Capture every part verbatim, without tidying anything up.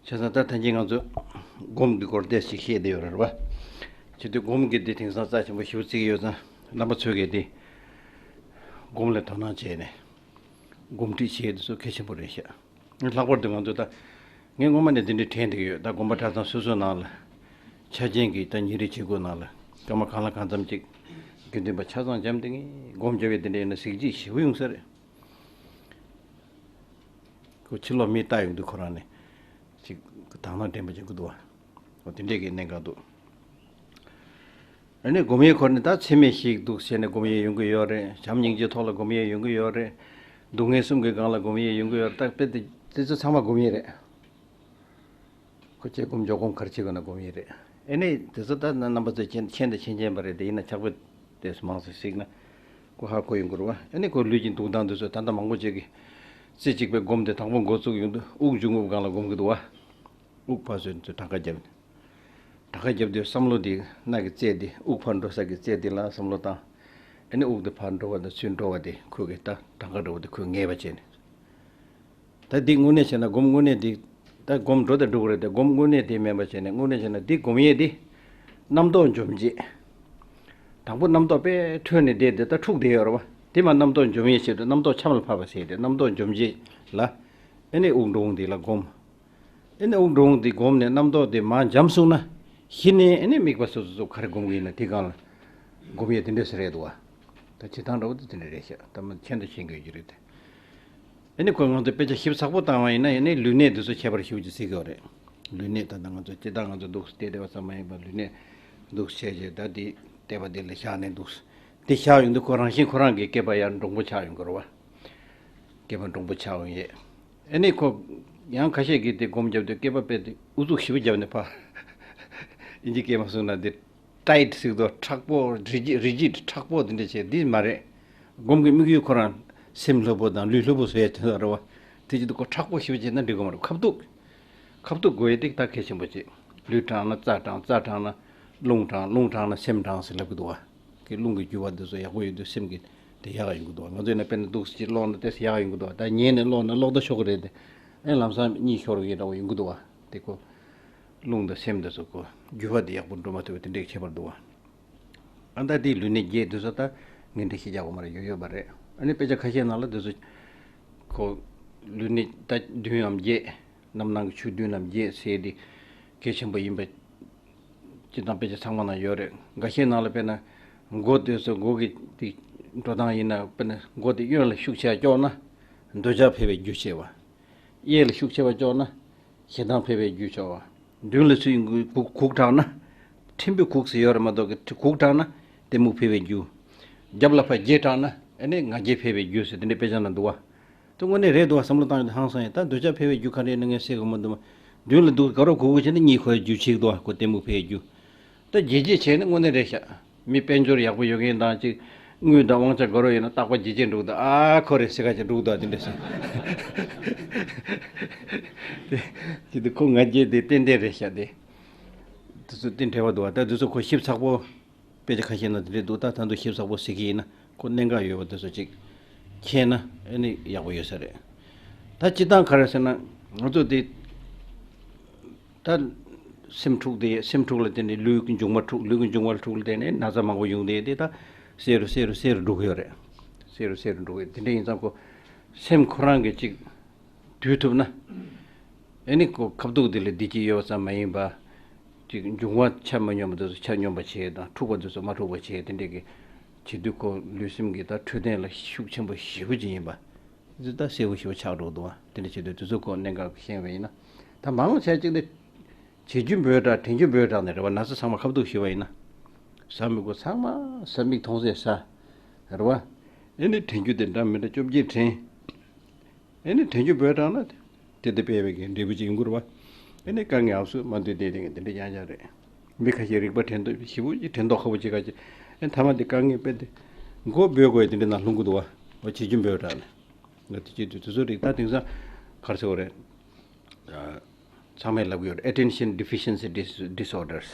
བྱས་ཙང་ད་ཐེངས་ཀྱི་ང་ཚོ་སྒོམ་གྱི་སྐོར་ཏོག་ཙམ་བཤད་བསྡད་ཡོད་རེད་པ། བྱས་དུས་སྒོམ་གྱི་འདི་དེང་སང་རྩ་ཆེན་པོ་ཞེ་པོ་བརྩི་གི་ཡོད་ཙང་རྣམ་པ་ཚོས་ཀྱིས་འདི་སྒོམ་ལ་དོ་སྣང་བྱས་ནས་སྒོམ་ཁྲིད་བྱེད་དེ་ཚོ་གལ་ཆེན་པོ་རེད་ཤག་ལྷག་པར་དུ་ང་ཚོ་ད་ངས་སྔོན་མ་ནས་འདི་འདྲའི་དྲན་བསྡད་ཀྱི་ཡོད། ད་དགོན་པ་གྲྭ་ཚང་སོ་སོའི་ནང་ལ་ཆ་རྐྱེན་གྱི་ད་ཉིན་རེའི་བྱེད་སྒོ་ནང་ལ་སྐར་མ་གང་ལ་གང་འཚམ་ཅིག་དགེ་འདུན་པ་ཆ་ཚང་འཇམ་དེ་ངས་སྒོམ་རྒྱབ་པའི་དེ་འདྲ་ཡིན་ན་གཟི་བརྗིད་ཞེ་པོ་ཡོང་ས་རེད། ཁོ་ཕྱི་ལོགས་མིས་ལྟ་ཡོང་དུས་ཁོ་རང་ནས་ཅིག་དག་སྣང་འདྲེན་པ་ཅིག་གི་འདུག་བ། འོ་དེ་འདྲས་ཀྱི་གནད་འགག་འདུག་ཨ་ནི་སྒོམ་ཡས་ཁོ་ནི་ད་འཚེ་མེད་ཞིག་འདུག་ཟེར་ནས་སྒོམ་ཡས་ཡོང་གི་ཡོད་རེད། བྱམས་སྙིང་རྗེའི་ཐོག་ལ་སྒོམ་ཡས་ཡོང་གི་ཡོད་རེད། སྡུག་བསྔལ་གསུམ་གྱི་སྒང་ལ་སྒོམ་ཡས་ཡོང་གི་ཡོད་རེད། ད་དཔེ་དེ་དེ་ཚོ་ཚང་མ་སྒོམ་ཡས་རེད། ཁོ་བཅས་སྒོམ་འཇོག་སྒོམ་ག་རེ་བྱེད་དགོས་ན་སྒོམ་ཡས་རེད། ཨ་ནི་དེ་ཚོ་ད་རྣམ་པ་ཚོས་མཁྱེན་མཁྱེན་དང་མཁྱེན་མཁྱེན་པ་རེད། དེ་ཡིན་ན་ཕྱག་དཔེ་དེ་མང་ཙམ་གཟིགས་ན་ཁོ་ཧ་གོ་ཡོང་གི་རེད་བ། ཨ་ནི་ཁོ་ལུས་ཀྱི་འདུག་སྟངས་དེ་ཚོ་ད་ལྟ་མང་པོ་ཅིག་གིས་རྩེ་གཅིག་པའི་སྒོམ་དེ་དང་པོ་འགོ་བཙུགས་ཡོང་དུས་དབུགས་འབྱུང་རྔུབ་སྒང་ལ་སྒོམ་གི་འདུག་བ། དབུགས་ཕར་ཚུར་ཚུར་གྲངས་ཀ་བརྒྱབ་ནས། གྲངས་ཀ་བརྒྱབ་དུས་བསམ་བློ་འདི་སྣ་གི་རྩེ་འདི་དབུགས་ཕར་འགྲོ་ས་གི་རྩེ་འདི་ལ་བསམ་བློ་བཏང་། ཨ་ནི་དབུགས་འདི་ཕར་འགྲོ་བ་དང་ཚུར་འགྲོ་བ་དེ་ཁོ་གི་ད་གྲངས་ཀ་འགྲོ་བ་དེ་ཁོས་ངེས་པ་བྱས་ནས། ད་འདི་དངོས་གནས་བྱས་ན་སྒོམ་དངོས་གནས་འདི་ད་སྒོམ་འགྲོ་དང་འགྲོ་གི་རེད་དེ། སྒོམ་དངོས་གནས་འདི་མིན་པ་བྱས་ནས་དངོས་གནས་བྱས་ན་འདི་སྒོམ་ཡས་འདི་རྣམ་རྟོག་འཇོམས་བྱེད། དང་པོ་རྣམ་རྟོག་དཔེ་འཕྲོས་ནས་བསྡད་དེ་ད་འཁྲུགས་བསྡད་ཡོད་རེད་བ། དེ་མ་རྣམ་རྟོག་འཇོམས་ཡས་ཆེད་དུ་རྣམ་རྟོག་ཆམ་ལ་ཕབ་པ་ཟེར་ཏེ་རྣམ་རྟོག་འཇོམས་བྱེད་ལ། ཨ་ནི་དབུགས་འགྲོ་འོང་འདི་ལ་སྒོམ། ཨ་ནི་དབུགས་འགྲོ་འོང་འདི་སྒོམ་ནས་རྣམ་རྟོག་འདི་མར་འཇམ་སོང་ན། གཞི་ནས་ཨ་ནི་དམིགས་པ་སོ་སོ་སོ་ག་རེ་སྒོམ་གི་ཡིན་ན་དེ་སྒང་ལ་སྒོམ་ཡས་དེ་འདྲས་ཟེར་རེད་འདུག་བ། ད་བྱེད་སྟངས་འདྲ་བོ་དེ་དེ་འདྲས་རེད་ཤག་ད་མ་མཁྱེན་དང་ཤེས་དགོས་ཀྱི་རེད་དེ། ཨ་ནི་ཁོ་ང་ཚོ་དཔེ་ཆ་ཞིབ་ཚགས་པོ་བཏང་བ་ཡིན་ན་ཨ་ནི་ལུས་གནད་དེ་ཚོ་ཁྱད་པར་ཞེ་པོ་ཅིག་གཟིགས་ཀྱི་ཡོད་རེད། ལུས་གནད་ད་ལྟ་ང་ཚོ་སྤྱིར་བཏང་ང་ཚོ་འདུག་སེ་བསྡད་བསྡད་པ་ཙམ་མ་ཡིན་པར་ལུས་གནད་འདུག་སེ་བྱས་རྗེས་ད་འདི་བལྟས་པ་འདི་ལ་བཞག་ནས་འདུག་སེ་འདི་བཞག་ཡོང་དུས་ཁོ་རང་བཞིན་ཁོ་རང་གི་སྐེད་པ་ཡར་འདྲོང་པོ་ཆགས་ཡོང་གི་རེད་བ། སྐེད་པ་འདྲོང་པོ་ཆགས་ཡོང་ཡས། ཨ་ནི་ཁོ་ཡང་ཁ་ཤས་ཀྱིས་དེ་སྒོམ་རྒྱབ་དུས་སྐེད་པ་དཔེ་དེ་ཨུ་ཚུགས་ཞེ་པོ་བརྒྱབ་ནས་ཕར་ཨིན་ཇི་སྐད་མ་གསུངས་ན་འདི་ཊའིཊ་ཟེར་དུས་མཁྲེགས་པོ་རི་ཇི་རི་ཇིཌ་མཁྲེགས་པོ་དེ་འདྲ་བྱས་འདི་མ་རེད། སྒོམ་གྱི་དམིགས་ཡུལ་ཁོ་རང་སེམས་ལྷོད་པོ་དང་ལུས་ལྷོད་པོ་བཟོ་ཡ་དེ་ཚོ་རེད་བ། དེ་བྱེད་དུས་ཁོ་མཁྲེགས་པོ་ཞེ་པོ་བྱས་ན་འགྲིག་གི་མ་རེད། ཁ་ཐུག་ཁ་ཐུག་དགོས་ཡ་དེ་ད་གལ་ཆེན་པོ་བྱེད། ལུས་དྲངས་ན་རྩ་དྲངས། རྩ་དྲངས་ན་རླུང་དྲངས། རླུང་དྲངས་ན་སེམས་དྲངས་ཟེར་ལབ་ཀྱི་འདུག་བ། ཀྱི་རླུང་གི་རྒྱུ་བ་འདི་ཚོ་ཡག་པོ་ཡོད་དུས་སེམས་ཀྱི་དེ་ཡག་ཡོང་གི་འདུག་ང་ཚོས་ན་དཔེར་ན་འདུག་སེ་ཅིག་ཀློག་ན་ཏོག་ཙམ་ཡག་ཡོང་གི་འདུག་ད་ཉལ་ནས་ཀློག་ན་ཀློག་ད་ཤོར་གི་རེད་དེ། ཨེ་ལམ་སང་གཉིད་ཤོར་གི་འདྲ་བོ་ཡོང་གི་འདུག་བ། དེ་ཁོ་རླུང་དང་སེམས་འདི་ཚོ་ཁོ་རྒྱུ་བ་དེ་ཡག་པོ་འགྲོ་མ་ཐུབ་པ་དེ་འདྲའི་ཁྱད་པར་འདུག་བ། ཨ་ད་དེའི་ལུས་གནད་བརྒྱད་འདི་ཚོ་ད་ངས་འདི་ཞིག་རྒྱག་དགོས་མ་རེད། ཡོད་ཡོད་པ་རེད། ཨ་ནི་དཔེ་ཆ་ཁ་ཤས་ནང་ལ་འདི་ཚོ་ཁོ་ལུས་གནད་ད་བདུན་འམ་བརྒྱད། རྣམ་སྣང་གི་ཆོས་བདུན་ནམ་བརྒྱད་ཟེར་དེ་གལ་ཆེན་པོ་ཡིན་པ། སྤྱིར་བཏང་དཔེ་ཆ་ཚང་མ་ནང་ཡོད་རེད། འགའ་ཤས་ནང་ལ་དཔེར་ན་མགོ་དེ་ཚོ་མགོ་གི་དེ་འགྲོ་སྟངས་ཡིན་ན་དཔེར་ན་མགོ་དེ་གཡོན་ལ་ཤུགས་ཆེ་བ་ཀྱོག་ན་འདོད་ཆགས་འཕེལ་བའི་རྒྱུ་བྱེད་པ། གཡས་ལ་ཤུགས་ཆེ་བ་ཀྱོག་ན་ཞེ་སྡང་འཕེལ་བའི་རྒྱུ་ཆོག་པ། མདུན་ལ་ཚུར་གུག་གུག་དྲངས་ན་ཕྲན་བུ་གུག་ཟེར་ཡོད་རེད་མ་གཏོགས་གུག་དྲངས་ན་གཏི་མུག་འཕེལ་བའི་རྒྱུ། རྒྱབ་ལ་ཕར་བརྒྱེད་དྲངས་ན་ཨ་ནི་ང་རྒྱལ་འཕེལ་བའི་རྒྱུ་ཟེར་དེ་འདྲའི་དཔེ་ཆ་ནང་འདུག་བ། དེ་དངོས་གནས་རེད་འདུག་བ། བསམ་བློ་བཏང་ཡོང་དུས་ཧང་སང་ཡོད། ད་འདོད་ཆགས་འཕེལ་བའི་རྒྱུ་ག་རེ་ཡིན་ན་ངས་ཤེས་དགོས་མ་འདུག་མ། མདུན་ལ་འདུག་དགའ་རབ་གུག་གུག་བྱས་ན་གཉིད་ཁུག་ཡ་རྒྱུ་བྱེད་ཀྱི་འདུག་བ། ཁོ་གཏི་མུག་འཕེལ་བའི་རྒྱུ། ད་བརྗེད་བརྗེད་བྱས་ན་དངོས་གནས་རེད་ཤག་མི་དཔལ་འབྱོར་ཡག་པོ་ཡོད་མཁན་དང་ཅིག་དངུལ་དང་དབང་ཆ་དགའ་རབ་ཡོད་ན་རྟག་པར་བརྗེད་བརྗེད་འགྲོ་གི་འདུག་ཨ་ཁོ་རེད་ཟེར་ཁ་ཅིག་འགྲོ་གི་འདུག་དེ་འདྲ་ཟེར། དེ་དེ་དུས་ཁོ་ང་རྒྱལ་དེ་ཏན་ཏན་རེད་ཤག་དེ། དེ་ཚོ་དེ་འབྲེལ་བ་འདུག་བ། ད་དེ་ཚོ་ཁོ་ཞིབ་ཚགས་པོ། དཔེ་ཆ་ཁ་ཤས་ནང་དེ་འདྲས་འདུག་ད་ད་དུང་ཞིབ་ཚགས་པོ་གཟིགས་ཀྱི་ཡིན་ན་ཁོ་གནད་འགག་ཡོད་པ་དེ་ཚོ་ཅིག་མཁྱེན་ན་ཨ་ནི་ཡག་པོ་ཡོད་ས་རེད། ད་སྤྱིར་བཏང་ག་རེ་ཟེར་ན་ང་ཚོ་དེ་ད་སེམས་འཁྲུག་དེ་སེམས་འཁྲུག་ལ་བརྟེན་ནས་ལུས་ཀྱི་འབྱུང་བ་འཁྲུག་ལུས་ཀྱི་འབྱུང་བ་འཁྲུག་ལ་བརྟེན་ནས་ན་ཚ་མང་པོ་ཡོང་དེ་དེ་ད་སེ་རུ་སེ་རུ་སེ་རུ་འགྲོ་གི་ཡོད་རེད། སེ་རུ་སེ་རུ་འགྲོ་གི་ཡོད། དེ་འདྲ་ཡིན་ཙང་ཁོ་སེམས་ཁོ་རང་གི་ཅིག་དུས་ཐུབ་ན། ཨེ་ནི་ཁོ་ཁ་ཐུག་དེ་ལ་བདེ་སྐྱིད་ཡོད་ཙམ་མ་ཡིན་པ། ཅིག་འབྱུང་བ་ཆ་མ་སྙོམས་པ་དེ་ཚོ་ཆ་སྙོམས་པ་བྱེད་དང་འཁྲུག་པ་དེ་ཚོ་མ་འཁྲུག་པ་བྱེད་དེ་འདྲས་ཀྱི་བྱེད་དུས་ཁོ་ལུས་སེམས་ཀྱི་ད་འཕྲོད་བསྟེན་ལ་ཤུགས་ཆེན་པོ་ཞེ་པོ་ཅིག་ཡིན་པ། དེ་ཚོ་ད་གསལ་པོ་ཞེ་པོ་ཆགས་འགྲོ་འདུག་བ། དེ་འདྲ་བྱེད་དུས་དེ་ཚོ་ཁོ་གནད་འགག་གི་ཤེས་པ་ཡིན་ན། ད་མང་ཆེ་ཅིག་ནི་བྱེད་རྒྱུ་འབོད་དྲགས་དྲན་རྒྱུ་འབོད་དྲགས་ནས་རེད་བ། ན་ཚ་ཚང་མ་ཁ་ཐུག་ཞུ་བ་ཡིན་ན། ཟ་མི་དགོས་ཚང་མ་ཟ་མིག་མཐོང་ཚད་ཟ། རེད་བ། ཨེ་ནི་དྲན་རྒྱུ་དེ་འདྲ་མི་འདྲ་བཅོ་བརྒྱད་དྲན། ཨེ་ནི་དྲན་རྒྱུ་འབོད་དྲགས་ན་དེ་དེ་སྤེལ་བའི་གི་འབྲས་བུ་ཅིག་ཡོང་གི་རེད་བ། ཨེ་ནི་དཀའ་ངལ་ཨབ་སུ་མ་འདུས་དེ་དེ་དེ་འདྲ་ཡང་ཡང་རེད། མི་ཁ་ཤས་རིག་པ་དྲན་ཐོས་ཞེ་པོ་ཅིག་དྲན་ཐོག་ཁ་པོ་ཅིག་ག་ཅིག་ཨེ་ཐ་མ་དེ་དཀའ་ངལ་དཔེ་དེ་མགོ་འབོད་དགོས་དེ་འདྲ་ནང་ལྷུང་གི་འདུག་བ། འོ་བྱེད་རྒྱུ་འབོད་དྲགས་ནས་ང་དེ་བྱེད་དུས་དེ་ཚོ་རིག་ད་དེང་སང་ག་རེ་ཟེར་བ་རེད། ཚང་མས་ལབ་ཀྱི་ཡོད་རེད། Attention Deficiency Dis- Disorders།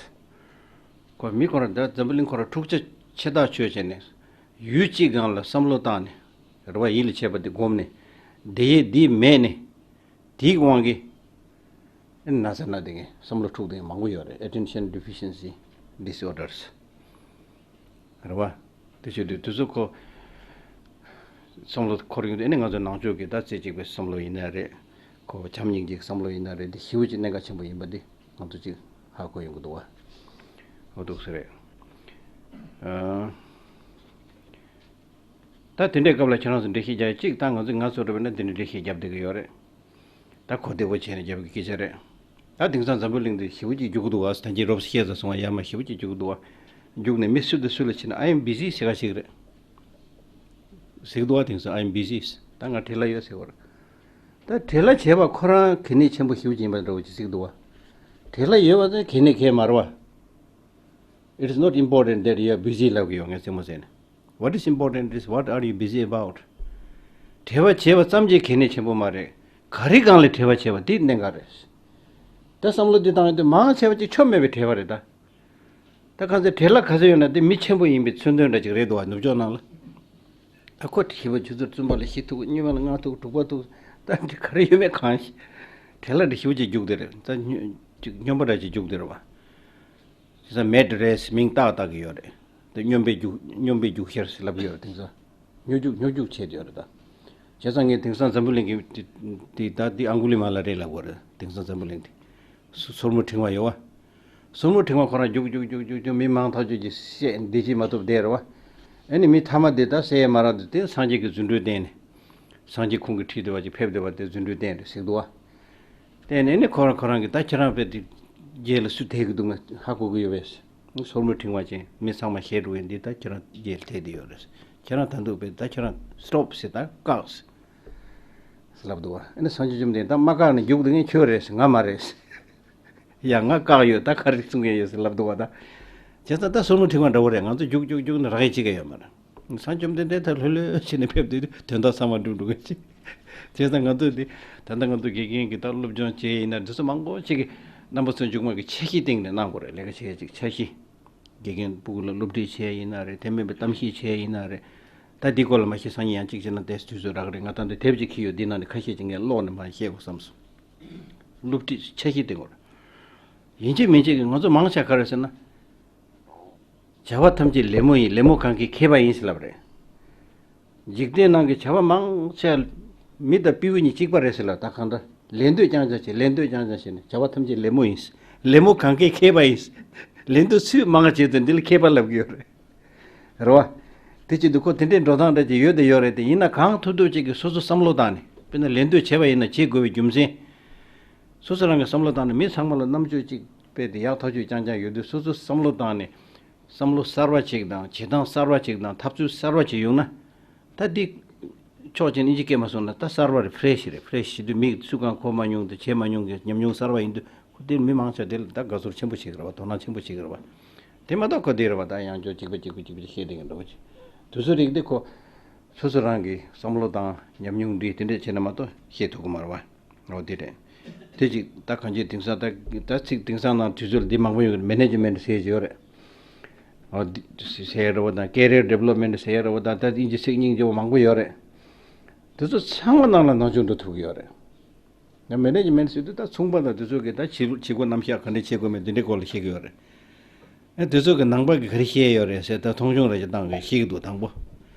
ཁོ་མི་ཁོ་རང་ད་འཛམ་བུ་གླིང་ཁོ་རང་འཁྲུག་ཆ་ཆེ་ཐག་ཆོད་བྱས་ནས་ཡུལ་གཅིག་སྒང་ལ་བསམ་བློ་བཏང་ནས་རེ་བ་ཡིད་ལ་བྱེད་པ་དེ་སྒོམ་ནས་བདེ་ཡས་འདི་མེད་ནས་དེའི་དབང་གིས་ ཨེ་ན་ཚ་ན་དེ་གི་བསམ་བློ་འཁྲུག་དེ་མང་པོ་ཡོད་རེད། Attention Deficiency Disorders རེད་བ། དེ་བྱེད་དུས་དུས་ཚོད་ཁོ་བསམ་བློ་འཁོར་ཡོང་དུས། ཨེ་ནི་ང་ཚོ་ནང་ཆོས་ཀྱི་ད་རྩེ་གཅིག་པའི་བསམ་བློ་ཡིན་ན་རེད། ཁོ་བྱམས་སྙིང་རྗེའི་བསམ་བློ་ཡིན་ན་རེད། འདི་ཞེ་པོ་ཅིག་གནད་འགག་ཆེན་པོ་ཡིན་པ་འདི་ང་ཚོ་ཅིག་ཧ་གོ་ཡོང་གི་འདུག་བ། འོ་འདུག་ཟེར་རེད། ཨ། ད་དེ་འདྲའི་སྐབས་ལ་ཁྱེད་རང་ཚོ་འགྲེལ་བཤད་རྒྱག་ཡ་གཅིག་ད་ང་ཚོ་ང་ཚོ་རེད་པས་ན་དེ་འདྲའི་འགྲེལ་བཤད་རྒྱབ་བསྡད་ཀྱི་ཡོད་རེད། ད་གོ་བདེ་པོ་བྱས་ནས་རྒྱབ་ཀྱི་སྐད་ཆ་རེད། ད་དེང་སང་འཛམ་བུ་གླིང་འདི་ཞེ་པོ་ཅིག་རྒྱུག་གི་འདུག་བ། ད་གིན་རོབ་བཤད་ས་སོང་བ། ཡར་མར་ཞེ་པོ་ཅིག་རྒྱུག་གི་འདུག་བ། རྒྱུག་ནས་མི་སུ་དང་སུ་ལ་ཕྱིན་ན་I am busy ཟེར་ག་ཞིག་རེད། ཟེར་གི་འདུག་བ། དེང་སང་I am busy ད་ང་བྲེལ་བ་ཡོད་ཟེར་བ་རེད། ད་བྲེལ་བ་བྱས་པ་ཁོ་རང་གལ་གནད་ཆེན་པོ་ཞེ་པོ་ཅིག་ཡིན་པ་འདྲ་བོ་ཅིག་ཟེར་གི་འདུག་བ། བྲེལ་བ་ཡོད་པ་དེ་གལ་གནད་གལ་མ་རེད་བ། It is not important that you are busy ལབ་གི་ཡོད། ངས་རྩེད་མོ་རྩེ་ནས། What is important is what are you busy about? བྲེལ་བ་བྱས་པ་ཙམ་གྱིས་གལ་གནད་ཆེན་པོ་མ་རེད། ག་རེ་སྒང་ལ་བྲེལ་བ་བྱས་པ་དེ་གནད་འགག་རེད། ད་བསམ་བློ་འདི་བཏང་ཡོང་དུས་མང་ཆེ་བ་ཅིག་ཆོ་མེད་པའི་བྲེལ་བ་རེད་ད། ད་གང་ཚེ་བྲེལ་བ་ག་ཚོད་ཡོད་ན་དེ་མི་ཆེན་པོ་ཡིན་པའི་མཚོན་དོན་འདྲ་ཅིག་རེད་འདུག་བ། ནུབ་ཕྱོགས་ནང་ལ། ཨ་ཁོ་བྲེལ་བ་ཆུ་ཚོད་བཙུན་པ་ལ་བཞི་ཐུག་སྨྱོན་པ་ལ་ལྔ་ཐུག་དྲུག་པ་ཐུག་ད་འདི་ག་རེ་ཡོད་མེད་གང་ཤེས། བྲེལ་བ་འདི་ཞེ་པོ་ཅིག་རྒྱུག་བསྡད་རེད། ད་སྨྱོན་ཅིག་སྨྱོན་པ་འདྲ་ཅིག་རྒྱུག་བསྡད་རེད་བ། བྱས་ཙང་མེད་རེད། མིང་བཏགས་བཏགས་ཀྱི་ཡོད་རེད། དེ་སྨྱོན་པའི་རྒྱུག་སྨྱོན་པའི་རྒྱུག་ཤར་ཟེར་ལབ་ཀྱི་ཡོད་རེད། དེང་སང་སྨྱོ་རྒྱུག་སྨྱོ་རྒྱུག་བྱས་ཡོད་རེད་ད། བྱས་ཙང་ངས་དེང་སང་འཛམ་བུ་གླིང་གི་དེ་དེ་ད་འདི་ཨང་གུ་ལི་མ་ལ་རེད་ལབ་དགོས་རེད། དེང་སང་འཛམ་བུ་གླིང་དེ་སོ་སོར་མོ་ཕྲེང་བ་ཡོད་བ། སོར་མོ་ཕྲེང་བ་ཁོ་རང་རྒྱུག་རྒྱུག་རྒྱུག་རྒྱུག་རྒྱུག་མི་མང་ཐག་ཆོད་ཀྱི་བཤད་འདི་ཅི་མ་ཐུབ་བསྡད་རེད་བ། ཨ་ནི་མི་ཐ་མ་དེ་ད་བསད་ཡས་མ་རག་དུས་དེ་སངས་རྒྱས་ཀྱི་རྫུ་འཕྲུལ་བསྟན་ནས། སངས་རྒྱས་ཁོང་གི་ཁྲིད་དེ་བ་ཅིག་ཕེབས་བསྡད་པ་དེ་རྫུ་འཕྲུལ་བསྟན་རེད་ཟེར་གི་འདུག་བ། བསྟན་ནས་ནི་ཁོ་རང་ཁོ་རང་གིས་ད་ཁྱེད་རང་དཔེ་དེ་རྗེས་ལ་སུ་དེད་ཀྱི་འདུག་ང་ཧ་གོ་གི་ཡོད་པས། སོར་མོ་ཕྲེང་བ་ཅན་མི་ཚང་མ་ཞེད་འགྲོ་ཡིན་འདི་ད་ཁྱེད་རང་རྗེས་ལ་དེད་དེ་ཡོད་རེད། ཁྱེད་རང་ད་འདུག་པས་ད་ཁྱེད་རང་སི་ཊོབ་ཟེར་ད་བཀག་ཟེར་ལབ་འདུག་བ། ཨ་ནི་སངས་རྒྱས་བཅོམ་ལྡན་ད་མ་བཀག་ནས་རྒྱུག་འདུག་ངས་ཁྱོད་རེད་ཟེར་ང་མ་རེད་ཟེར། ཡ་ང་བཀག་ཡོད་ད་ག་རེ་གསུང་གི་ཡོད་ཟེར་ལབ་འདུག་བ་ད། བྱས་ཙང་ད་སོར་མོ་ཕྲེང་བ་འདྲ་བོ་རེད། ང་ཚོ་རྒྱུག་རྒྱུག་རྒྱུག་ནས་རག་ཡས་ཅིག་ཀྱང་ཡོད་མ་རེད། སངས་རྒྱས་བཅོམ་ལྡན་འདས་ད་ལྷོད་ལྷོད་བྱས་ནས་ཕེབས་དུས་དོན་དག་ཚང་མ་འགྲུབ་འགྲོ་གི་ཅིག་བྱས་ཙང་ང་ཚོས་འདི་ད་ལྟ་ང་ཚོ་དགེ་རྒན་གྱི་ད་སློབ་སྦྱོང་བྱས་ཡིན་ན་འདི་ཚོ་མང་པོ་ཅིག་གི་རྣམ་པ་ཚོ་མཇུག་མ་གི་འཆར་གཞི་སྟེང་ནས་གནང་དགོས་རེད། ལས་ཀ་བྱེད་ཡས་ཅིག་འཆར་གཞི། དགེ་རྒན་ཕྲུ་གུ་ལ་སློབ་ཁྲིད་བྱས་ཡིན་ན་རེད། དེ་མིན་པའི་གཏམ་བཤད་བྱས་ཡིན་ན་རེད། ད་འདི་སྐོར་ལ་མ་གཞི་སང་ཉིན་ཡང་གཅིག་བྱས་ན་དེ་དུས་ཚོད་རག་རེད། ང་ད་འདི་དེབ་ཅིག་འཁྱེར་ཡོད། འདི་ནང་ནས་ཁ་ཤས་ཅིག་ངས་ཀློག་ནས་མར་བཤད་དགོས་བསམ་སོང་། སློབ་ཁྲིད་འཆར་གཞི་སྟེང་དགོས་རེད། ཡིན་གཅིག་མིན་གཅིག་གི་ང་ཚོ་མང་ཆེ་ག་རེ་ཟེར་ན། བྱ་བ་ཐམས་ཅད་ལད་མོ་ཡིན། ལད་མོ་གང་གིས་ཁེགས་པ་ཡིན་ཟེར་ལབ་རེད། འཇིག་རྟེན་ནང་གི་བྱ་བ་མང་ཆེ་མི་དང་སྤྲེའུ་གཉིས་གཅིག་པ་རེད་ཟེར་ལབ། ད་གང་ལྟར་ལད་འདོད་རྐྱང་རྐྱང་བྱེད། ལད་འདོད་རྐྱང་རྐྱང་བྱེད་ནས་བྱ་བ་ཐམས་ཅད་ལད་མོ་ཡིན། ལད་མོ་གང་གིས་ཁེགས་པ་ཡིན། ལད་འདོད་སུས་མང་བྱེད་དུས་འདི་ལ་ཁེགས་པ་ལབ་ཀྱི་ཡོད་རེད། རེད་བ། དེ་བྱེད་དུས་ཁོ་དེ་འདྲའི་འགྲོ་སྟངས་འདྲ་ཅིག་ཡོད་དེ་ཡོད་རེད་དེ། ཡིན་ན་གང་ཐུབ་ཐུབ་ཅིག་གིས་སོ་སོ་བསམ་བློ་བཏང་ནས། དཔེར་ན་ལད་འདོད་བྱས་པ་ཡིན་ན་བྱེད་དགོས་པའི་རྒྱུ་མཚན། སོ་སོ་རང་གིས་བསམ་བློ་བཏང་ནས་མི་ཚང་མ་ལ་རྣམ་དཔྱོད་ཅིག་དཔེ་དེ་ཡག་ཐག་ཆོད་རྐྱང་རྐྱང་ཡོད་དུས་སོ་སོ་བསམ་བློ་བཏང་ནས། བསམ་བློ་གསར་བ་ཅིག་དང་བྱེད་སྟངས་གསར་བ་ཅིག་དང་ཐབས་ཚུལ་གསར་བ་ཅིག་ཡོང་ན། ད་འདི་ཕྱོགས་གཅིག་ནས་ཨིན་ཇི་སྐད་མ་སོང་ན་ད་གསར་བ་རེད། ཕི་རེ་ཤི་རེད། ཕི་རེ་ཤི་དུས་མིག་སུ་གང་གོ་མ་མྱོང་དུས་བྱེད་མ་མྱོང་གི་ཉམས་མྱོང་གསར་བ་ཡིན་དུས་ཁོ་དེར་མི་མང་ཆེ་དེ་ལ་ད་དགའ་ཚོར་ཆེན་པོ་བྱེད་ཀྱི་རེད་བ། དོ་སྣང་ཆེན་པོ་བྱེད་ཀྱི་རེད་བ། དེ་མ་གཏོགས་ཁོ་དེ་རེད་བ། ད་ཡང་བསྐྱར་གཅིག་པ་གཅིག་པ་གཅིག་པ་བཤད་བསྡད་མཁན་འདྲ་བོ་ཅིག་དུས་ཚོད་རིག་དེ་ཁོ་སོ་སོ་རང་གི་བསམ་བློ་དང་ཉམས་མྱོང་འདྲིས་དེ་འདྲས་བྱས་ན་མ་གཏོགས་བཤད་ཐུབ་ཀྱི་མ་རེད་བ། འོ་དེ་རེད། དེ་ཅིག་ད་གང་ཅི་དེང་སང་ད་ད་ཚིག་དེང་སང་ནང་དུས་ཚོད་འདི་མང་པོ་ཡོད་རེད། མེ་ནེ་ཇི་མེན་ཊི་ཟེར་གྱི་ཡོད་རེད། འོ་འདི་ཟེར་རེད་བ་དང་ཀེ་རི་ཡར་ཌི་ཝེ་ལོབ་མེན་ཊི་ཟེར་རེད་བ་དང་ད་དབྱིན་ཇི་ཚིག་སྙིང་རྗེ་བོ་མང་པོ་ཡོད་རེད། དེ་ཚོ་ཚང་མ་ནང་ལ་ནང་ཆོས་འགྲོ་ཐུབ་ཀྱི་ཡོད་རེད། ཡང་མེ་ནེ་ཇི་མེན་ཊི་ཟེར་དུས་ད་ཚོང་པ་དང་དེ་ཚོ་གི་ད་བྱེད་བྱེད་སྒོ་རྣམ་གཞག་ག་འདྲ་བྱེད་དགོས་མེད་དེ་འདྲའི་སྐོར་ལ་བཤད་ཀྱི་ཡོད་རེད། ཨ་དེ་ཚོ་གི་ནང་པ་གི་ག་རེ་བཤད་ཡོད་རེད་ཟེར་ད་མཐོང་ཆུང་རེ་ཅིག་བཏང་གི་བཤད་ཀྱི་འདུག་དང་པོ།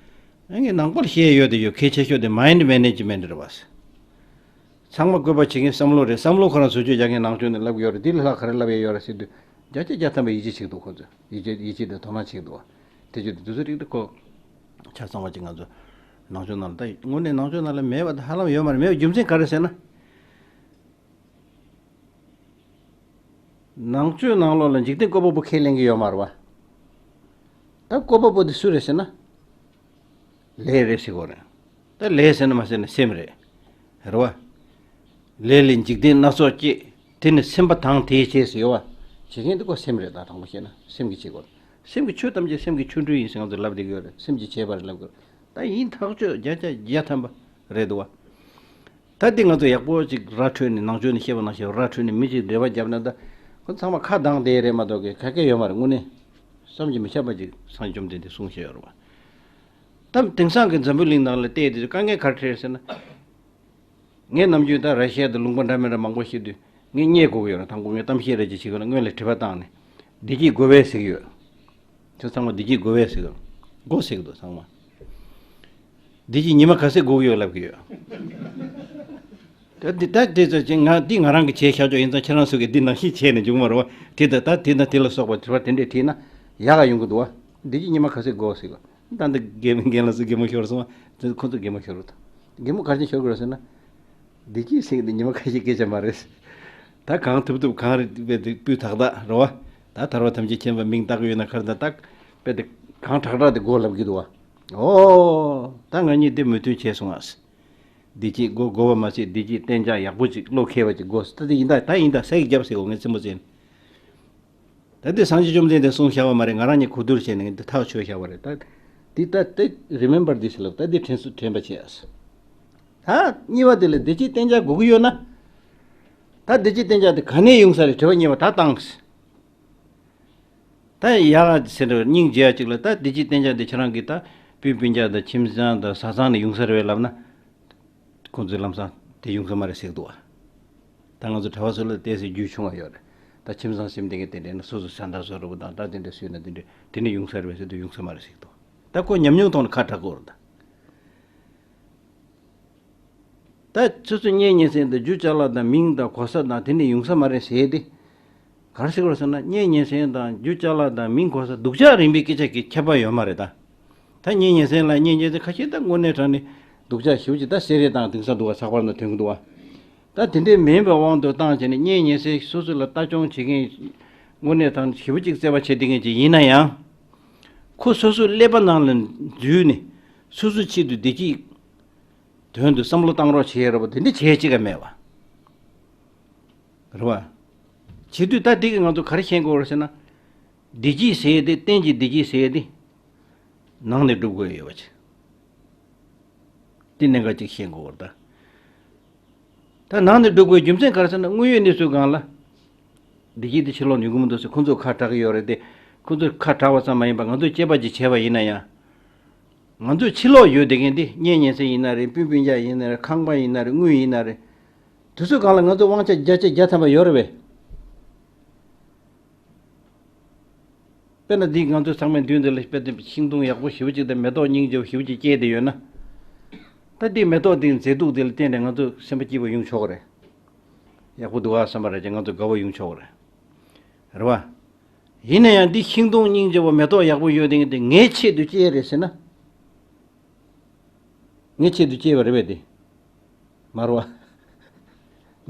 ཨ་ངས་ནང་པར་བཤད་ཡོད་དེ་ཡོད། གལ་ཆེ་ཤོས་དེ་མའིན་ཌི་མེ་ནེ་ཇི་མེན་ཊི་རེད་བ། ཚང་མ་བཀོད་པ་བྱེད་མཁན་བསམ་བློ་རེད། བསམ་བློ་ཁོ་རང་བཟོ་བཅོས་རྒྱག་མཁན་ནང་ཆོས་ནས་ལབ་ཡོད་རེད། འདི་ལས་ལྷག་ག་རེ་ལབ་ཡས་ཡོད་རེད་ཟེར་དུས་བརྒྱ་ཆ་བརྒྱ་ཐམ་པ་ཡིད་ཆེས་བྱེད་ཀྱི་འདུག་ཁོ་ཚོས་ཡིད་ཆེས་ཡིད་ཆེས་དང་དོ་སྣང་བྱེད་ཀྱི་འདུག་བ། དེ་བྱེད་དུས་དེ་ཚོ་རིགས་དེ་ཁོ་ཆ་ཚང་བ་ཅིག་ང་ཚོ་ནང་ཆོས་ནང་ལ་ད་དངོས་གནས་ནང་ཆོས་ནང་ལ་མེད་པ་དེ་ཧ་ལམ་ཡོད་མ་རེད། མེད་པའི་རྒྱུ་མཚན་ག་རེ་ཟེར་ན། ནང་ཆོས་ནང་ལོགས་ལ་འཇིག་རྟེན་བཀོད་པ་པོ་ཁས་ལེན་གྱི་ཡོད་མ་རེད་བ། ད་བཀོད་པ་པོ་དེ་སུ་རེད་ཟེར་ན། ལས་རེད་ཟེར་གོ་རེད། ད་ལས་ཟེར་ན་མ་ཟེར་ན་སེམས་རེད། རེད་བ། ལས་ལས་འཇིག་རྟེན་སྣ་ཚོགས་སྐྱེ། དེ་ནི་སེམས་པ་དང་དེས་བྱས་ཟེར་ཡོད་བ། བྱེད་མཁན་དེ་ཁོ་སེམས་རེད། ད་དང་པོ་བཤད་ན་སེམས་ཀྱིས་བྱེད་དགོས། སེམས་ཀྱི་ཆོས་ཐམས་ཅད་སེམས་ཀྱི་ཆོ་འཕྲུལ་ཡིན་ཟེར་ང་ཚོ་ལབ་བསྡད་ཀྱི་ཡོད་རེད། སེམས་ཀྱིས་བྱས་པ་རེད་ལབ་ཀྱི་ཡོད་རེད། ད་ཡིན་ཐག་ཆོད་བརྒྱ་ཆ་བརྒྱ་ཐམ་པ་རེད་འདུག་བ། ད་འདི་ང་ཚོ་ཡག་པོ་ཅིག་ར་འཕྲོད་ནས་ནང་ཆོས་ནས་བཤད་པ་ནང་བཞིན་ར་འཕྲོད་ནས་མི་ཅིག་འབྲེལ་བ་བརྒྱབ་ན་ད་ཁོ་ཚང་མ་ཁ་གདངས་བསྡད་རེད་མ་གཏོགས་གི་ག་གེ་ཡོད་མ་རེད། དངོས་གནས་བསམ་གྱིས་མི་ཁྱབ་པ་ཅིག་སངས་རྒྱས་བཅོམ་ལྡན་འདས་གསུངས་བཞག་ཡོད་རེད་བ། ད་དེང་སང་གི་འཛམ་བུ་གླིང་ནང་ལ་བལྟས་དུས་དཀའ་ངལ་ག་རེ་འཕྲད་ཟེར་ན། ངས་ནམ་རྒྱུན་ད་ར་ཤི་ཡ་དང་ལུང་པ་འདྲ་མི་འདྲ་མང་པོ་བཤད་དུས་ ངས་རྙེད་དགོས་ཀྱི་ཡོད་རེད། དང་པོ་ངས་གཏམ་བཤད་རེ་ཅིག་བྱེད་དགོས་ན་སྔོན་ལ་དྲི་བ་བཏང་ནས། བདེ་སྐྱིད་དགོས་པས་ཟེར་གྱི་ཡོད། ཁྱོད་ཚང་མ་བདེ་སྐྱིད་དགོས་པས་ཟེར་གྱི་ཡོད། དགོས་ཟེར་གྱི་འདུག་ཚང་མ། བདེ་སྐྱིད་ཉི་མ་ག་ཚོད་དགོས་ཀྱི་ཡོད་ལབ་ཀྱི་ཡོད། ད་འདི་ད་དེ་ཚོ་ཅིག་ང་འདི་ང་རང་གི་བྱས་བཞག་ཆོག་ཡིན་ཙང་ཁྱེད་རང་ཚོ་གིས་འདི་ནང་བཞིན་བྱས་ནས་འཇུག་མ་རེད་བ། དེ་ད་ད་དེ་ན་དེ་ལ་སོགས་པ་དྲི་བ་དེ་འདྲས་དྲིས་ན་ཡག་ག་ཡོང་གི་འདུག་བ། བདེ་སྐྱིད་ཉི་མ་ག་ཚོད་དགོས་ཟེར་གྱི་ཡོད། ད་འདི་རྒན་རྒན་ལགས་སུ་གད་མོ་ཤོར་སོང་བ། ཁོ་ཚོ་གད་མོ་ཤོར་འདུག་གད་མོ་ག་རེ་བྱས་ཤོར་དགོས་རེད་ཟེར་ན། བདེ་སྐྱིད་ཟེར་གྱི་འདི་ཉི་མ་ཁ་ཤས་སྐད་ཆ་མ་རེད། ད་གང་ཐུབ་ཐུབ་གང་རེད་པས་དེ་སྤུས་དག་དག་རེད་བ། ད་ཐར་པ་ཐམས་ཅད་མཁྱེན་པ་མིང་བཏགས་ཡོད་ན་ཁར་ད་ད་པས་དེ་གང་དྲག་དྲག་དེ་དགོས་ལབ་ཀྱི་འདུག་བ། ཨོ། ད་ང་གཉིས་དེ་མོས་མཐུན་བྱས་སོང་ཨ། བདེ་སྐྱིད་དགོས་དགོས་པ་མ་ཟད་བདེ་སྐྱིད་གཏན་འཇགས་ཡག་པོ་ཅིག་བློ་འཁེལ་བ་ཅིག་དགོས། ད་དེ་ཡིན་ད་ད་ཡིན་ད་ས་ཡིག་རྒྱབ་ཟེར་གོ་ངས་རྩེད་མོ་རྩེ་ནས། ད་དེ་སངས་རྒྱས་བཅོམ་ལྡན་འདས་གསུངས་བཞག་པ་མ་རེད། ང་རང་གཉིས་གོ་བསྡུར་བྱས་ནས་འདི་ཐག་ཆོད་བཞག་པ་རེད། ད་འདི་ད་དེ་remember this ལབ། ད་འདི་དྲན་གསོ་དྲན་པ་བྱས། ད་གཉིས་པ་དེ་ལ་བདེ་སྐྱིད་གཏན་འཇགས་དགོས་ཀྱི་ཡོད་ན། ད་བདེ་སྐྱིད་གཏན་འཇགས་དེ་ག་ནས་ཡོང་ས་རེད། དྲི་བ་གཉིས་པ་ད་བཏང་། ད་ཡག་ཟེར་འདྲ་སྙིང་རྗེ་ཡ་གཅིག་ལ་ད་བདེ་སྐྱིད་གཏན་འཇགས་དེ་ཁྱེད་རང་གིས་ད་སྤུན་སྤུན་ཀྱག་དང་ཁྱིམ་ཚང་དང་བཟའ་ཚང་ནས་ཡོང་ས་རེད་པས་ལབ་ན། ཁོང་ཚོས་ལམ་སང་དེ་ཡོང་གི་མ་རེད་ཟེར་གི་འདུག་བ། ད་ང་ཚོ་གྲྭ་པ་ཚོ་ལ་ཏོག་ཙམ་རྒྱུས་ཆུང་བ་ཡོད་རེད། ད་ཁྱིམ་ཚང་ཞིག་འདི་ག་དེ་འདྲས་ན་སོ་སོ་ས་མཐའ་བཟོ་རུ་དང་ད་དེ་འདྲས་བཟོས་ན་དེ་འདྲས་དེ་འདྲས་ཡོང་ས་རེད་པས་ཟེར་དུས་ཡོང་ས་མ་རེད་ཟེར་གི་འདུག་ད་ཁོ་ཉམས་མྱོང་ཐོག་ནས་ཁ་གྲག་གི་ཡོད་རེད་ད། ད་སོ་སོའི་གཉེན་ཉེ་ཚན་དང་རྒྱུ་ཅ་ལག་དང་མིང་དང་གོ་ས་དང་དེ་འདྲས་ཡོང་ས་མ་རེད་ཟེར་ཏེ། ག་རེ་ཟེར་དགོས་ཟེར་ན་གཉེན་ཉེ་ཚན་དང་རྒྱུ་ཅ་ལག་དང་མིང་གོ་ས་སྡུག་ཅག་རིགས་པའི་སྐད་ཆ་གི་ཁྱད་པར་ཡོད་མ་རེད་ད། ད་གཉེན་ཉེ་ཚན་ལ་གཉེན་ཉེ་ཚན་ཁ་ཤས་ད་དངོས་གནས་དྲང་ནས་སྡུག་ཅག་ཞེ་པོ་ཅིག་ད་སེ་རེ་དང་དེང་སང་འདུག་བ་ཚགས་པར་ནང་ཐོན་གི་འདུག་བ། ད་དེ་འདྲས་མིན་པའི་དབང་དུ་བཏང་བྱས་ནས་གཉེན་ཉེ་ཚན་སོ་སོ་ལ་ལྟ་སྐྱོང་བྱེད་མཁན་དངོས་གནས་དྲང་ཞེ་པོ་ཅིག་བརྩེ་བ་བྱེད་བསྡད་མཁན་ཅིག་ཡིན་ན་ཡང་། ཁོ་སོ་སོའི་ཀླད་པ་ནང་ལ་འཛུལ་ནས་སོ་སོའི་ཆེད་དུ་བདེ་སྐྱིད་དོན་དུ་བསམ་བློ་བཏང་རོགས་བྱེད་རོགས་པ་དེ་འདྲས་བྱེད་ཅིག་ག་མེད་བ། རེད་བ། བྱེད་དུས་ད་འདི་གི་ང་ཚོ་ག་རེ་ཤེས་དགོས་རེད་ཟེར་ན། བདེ་སྐྱིད་ཟེར་ཡས་དེ་གཏན་གྱི་བདེ་སྐྱིད་ཟེར་ཡས་དེ། ནང་ནས་སྒྲུབ་དགོས་ཡོད་པ་ཅིག་དེ་གནད་འགག་ཅིག་ཤེས་དགོས་རེད་ད། ད་ནང་ནས་སྒྲུབ་དགོས་རྒྱུ་མཚན་ག་རེ་ཟེར་ན་དངོས་ཡོད་གནས་ཚུལ་སྒང་ལ། བདེ་སྐྱིད་དེ་ཕྱིར་ལོག་ཡོང་གི་མི་འདུག་ཟེར་ཁོང་ཚོ་ཁ་གྲག་གི་ཡོད་རེད་དེ། ཁོང་ཚོ་ཁ་གྲག་པ་ཙམ་མ་ཡིན་པར་ང་ཚོས་དཔྱད་པ་ཅིག་བྱས་པ་ཡིན་ན་ཡང་། ང་ཚོས་ཕྱི་ལོགས་ཡོད་བསྡད་མཁན་འདི་གཉེན་ཉེ་ཚན་ཡིན་ན་རེད། སྤུན་སྤུན་ཀྱག་ཡིན་ན་རེད། ཁང་པ་ཡིན་ན་རེད། དངུལ་ཡིན་ན་རེད། དེ་ཚོའི་སྒང་ལ་ང་ཚོས་དབང་ཆ་བརྒྱ་ཆ་བརྒྱ་ཐམ་པ་ཡོད་རེད་པས། དཔེར་ན་འདི་ང་ཚོའི་ཚང་མའི་མདུན་འདི་ལ་དཔེ་དེ་ཤིང་སྡོང་ཡག་པོ་ཞེ་པོ་ཅིག་དང་མེ་ཏོག་སྙིང་རྗེ་པོ་ཞེ་པོ་ཅིག་སྐྱེས་བསྡད་ཡོད་ན། ད་འདི་མེ་ཏོག་འདིའི་མཛེས་སྡུག་འདི་ལ་བརྟེན་ནས་ང་ཚོ་སེམས་པ་སྐྱིད་པོ་ཡོང་ཆོག་གི་རེད། ཡག་པོ་འདུག་ཨ་བསམ་པ་རེད་ཅེས་ང་ཚོ་དགའ་བོ་ཡོང་ཆོག་གི་རེད། རེད་བ། ཡིན་ན་ཡང་འདི་ཤིང་སྡོང་སྙིང་རྗེ་པོ་མེ་ཏོག་ཡག་པོ་ཡོད་དེ་ངས་དེ་ངའི་ཆེད་དུ་སྐྱེས་རེད་ཟེར་ན། ངའི་ཆེད་དུ་སྐྱེས་པ་རེད་པས་དེ། མ་རེད་བ།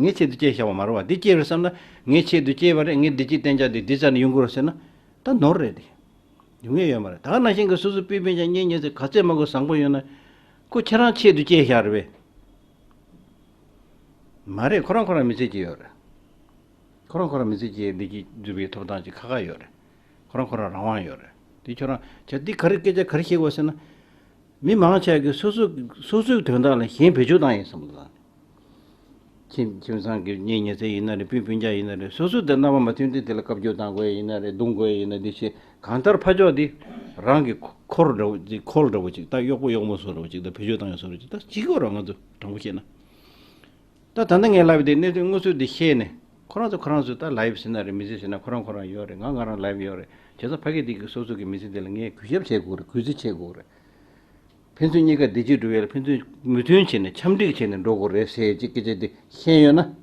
ངའི་ཆེད་དུ་སྐྱེས་བཞག་པ་མ་རེད་བ། འདི་སྐྱེས་རེད་བསམ་ན་ངའི་ཆེད་དུ་སྐྱེས་པ་རེད། ངའི་བདེ་སྐྱིད་གཏན་འཇགས་དེ་འདི་རྩ་ནས་ཡོང་གི་རེད་ཟེར་ན། ད་ནོར་རེད་དེ། ཡོང་ངེས་ཡོད་མ་རེད། ད་ག་ནང་བཞིན་གྱི་སོ་སོའི་སྤུན་སྤུན་ཀྱག་གཉེན་ཉེ་ཚན་ག་ཚད་མང་པོ་བཟང་པོ་ཡོད་ན། ཁོ་ཁྱེད་རང་ཆེད་དུ་སྐྱེས་བཞག་རེད་པས། མ་རེད། ཁོ་རང་ཁོ་རང་མི་ཚེ་གཅིག་ཡོད་རེད། ཁོ་རང་ཁོ་རང་མི་ཚེ་གཅིག་བདེ་སྐྱིད་འཛུགས་པའི་ཐོབ་ཐང་ཅིག་ཁག་ཁག་ཡོད་རེད། ཁོ་རང་ཁོ་རང་རང་དབང་ཡོད་རེད། དེ་ཁྱོད་རང་ཁྱེད་འདི་ག་རེ་སྐད་ཆ་ག་རེ་བཤད་དགོས་ཟེར་ན། མི་མང་ཆེ་གིས་སོ་སོ་སོ་སོའི་དོན་དག་ལ་གཞན་བེད་སྤྱོད་བཏང་ཡིན་བསམ་བློ་བཏང་། ཁྱིམ་ཁྱིམ་ཚང་གི་གཉེན་ཉེ་ཚན་ཡིན་ན་རེད། སྤུན་སྤུན་ཀྱག་ཡིན་ན་རེད། སོ་སོ་དང་རྣམ་པ་མ་མཐུན་དུས་དེ་ལ་བཀའ་བཀྱོན་བཏང་དགོས་ཡིན་ན་རེད། རྡུང་དགོས་ཡིན་ན་འདི་བྱེད། གང་ལྟར་ཕར་ཕྱོགས་འདི་རང་གི་འཁོར་འདྲ་བོ་ཅིག་འཁོར་འདྲ་བོ་ཅིག་ད་གཡོག་པོ་གཡོག་མོ་བཟོ་འདྲ་བོ་ཅིག་ད་བེད་སྤྱོད་བཏང་ཡ་བཟོ་འདྲ་ཅིག་ད་ཅིག་ཡོད་རེད། ང་ཚོ་དྲང་པོ་བཤད་ན། ད་ད་ལྟ་ངས་ལབ་པའི་དེ་གནས་ཚུལ་དངོས་སུ་འདི་ཤེས་ནས་ཁོ་རང་ཚོ་ཁོ་རང་ཚོ་ད་ལའིབ་ཟེར་ན་རེད། མི་ཚེ་ཟེར་ན་ཁོ་རང་ཁོ་རང་ཡོད་རེད། ང་ང་རང་ལའིབ་ཡོད་རེད། བྱས་ཙང་ཕ་གི་འདི་གི་སོ་སོ་གི་མི་ཚེ་འདི་ལ་ངས་གུས་ཞབས་བྱེད་དགོས་རེད། གུས་བརྩི་བྱེད་དགོས་རེད། ཕན་ཚུན་གཉིས་ཀ་བདེ་སྐྱིད་འགྲོ་ཡ་ལ་ཕན་ཚུན་མོས་མཐུན་བྱས་ནས་འཆམ་མཐུན་བྱས་ནས་འགྲོ་དགོས་རེད་ཟེར་ཅིག་སྐད་ཆ་འདི་ཤེས་ཡོད་ན།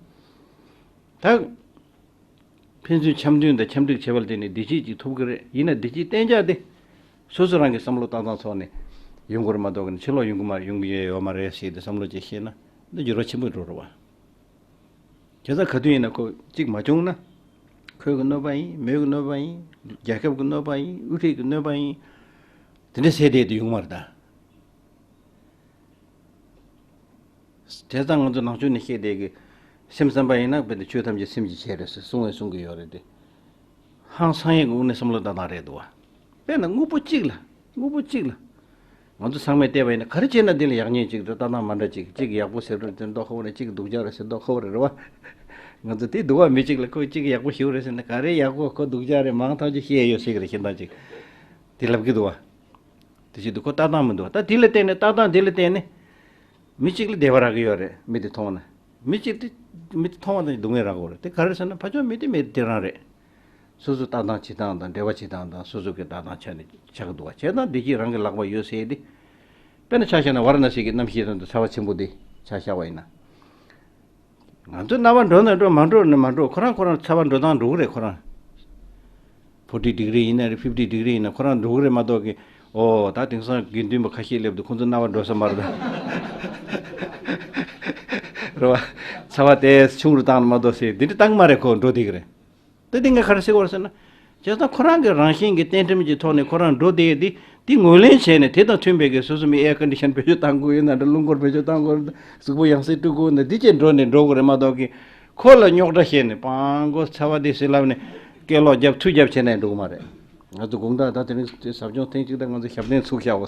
ད། ཕན་ཚུན་འཆམ་མཐུན་དང་འཆམ་འགྲིག་བྱེད་པ་ལ་བརྟེན་ནས་བདེ་སྐྱིད་ཅིག་ཐོབ་ཀྱི་རེད། ཡིན་ན་བདེ་སྐྱིད་གཏན་འཇགས་དེ། སོ་སོ་རང་གི་བསམ་བློ་བཏང་སྟངས་ཐོག་ནས་ཡོང་དགོས་རེད་མ་གཏོགས་ནི་ཕྱི་ལོགས་ཡོང་གི་མ་ཡོང་གི་ཡོད་མ་རེད་ཟེར་ཏེ་བསམ་བློ་ཅིག་བཤད་ན་འདི་འགྱུར་བ་ཆེན་པོ་འགྲོ་རེད་བ། བྱས་ཙང་ག་དུས་ཡིན་ན་ཁོ་གཅིག་མ་བྱུང་ན། ཁོའི་གི་གནོད་པ་ཡིན། མོའི་གི་གནོད་པ་ཡིན། རྒྱལ་ཁབ་ཀྱི་གནོད་པ་ཡིན། དབུ་ཁྲིད་ཀྱི་གནོད་པ་ཡིན། དེ་འདྲ་ཟེར་བསྡད་དེ་ཡོང་གི་མ་རེད་ད། བྱས་ཙང་ང་ཚོ་ནང་ཆོས་ནས་བཤད་བསྡད་ཀྱི། སེམས་བསམ་པ་ཡིན་ན་དཔེ་དེ་ཆོས་ཐམས་ཅད་སེམས་ཀྱི་ཆེད་རེད་ཟེར་གསུང་བས་གསུང་གི་ཡོད་རེད་དེ། ཧང་སང་ཡས་ཀྱི་དབུ་ནས་བསམ་བློ་བཏང་སྟངས་རེད་འདུག་བ། དཔེར་ན་དངོས་པོ་གཅིག་ལ། དངོས་པོ་གཅིག་ལ། ང་ཚོ་ཚང་མས་བལྟས་པ་ཡིན་ན་ག་རེ་བྱས་ན་འདི་ལ་ཡག་ཉེས་གཅིག་དང་ལྟ་སྟངས་མ་འདྲ་གཅིག་གཅིག་ཡག་པོ་ཟེར་རེད་ཟེར་མདོག་ཁ་པོ་རེད། གཅིག་སྡུག་ཅག་རེད་ཟེར་མདོག་ཁ་པོ་རེད་རེད་བ། ང་ཚོ་དེ་སྡུག་བ་མི་གཅིག་ལ་ཁོ་གཅིག་ཡག་པོ་ཞིག་རེད་ཟེར་ན་ག་རེ་ཡག་པོ་ཁོ་སྡུག་ཅག་རེད་མང་ཐག་ཆོད་བཤད་ཡོད་ཟེར་གི་རེད་གཞན་དག་ཅིག་དེ་ལབ་ཀྱི་འདུག་བ། དེ་བྱེད་དུས་ཁོ་ལྟ་སྟངས་མི་འདུག་ད་དེ་ལ་བརྟེན་ནས་ལྟ་སྟངས་དེ་ལ་བརྟེན་ནས། མི་གཅིག་ལ་བདེ་བ་རག་གི་ཡོད་རེད། མི་དེ་མཐོང་ན། མི་གཅིག་དེ་མི་དེ་མཐོང་བ་དང་སྡུག་བསྔལ་རག་གི་རེད། དེ་ག་རེ་ཟེར་ན་ཕར་ཕྱོགས་མི་དེ་མི་དེ་རང་རེད། སོ་སོ་ལྟ་སྟངས་བྱེད་སྟངས་དང་འབྲེལ་བ་བྱེད་སྟངས་དང་སོ་སོ་གི་ལྟ་སྟངས་ཆ་ནས་ཆགས་འདུག་བ། བྱས་ཙང་བདེ་སྐྱིད་རང་གི་ལག་པ་ཡོད་ཟེར་ཡས་དེ། དཔེར་ན་ཆ་བཞག་ན་ཝཱ་ར་ཎ་སི་གི་གནམ་གཤིས་དང་དུ་ཚ་བ་ཆེན་པོ་དེ་ཆ་བཞག་པ་ཡིན་ན། ང་ཚོ་སྣང་བ་འགྲོ་ན་འགྲོ་མ་འགྲོ་ན་མ་འགྲོ་ཁོ་རང་ཁོ་རང་ཚ་བ་འགྲོ་སྟངས་འགྲོ་གི་རེད་ཁོ་རང་། ཕོར་ཊི་ཌི་གྷི་རི་ཡིན་ན་རེད་ཕིབ་ཊི་ཌི་གྷི་རི་ཡིན་ན་ཁོ་རང་འགྲོ་གི་རེད་མ་གཏོགས་ཀི། ཨོ་ད་དེང་སང་དགེ་འདུན་པ་ཁ་ཤས་སླེབས་འདུག་ཁོང་ཚོ་སྣང་བ་འགྲོ་ས་མ་རེད་ད། རེད་བ། ཚ་བ་དེ་ཆུང་རུ་བཏང་ན་མ་གཏོགས་ཟེར་འདི་འདྲ་བཏང་མ་རེད་ཁོ་འགྲོ་བསྡད་ཀྱི་རེད། ད་དེ་ངས་ག་རེ་ཟེར་བ་རེད་ཟེར་ན། བྱས་ཙང་ཁོ་རང་གི་རང་བཞིན་གྱི་རྟེན་ཁྲིམས་ཀྱི་ཐོག་ནས་ཁོ་རང་འགྲོ་བསྡད་དེ་དེ་ངོས་ལེན་བྱས་ནས་དེ་དང་མཐུན་པའི་གི་སོ་སོ་མི་ཨེར་ཀོན་ཌི་ཤན་བེད་སྤྱོད་བཏང་དགོས་ཡོད་ན་འདྲ་རླུང་འཁོར་བེད་སྤྱོད་བཏང་དགོས་ན་གཟུགས་པོ་ཡང་སེ་བཀྲུ་དགོས་ན་འདི་བྱས་འགྲོ་ནས་འགྲོ་དགོས་རེད་མ་གཏོགས་གི། ཁོ་ལ་རྙོག་དྲ་བཤད་ནས་སྤང་མགོ་ཚ་བ་དེ་ཟེར་ལབ་ནས་སྐད་ལོག་རྒྱབ་མཐུ་རྒྱབ་བྱས་ནས་འགྲོ་གི་མ་རེད། ང་ཚོ་དགོང་དག་ད་དེ་རིང་དེ་ཟབ་སྦྱོང་ཐེངས་གཅིག་ད་ང་ཚོ་ཞབས་བརྟན་ཚུགས་བཞག་འོ་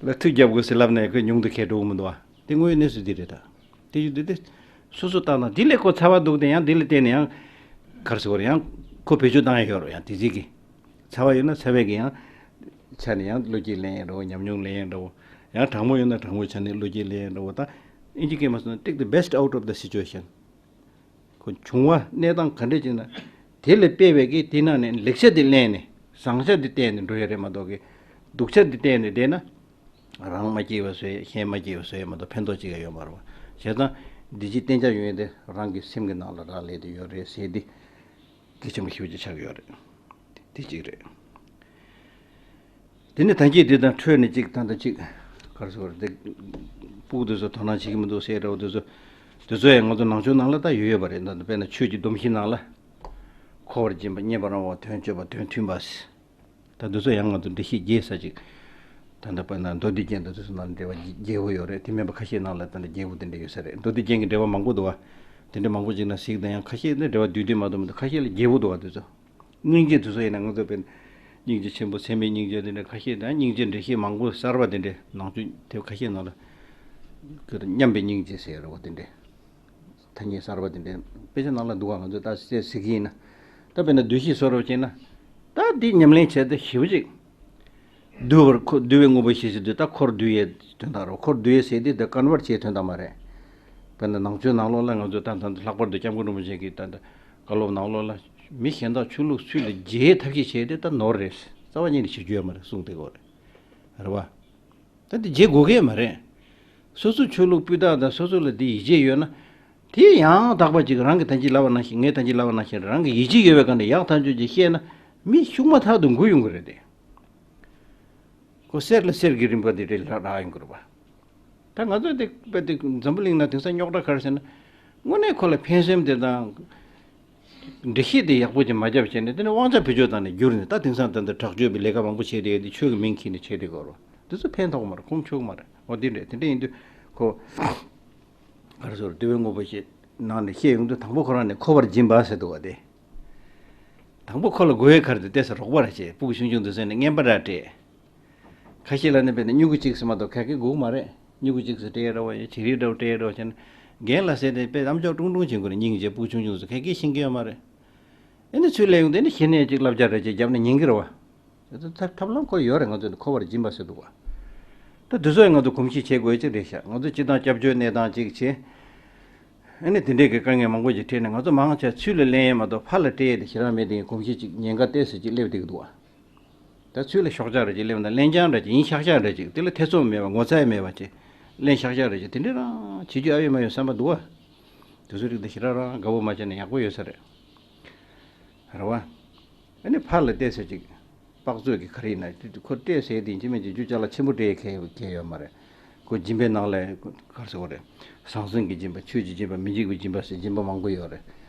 ལ་མཐུ་རྒྱབ་དགོས་ཟེར་ལབ་ནས་ཁོས་ཉུང་དུ་ཁས་འགྲོ་གི་མི་འདུག་ཨ། དེ་དངོས་ཡོད་གནས་ཚུལ་འདི་རེད་ད། དེ་ཡོད་དེ་དེ། སོ་སོ་ལྟ་ན་འདི་ལས་ཁོ་ཚ་བ་འདུག་དེ་ཡང་འདི་ལ་བརྟེན་ནས་ཡང་། གར་སོ་ཡང་། ཁོ་བེད་སྤྱོད་བཏང་ཡ་ཡོད་རོ་ཡང་དེ་རྗེས་ཀྱི། ཚ་བ་ཡོད་ན་ཚ་བའི་གི་ཡང་། ཆ་ནས་ཡང་བློ་སྐྱེད་ལེན་ཡ་འདྲ་བོ་ཉམས་མྱོང་ལེན་ཡ་འདྲ་བོ། ཡང་གྲང་མོ་ཡོད་ན་གྲང་མོའི་ཆ་ནས་བློ་སྐྱེད་ལེན་ཡ་འདྲ་བོ་ད། ཨིན་ཇི་སྐད་མ་སོང་ན་take the best out of the situation། ཁོ་བྱུང་བ་གནས་སྟངས་ག་འདྲས་ཅིག་ན། དེ་ལས་སྤེལ་བའི་གི་དེ་ནང་ནས་ལེགས་ཆ་དེ་ལེན་ནས་བཟང་ཆ་དེ་བསྟན་ནས་འགྲོ་ཡ་རེད་མ་གཏོགས་གི། སྡུག་ཆ་དེ་བསྟན་ནས་བསྡད་ན། རང་མ་སྐྱིད་པ་བཟོས་གཞན་མ་སྐྱིད་པ་བཟོས་མ་གཏོགས་ཕན་ཐོགས་ཅིག་ཡང་ཡོད་མ་རེད་བ། བྱས་ཙང་འདི་ཅིག་གཏན་འཇགས་ཡོང་ཡ་དེ་རང་གི་སེམས་ཀྱི་ནང་ལ་རག་ལས་དེ་ཡོད་རེད་ཟེར་དེ། གལ་ཆེན་པོ་ཞེ་པོ་ཅིག་ཆགས་ཀྱི་ཡོད་རེད། དེ་གཅིག་རེད། དེ་ནས་ད་གིན་དེ་དང་འཕྲོས་ནས་གཅིག་ད་ལྟ་གཅིག་ག་རེ་ཟེར་དགོས་རེད་དེ། ཕྲུ་གུ་དེ་ཚོ་དོ་སྣང་བྱེད་ཀྱི་མི་འདུག་ཟེར་འདྲ་བོ་དེ་ཚོ། དེ་ཚོ་ཡང་ང་ཚོ་ནང་ཆོས་ནང་ལ་ད་ཡོད་ཡོད་པ་རེད་ད་དཔེར་ན་ཆོས་ཀྱི་སྡོམ་གཞི་ནང་ལ། འཁོར་བར་སྦྱིན་པ་མཉེས་པར་རང་བ་དོན་སྤྱོད་པ་དོན་མཐུན་པ། ད་དེ་ཚོ་ཡང་ང་ཚོ་འགྲེལ་བཤད་རྒྱས་ས་ཅིག་ད་ལྟ་དཔེར་ན་མདོ་སྡེ་རྒྱན་དང་དེ་ཚོ་ནང་འགྲེལ་བ་རྒྱས་པོ་ཡོད་རེད་དེ་མིན་པ་ཁ་ཤས་ནང་ལ་ད་ལྟ་རྒྱས་པོ་དེ་འདྲ་ཡོད་ས་རེད་མདོ་སྡེ་རྒྱན་གྱི་འགྲེལ་བ་མང་པོ་འདུག་བ། དེ་འདྲ་མང་པོ་ཅིག་ན་གཟིགས་དང་ཡང་ཁ་ཤས་ནི་འགྲེལ་བ་བསྡུས་བསྡུས་མ་གཏོགས་མི་འདུག་ཁ་ཤས་ལ་རྒྱས་པོ་འདུག་བ་དེ་ཚོ། སྙིང་རྗེ་དེ་ཚོ་ཡིན་ན་ང་ཚོ་དཔེར་ན། སྙིང་རྗེ་ཆེན་པོ་ཚད་མེད་སྙིང་རྗེ་དེ་འདྲ་ཁ་ཤས་དང་སྙིང་རྗེ་འགྲེལ་བཤད་མང་པོ་གསར་བ་དེ་འདྲ་ནང་ཆོས་དེ་ཁ་ཤས་ནང་ལ། ཀྱི་མཉམ་པའི་སྙིང་རྗེ་ཟེར་རོ་དེ་འདྲ། ཐ་སྙད་གསར་བ་དེ་འདྲ་དཔེ་ཆ་ནང་ལ་འདུག་ག་ང་ཚོས་ད་གསལ་གཟིགས་ཀྱི་ཡིན་ན། ད་དཔེར་ན་བསྡུས་གཞི་བཟོ་རོགས་བྱས་ན། ད་འདི་ཉམས་ལེན་བྱས་ཏེ་ཞེ་པོ་ཅིག་བསྡུ་བར་ཁོ་བསྡུ་བའི་དངོས་པོ་ཞེས་བྱ་བསྡུ་ད་འཁོར་བསྡུ་ཡས་དོན་དག་རོ་འཁོར་བསྡུ་ཡས་ཟེར་དུས་ད་ཀོན་ཝར་བྱས་དོན་དག་མ་རེད། དཔེར་ན་ནང་ཆོས་ནང་ལོགས་ལ་ང་ཚོས་ད་ད་ལྷག་པར་དུ་སྐྱབས་མགོན་རིན་པོ་ཆེ་གིས་ད་ད་བཀའ་སློབ་ནང་ལོགས་ལ་མི་གཞན་དག་ཆོས་ལུགས་སུ་ལ་རྒྱའི་ཐབས་ཤེས་བྱས་ཏེ་ད་ནོར་རེད་རྩ་བ་ཉིད་ནས་བྱེད་རྒྱུ་ཡོད་མ་རེད་གསུངས་ཏེ་གོ་རེད། རེད་བ། ད་འདི་བརྗེད་དགོས་ཀྱི་མ་རེད། སོ་སོ་ཆོས་ལུགས་སྤུས་དག་དང་སོ་སོ་ལ་འདི་ཡིད་ཆེས་ཡོད་ན། དེ་ཡང་དག་པ་ཅིག་རང་གི་ད་ཅི་ལབ་པ་ནང་བཞིན་ངས་ད་ཅི་ལབ་པ་ནང་བཞིན་རང་གི་ཡིད་ཆེས་ཡོད་པའི་སྒང་ནས་ཡག་ཐག་ཆོད་ཅིག་བཤད་ན་མི་ཤུགས་མ་ཐག་ཏུ་འགུལ་ཡོང་གི་རེད་དེ། ཁོ་གསེར་ལ་གསེར་གྱི་རིན་པ་འདི་འདྲའི་རག་རག་ཡོང་གི་རེད་པ། ད་ང་ཚོ་འདི་དཔེ་འདི་འཛམ་བུ་གླིང་ན་དེང་སང་རྙོག་དྲ་ག་རེ་ཟེར་ན། དངོས་གནས་ཁོ་ལ་ཕན་སེམས་དེ་དང་། འགྲེལ་བཤད་དེ་ཡག་པོ་ཅིག་མ་བརྒྱབ་བྱས་ནས་དེ་ནས་དབང་ཆ་བེད་སྤྱོད་བཏང་ནས་བསྒྱུར་ནས་ད་དེང་སང་ད་ལྟ་དྲག་སྤྱོད་པའི་ལས་ཀ་མང་པོ་བྱས་ཏེ་དེ་ཆོས་ཀྱི་མིང་འཁྱེར་ནས་བྱས་ཏེ་གོ་རོ། དེ་ཚོ་ཕན་ཐོགས་མ་རེད་ཁུངས་ཆོད་མ་རེད་འོ་དེ་འདྲས་དེ་འདྲས་ཡིན་དུས་ཁོ། ག་རེ་ཟེར་བསྡུ་བའི་དངོས་པོ་ཞེས་ནང་ནས་བཤད་ཡོང་དུས་དང་པོ་ཁོ་རང་ནས་འཁོར་བར་སྦྱིན་པ་ཟེར་འདུག་བ་དེ། དང་པོ་ཁོ་ལ་དགོས་ཡས་ག་རེ་དེ་ལྟས་སུ་རོགས་པ་ར་བྱས་སྤུ་གུ་ཆུང་ཆུང་དུ་བཟོས་ནས་རྔན་པ་ར་སྤྲད། ཁ་ཤས་ལ་ནི་དཔེར་ན་སྨྱུ་གུ་གཅིག་ཙམ་མ་གཏོགས་ག་གེ་དགོས་མ་རེད། སྨྱུ་གུ་གཅིག་ཙམ་སྤྲད་རོགས་ཡ་བྱི་རིལ་འདྲ་བོ་སྤྲད་རོགས་བྱས་ན། རྒན་ལགས་ཟེར་ཏེ་དཔེ་ཨམ་ཅོག་ཀྲུང་ཀྲུང་བྱེད་དགོས་རེད་སྙིང་རྗེ་སྤུ་གུ་ཆུང་ཆུང་ཚོ་ག་གེ་ཤེས་ཀྱི་ཡོད་མ་རེད། ཨེ་ནི་ཚུར་སླེབས་ཡོང་དུས་ནི་ཞི་གནས་ཅིག་བསླབ་བྱ་རེ་ཅིག་བརྒྱབ་ནས་ཉན་གི་རེད་བ། ད་ཐབས་ལམ་ཁོ་ཡོད་རེད་ང་ཚོ་ནི་འཁོར་བར་སྦྱིན་པ་ཟེར་འདུག་བ། ད་དེ་ཚོ་ཡང་ང་ཚོ་གོམས་གཤིས་བྱེད་དགོས་ཅིག་རེད་ཤག་ང་ཚོ་སྤྱི་བཏང་སྐྱབས་བཅོལ་གནས་སྟངས་ཅིག་བྱེད། ཨེ་ནི་དེ་འདྲས་ཀྱི་དཀའ་ངལ་མང་པོ་ཅིག་འཕྲད་ནས་ང་ཚོ་མང་ཆེ་ཚུར་ལ་ལེན་ཡས་མ་གཏོགས་ཕར་ལ་སྤྲད་ཡས་དེ་ཞེ་དྲག་མེད་དེ་གོམས་གཤིས་ཅིག་ཉེན་ཁ་ཏོག་ཙམ་ཅིག་སླེབས་བསྡད་ཀྱི་འདུག་བ། ད་ཚུར་ལ་ཤོག་ཆག་རེ་ཅིག་སླེབས་ན་ལེན་རྐྱང་རེ་ཅིག་ཡིན་ཤག་ཤག་རེ་ཅིག་དེ་ལ་ཐེ་ཚོམ་མེད་པ་ངོ་ཚ་ཡ་མེད་པ་ཅིག་ལེན་ཤག་ཤག་རེ་ཅིག་དེ་འདྲས་རང་བྱེད་རྒྱུ་ཨ་ཡོད་མ་ཡོད་བསམ་པ་འདུག་བ། དེ་ཚོ་རིགས་འདི་ཞེ་དྲག་རང་དགའ་པོ་མ་བྱས་ན་ཡག་པོ་ཡོད་ས་རེད། རེད་བ། ཨ་ནི་ཕར་ལ་བལྟས་ཚེ་ཅིག་དཔག་ཚོད་ཀྱི་ག་རེ་ཡིན་ན་དེ་ཁོ་བལྟས་ཟེར་དེ་ཡིན་གཅིག་མིན་གཅིག་རྒྱུ་ཅ་ལག་ཆེན་པོ་སྤྲད་མཁན་མཁན་ཡོད་མ་རེད། ཁོ་སྦྱིན་པའི་ནང་ལ་ག་རེ་ཟེར་དགོས་རེད། ཟང་ཟིང་གི་སྦྱིན་པ་ཆོས་ཀྱི་སྦྱིན་པ་མི་འཇིགས་པའི་སྦྱིན་པ་ཟེར་སྦྱིན་པ་མང་པོ་ཡོད་རེད།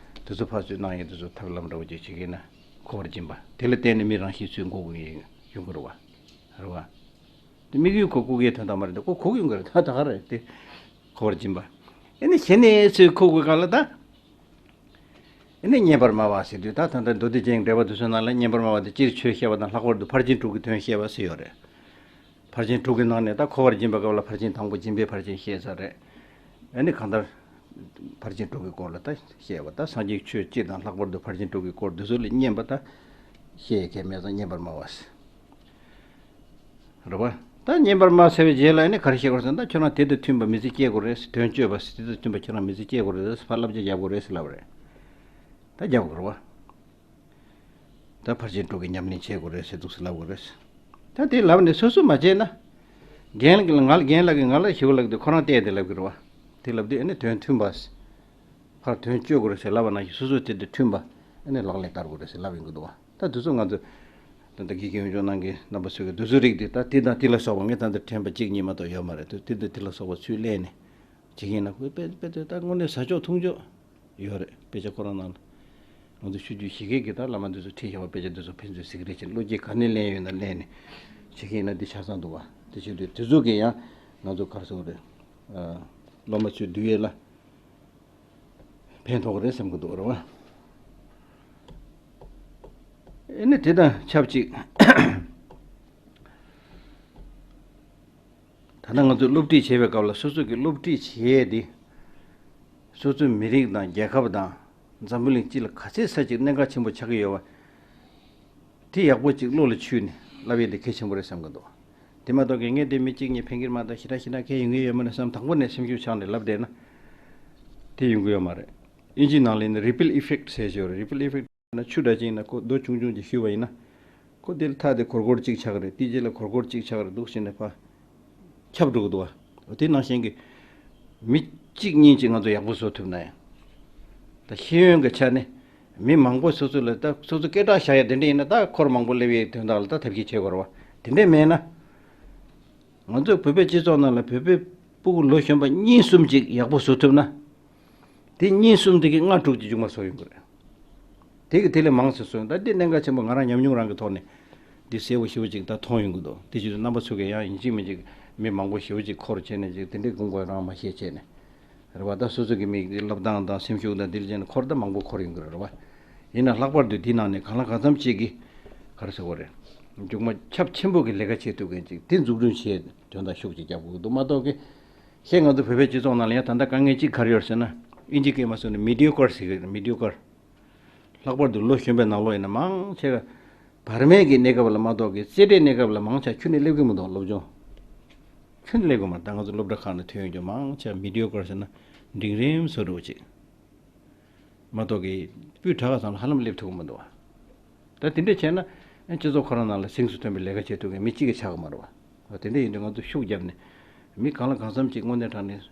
དེ་ཚོ་ཕར་ཚུར་གནང་ཡས་དེ་ཚོ་ཐབས་ལམ་འདྲ་བོ་ཅིག་བྱེད་ཀྱི་ཡིན་ན་འཁོར་བར་སྦྱིན་པ་དེ་ལ་བརྟེན་ནས་མི་རང་གཤིས་ཚུར་འགུག་གི་ཡོང་གི་རེད་བ། རེད་བ། དེ་དམིགས་ཡུལ་ཁོ་འགུག་ཡས་དོན་དག་མ་རེད་དེ་ཁོ་འགུག་ཡོང་གི་རེད་ད་ད་ག་རེད་དེ། འཁོར་བར་སྦྱིན་པ། ཨེ་ནི་གཞན་ནས་ཚུར་འགུག་དགོས་ག་ལ་ད། ཨེ་ནི་མཉེས་པར་སྨྲ་བ་ཟེར་དུས་ད་ད་ལྟ་མདོ་སྡེ་རྒྱན་འགྲེལ་པ་དེ་ཚོའི་ནང་ལ་མཉེས་པར་སྨྲ་བ་དེ་སྤྱིར་ཆོས་བཤད་པ་དང་ལྷག་པར་དུ་ཕར་ཕྱིན་དྲུག་གི་དོན་བཤད་པ་ཟེར་ཡོད་རེད། ཕར་ཕྱིན་དྲུག་གི་ནང་ནས་ད་འཁོར་བར་སྦྱིན་པའི་སྐབས་ལ་ཕར་ཕྱིན་དང་པོ་སྦྱིན་པའི་ཕར་ཕྱིན་བཤད་ས་རེད། ཨེ་ནི་གང་ལྟར། ཕར་ཕྱིན་དྲུག་གི་སྐོར་ལ་ད་བཤད་པ་ད་སངས་རྒྱས་ཆོས་སྤྱི་དང་ལྷག་པར་དུ་ཕར་ཕྱིན་དྲུག་གི་སྐོར་འདི་ཚོ་ལ་མཉེས་པ་ད། བཤད་མཁན་མེད་ཙང་མཉེས་པར་སྨྲ་བ་ཟེར། རེད་བ། ད་བསྙེན་པར་མ་ཟེར་བའི་རྗེས་ལ་ནི་ག་རེ་བཤད་དགོས་ཟེར་ན། ད་ཁྱོད་རང་དེ་དང་མཐུན་པ་མི་ཚེ་སྐྱེལ་དགོས་རེད། དོན་སྤྱོད་པ་དེ་དང་མཐུན་པ་ཁྱོད་རང་མི་ཚེ་སྐྱེལ་དགོས་རེད། ཕར་བསླབ་བྱ་རྒྱག་དགོས་རེད་ཟེར་ལབ་པ་རེད། ད་རྒྱག་དགོས་རེད་བ། ད་ཕར་ཕྱིན་དྲུག་གི་ཉམས་ལེན་བྱེད་དགོས་རེད་ཟེར་འདུག་ཟེར་ལབ་དགོས་རེད། ད་དེ་ལབ་ནས་སོ་སོ་མ་བྱས་ན། རྒན་ལགས་ང་ལ་རྒན་ལགས་ཀྱིས་ང་ལ་ཞུ་ལགས་དེ་ཁོ་རང་བལྟས་ཏེ་ལབ་ཀྱི་རེད་བ། དེ་ལབ་དུས་ཨ་ནི་དོན་མཐུན་པ། ཕར་དོན་སྤྱོད་དགོས་རེད་ཟེར་ལབ་པ་ནང་བཞིན་སོ་སོ་དེ་དང་མཐུན་པ་ཨ་ནི་ལག་ལེན་བསྟར་དགོས་རེད་ཟེར་ལབ་ཡོང་གི་འདུག་བ། ད་དུས་ཚོད་ང་ཚོ་ད་ལྟ་དགེ་རྒན་ཡོངས་སྦྱོང་གནང་མཁན་རྣམ་པ་ཚོས་ཀྱི་དུས་ཚོད་རིགས་དེ་ད་དེ་དང་དེ་ལ་སོགས་པ་ངས་ད་ལྟ་དྲན་པ་གཅིག་གཉིས་མ་གཏོགས་ཡོད་མ་རེད། དེ་དང་དེ་ལ་སོགས་པ་ཚུར་གླས་ནས་བྱེད་མཁན་ན་དཔེ་དཔེ་དེ་ད་དངོས་གནས་ཟ་ཆོག་འཐུང་ཆོག་ཡོད་རེད། དཔེ་ཆ་ཁོ་རང་ནང་ལ་ང་ཚོ་ཆོས་བརྒྱུད་གཞིས་ཀའི་གི་ད་བླ་མ་འདི་ཚོ་ཁྲིད་བཞག་པ་དཔེ་ཆ་འདི་ཚོ་ཕན་ཚུན་གཟིགས་རེས་བྱེད། བློ་སྐྱེད་ག་ནས་ལེན་ཡོད་ན་ལེན་ནས་བྱེད་མཁན་ན་འདི་ཆ་ཚང་འདུག་བ། དེ་བྱེད་དུས་དེ་ཚོ་གི་ཡང་ང་ཚོ་ག་རེ་ཟེར་དགོས་རེད། སློབ་མ་ཚོའི་འདུལ་ཡས་ལ་ཕན་ཐོགས་རེད་བསམ་གི་འདུག་རེད་བ། ཨེ་ནི་དེ་དང་ཆབས་ཅིག་ད་ནང་ང་ཚོས་སློབ་ཁྲིད་བྱེད་པའི་སྐབས་ལ་སོ་སོ་གི་སློབ་ཁྲིད་བྱེད་ཡས་དེ་སོ་སོའི་མི་རིགས་དང་རྒྱལ་ཁབ་དང་འཛམ་བུ་གླིང་སྤྱི་ལ་ག་ཚད་ས་ཅིག་གནད་འགག་ཆེན་པོ་ཆགས་ཀྱི་ཡོད་བ། དེ་ཡག་པོ་ཅིག་བློ་ལ་ཆུད་ནས་བསླབ་ཡས་དེ་གལ་ཆེན་པོ་རེད་བསམ་གི་འདུག་དེ་མ་གཏོགས་ཀྱི་ངས་དེ་མི་གཅིག་གཉིས་ཕན་གྱི་མ་གཏོགས་ཞེ་དྲག་ཞེ་དྲག་གལ་ཡོང་གི་ཡོད་མ་རེད་བསམ་དང་པོ་ནས་སེམས་ཤུགས་ཆག་ནས་ལབ་བསྡད་ན་དེ་ཡོང་གི་ཡོད་མ་རེད། དབྱིན་ཇིའི་ནང་ལ་ཡིན་ན་ripple effect ཟེར་ཞིག་ཡོད་རེད། ripple effect ན་ཆུ་འདྲ་ཅིག་ཡིན་ན་ཁོ་རྡོ་ཆུང་ཆུང་ཅིག་གཞུས་པ་ཡིན་ན། ཁོ་དེ་ལ་ཐག་དེ་སྒོར་སྒོར་གཅིག་ཆགས་རེད། དེའི་རྗེས་ལ་སྒོར་སྒོར་གཅིག་ཆགས་རེད་འདུག་ཟེར་ནས་ཕར་ཁྱབ་འགྲོ་གི་འདུག་བ། དེ་ནང་བཞིན་གྱི་མི་གཅིག་གཉིས་ཅིག་ང་ཚོ་ཡག་པོ་བཟོ་ཐུབ་ན་ཡང་། ད་ཤེས་ཡོན་གྱི་ཆ་ནས་མི་མང་པོ་སོ་སོ་ལ་ད་སོ་སོ་སྐད་གྲགས་བཞག་ཡ་དེ་འདྲ་ཡིན་ན་ད་འཁོར་མང་པོ་སླེབས་ཡའི་དོན་དག་ལ་ད་ཐབས་ཤེས་བྱེད་དགོས་རེད་བ། དེ་འདྲ་མེད་ན། ང་ཚོས་བོད་པའི་སྤྱི་ཚོགས་ནང་ལ་བོད་པའི་སྤུ་གུ་ལོ་གཞོན་པ་གཉིས་གསུམ་ཅིག་ཡག་པོ་བཟོ་ཐུབ་ན། དེ་གཉིས་གསུམ་དེ་གི་ལྔ་དྲུག་ཅིག་མཇུག་མ་བཟོ་ཡོང་གི་རེད། དེ་གི་དེ་ལས་མང་ཙམ་བཟོ་ཡོང་། ད་འདི་གནད་འགག་ཆེན་པོ་ང་རང་ཉམས་མྱོང་རང་གི་ཐོག་ནས་འདི་གསལ་པོ་ཞེ་པོ་ཅིག་ད་མཐོང་ཡོང་གི་འདུག་དེ་བཞིན་དུ་རྣམ་པ་ཚོ་གིས་ཡང་ཡིན་གཅིག་མིན་གཅིག་མི་མང་པོ་ཞེ་པོ་ཅིག་འཁོར་བྱས་ནས་ཅིག་དེ་འདྲའི་དགོངས་པ་རང་མ་བཞེས་བྱས་ནས། རེད་བ། ད་སོ་སོ་གི་མི་གི་བསླབ་སྟངས་དང་སེམས་ཤུགས་དང་དེ་ལ་བྱས་ནས་འཁོར་ད་མང་པོ་འཁོར་ཡོང་གི་རེད་བ། ཡིན་ན་ལྷག་པར་དུ་དེའི་ནང་ནས་གང་ལ་གང་འཚམ་ཅིག་གིས་ག་རེ་ཟེར་དགོས་རེད། མཇུག་མ་ཁྱབ་ཆེན་པོ་གི་ལས་ཀ་བྱེད་ཐུབ་མཁན་ཅིག་དེ་འཛུགས་སྐྲུན་བྱེད་དོན་དག་ཤུགས་ཅིག་རྒྱག་དགོས་ཀྱི་འདུག་མ་གཏོགས་ཀི། ཤེས་ང་ཚོ་བོད་པའི་སྤྱི་ཚོགས་ནང་ལ་ཡང་ད་ལྟ་དཀའ་ངལ་གཅིག་ག་རེ་ཡོད་ཟེར་ན། དབྱིན་ཇི་སྐད་མ་སོང་ནས་མི་ཌི་ཡོ་ཀར་ཟེར་གི་རེད། མི་ཌི་ཡོ་ཀར། ལྷག་པར་དུ་ལོ་གཞོན་པའི་ནང་ལོགས་ཡིན་ན་མང་ཆེ་བ། བར་མའི་གི་གནས་སྐབས་ལ་མ་གཏོགས་ཀི་རྩེ་གྲས་གནས་སྐབས་ལ་མང་ཆེ་ཁྱོན་ནས་སླེབས་ཀྱི་མི་འདུག་སློབ་སྦྱོང་། ཁྱོན་ནས་སླེབས་ཀྱི་མ་རེད། ད་ང་ཚོ་སློབ་གྲྭ་ཁག་ནས་ཐོན་ཡོང་རྒྱུ་མང་ཆེ་མི་ཌི་ཡོ་ཀར་ཟེར་ན་འབྲིང་རིམ་བཟོ་འདྲ་བོ་ཅིག་མ་གཏོགས་ཀི་སྤུས་དག་ག་ཚང་ལ་ཧ་ལམ་སླེབས་ཐུབ་ཀྱི་མི་འདུག་བ། ད་དེ་འདྲས་བྱས་ན་སྤྱི་ཚོགས་ཁོ་རང་ནང་ལ་གཟེངས་སུ་ཐོན་པའི་ལས་ཀ་བྱེད་ཐུབ་མཁན་མི་གཅིག་གི་ཆགས་ཀྱི་མ་རེད་བ། དེ་འདྲས་ཡིན་དུས་ང་ཚོ་ཤུགས་བརྒྱབ་ནས་མི་གང་ལ་གང་འཚམ་ཅིག་དངོས་གནས་དྲང་གནས།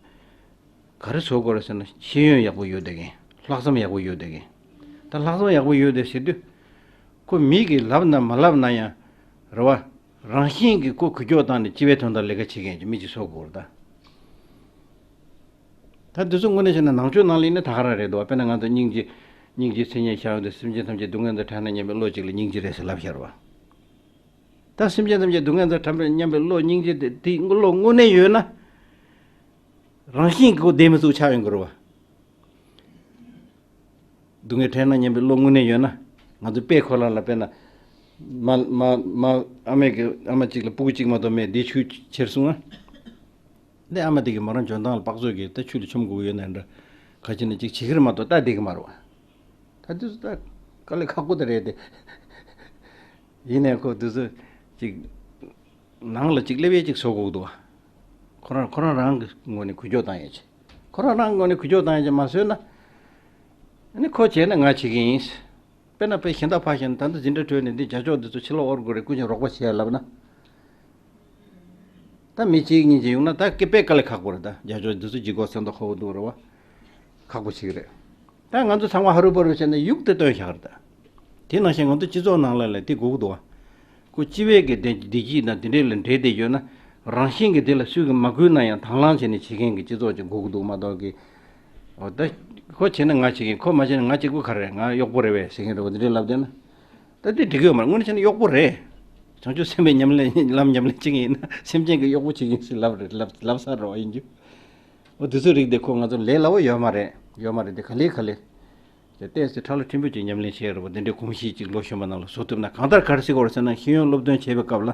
ག་རེ་བཟོ་དགོས་རེད་ཟེར་ན་ཤེས་ཡོན་ཡག་པོ་ཡོད་བསྡད་མཁན། ལྷག་བསམ་ཡག་པོ་ཡོད་བསྡད་མཁན། ད་ལྷག་བསམ་ཡག་པོ་ཡོད་བསྡད་ཟེར་དུས། ཁོ་མི་གིས་ལབ་ན་མ་ལབ་ན་ཡང་། རེད་བ། རང་བཞིན་གྱིས་ཁོ་འགུལ་སྐྱོད་བཏང་ནས་སྤྱི་པའི་དོན་དག་ལས་ཀ་བྱེད་མཁན་གྱི་མི་ཅིག་བཟོ་དགོས་རེད་ད། ད་འདི་ཚོ་དངོས་གནས་བྱས་ན་ནང་ཆོས་ནང་ལ་ཡིན་ན་ད་ག་རང་རེད་འདུག་བ། དཔེར་ན་ང་ཚོ་སྙིང་རྗེ། སྙིང་རྗེའི་མཚན་ཉིད་བཞག་ཡོང་དུས་སེམས་ཅན་ཐམས་ཅད་སྡུག་བསྔལ་དང་བྲལ་ན་སྙམ་པའི་བློ་གཅིག་ལ་སྙིང་རྗེ་རེད་ཟེར་ལབ་བཞག་རེད་བ། ད་སེམས་ཅན་ཐམས་ཅད་སྡུག་བསྔལ་དང་བྲལ་ན་སྙམ་པའི་བློ་སྙིང་རྗེ་དེ་དེའི་བློ་དངོས་གནས་ཡོད་ན། རང་བཞིན་གྱིས་ཁོ་བདེ་མི་ཚུགས་ཆགས་ཡོང་གི་རེད་བ། སྡུག་བསྔལ་བྲལ་ན་སྙམ་པའི་བློ་དངོས་གནས་ཡོད་ན། ང་ཚོ་དཔེ་ཁོ་རང་ལ་དཔེར་ན། མ་མ་མ་ཨ་མས་ཀྱི་ཨ་མ་གཅིག་ལ་སྤུ་གུ་གཅིག་མ་གཏོགས་མེད་དེ་ཆུ་ཁྱེར་སོང་ང་། འདི་ཨ་མ་དེ་གིས་མོ་རང་འཇོན་ཐང་ལ་དཔག་ཚོད་ཀྱིས་ད་ཆུ་ལ་མཆོང་དགོས་ཀྱི་ཡོད་ན་འདྲ། ག་ཅི་ན་ཅིག་བྱེད་ཀྱི་རེད་མ་གཏོགས་ད་བསྡད་ཀྱི་མ་རེད་བ། ད་དུས་སུ་ད་དཀའ་ལས་ཁག་པོ་དེ་རེད་དེ། ཡིན་ནའི་ཁོ་དུས་སུ་ཅིག་ནང་ལ་ཅིག་སླེབས་ཡས་ཅིག་བཟོ་དགོས་འདུག་བ། ཁོ་རང་ཁོ་རང་རང་གི་ངོས་ནས་འགུལ་སྐྱོད་བཏང་ཡས་ཅིག་ཁོ་རང་རང་ངོས་ནས་འགུལ་སྐྱོད་བཏང་ཡས་ཅིག་མ་བཟོས་ན། ཨ་ནི་ཁོ་བྱས་ན་ང་བྱེད་ཀྱི་ཡིན། དཔེར་ན་དཔེ་གཞན་དག་ཕར་བཞག་ན་ད་ལྟ་འཛིན་གྲྭ་གྲོལ་ནས་འདི་རྒྱ་ཕྱོགས་འདི་ཚོ་ཕྱི་ལོགས་དབོར་དགོས་རེད། སྐུ་མཁྱེན་རོགས་པ་བྱེད་ཡ་ལབ་ན། ད་མི་གཅིག་གཉིས་ཅིག་ཡོང་ན་ད་སྐད་དཔེ་དཀའ་ལས་ཁག་པོ་རེད། ད་རྒྱ་ཕྱོགས་འདི་ཚོ་ལྗིད་ཁོག་སེམས་ཐག་ཁོ་བོ་འདུག་རེད་བ། ཁག་པོ་ཞིག་རེད། ད་ང་ཚོ་ཚང་མ་ཧ་རུ་པ་རུ་བྱས་ནས་ཡུག་དེ་བཏོན་བཞག་རེད་ད། དེ་ནང་བཞིན་ང་ཚོ་སྤྱི་ཚོགས་ནང་ལ་ལ་དེ་དགོས་ཀྱི་འདུག་བ། ཁོ་སྤྱི་པའི་གི་བདེ་བདེ་སྐྱིད་དང་དེ་འདྲས་ལ་འབྲེལ་བསྡད་ཡོད་ན། རང་བཞིན་གྱི་དེ་ལ་སུས་ཀྱིས་མ་བསྐུལ་ན་ཡང་དང་བླངས་བྱས་ནས་བྱེད་མཁན་གྱི་སྤྱི་ཚོགས་ཅིག་དགོས་ཀྱི་འདུག་མ་གཏོགས་ཀྱི། འོ་ད། ཁོ་བྱས་ན་ང་བྱེད་མཁན། ཁོ་མ་བྱས་ན་ང་གཅིག་པུ་ག་རེ་རེད། ང་གཡོག་པོ་རེད་པས་ཟེར་མཁན་རེད་བ། འདི་འདྲས་ལབ་བསྡད་ན། ད་དེ་འགྲིག་གི་ཡོད་མ་རེད། དངོས་གནས་བྱས་ན་གཡོག་པོ་རེད། བྱང་ཆུབ་སེམས་དཔའི་ཉམས་ལེན་ལམ་ཉམས་ལེན་བྱེད་མཁན་ཡིན་ན་སེམས་ཅན་གྱི་གཡོག་པོ་བྱེད་མཁན་ཟེར་ལབ་རེད། ལབ་ལབ་ས་རེད་བ་ཡིན་རྒྱུ། འོ་དེ་ཚོའི་རིགས་དེ་ཁོ་ང་ཚོ་ལས་སླ་བོ་ཡོད་མ་རེད། ཡོད་མ་རེད་དེ་ག་ལེ་ག་ལེ། དེ་ཏོག་ཙམ་ཁྲ་ལ་ཕྲན་བུ་ཅིག་ཉམས་ལེན་བྱས་རེད་བ། དེ་འདྲའི་གོམས་གཤིས་ཅིག་ལོ་གཞོན་པ་ནང་ལ་བཟོ་ཐུབ་ན། གང་ལྟར་ག་རེ་ཟེར་དགོས་རེད་ཟེར་ན། ཤེས་ཡོན་སློབ་སྟོན་བྱེད་པའི་སྐབས་ལ།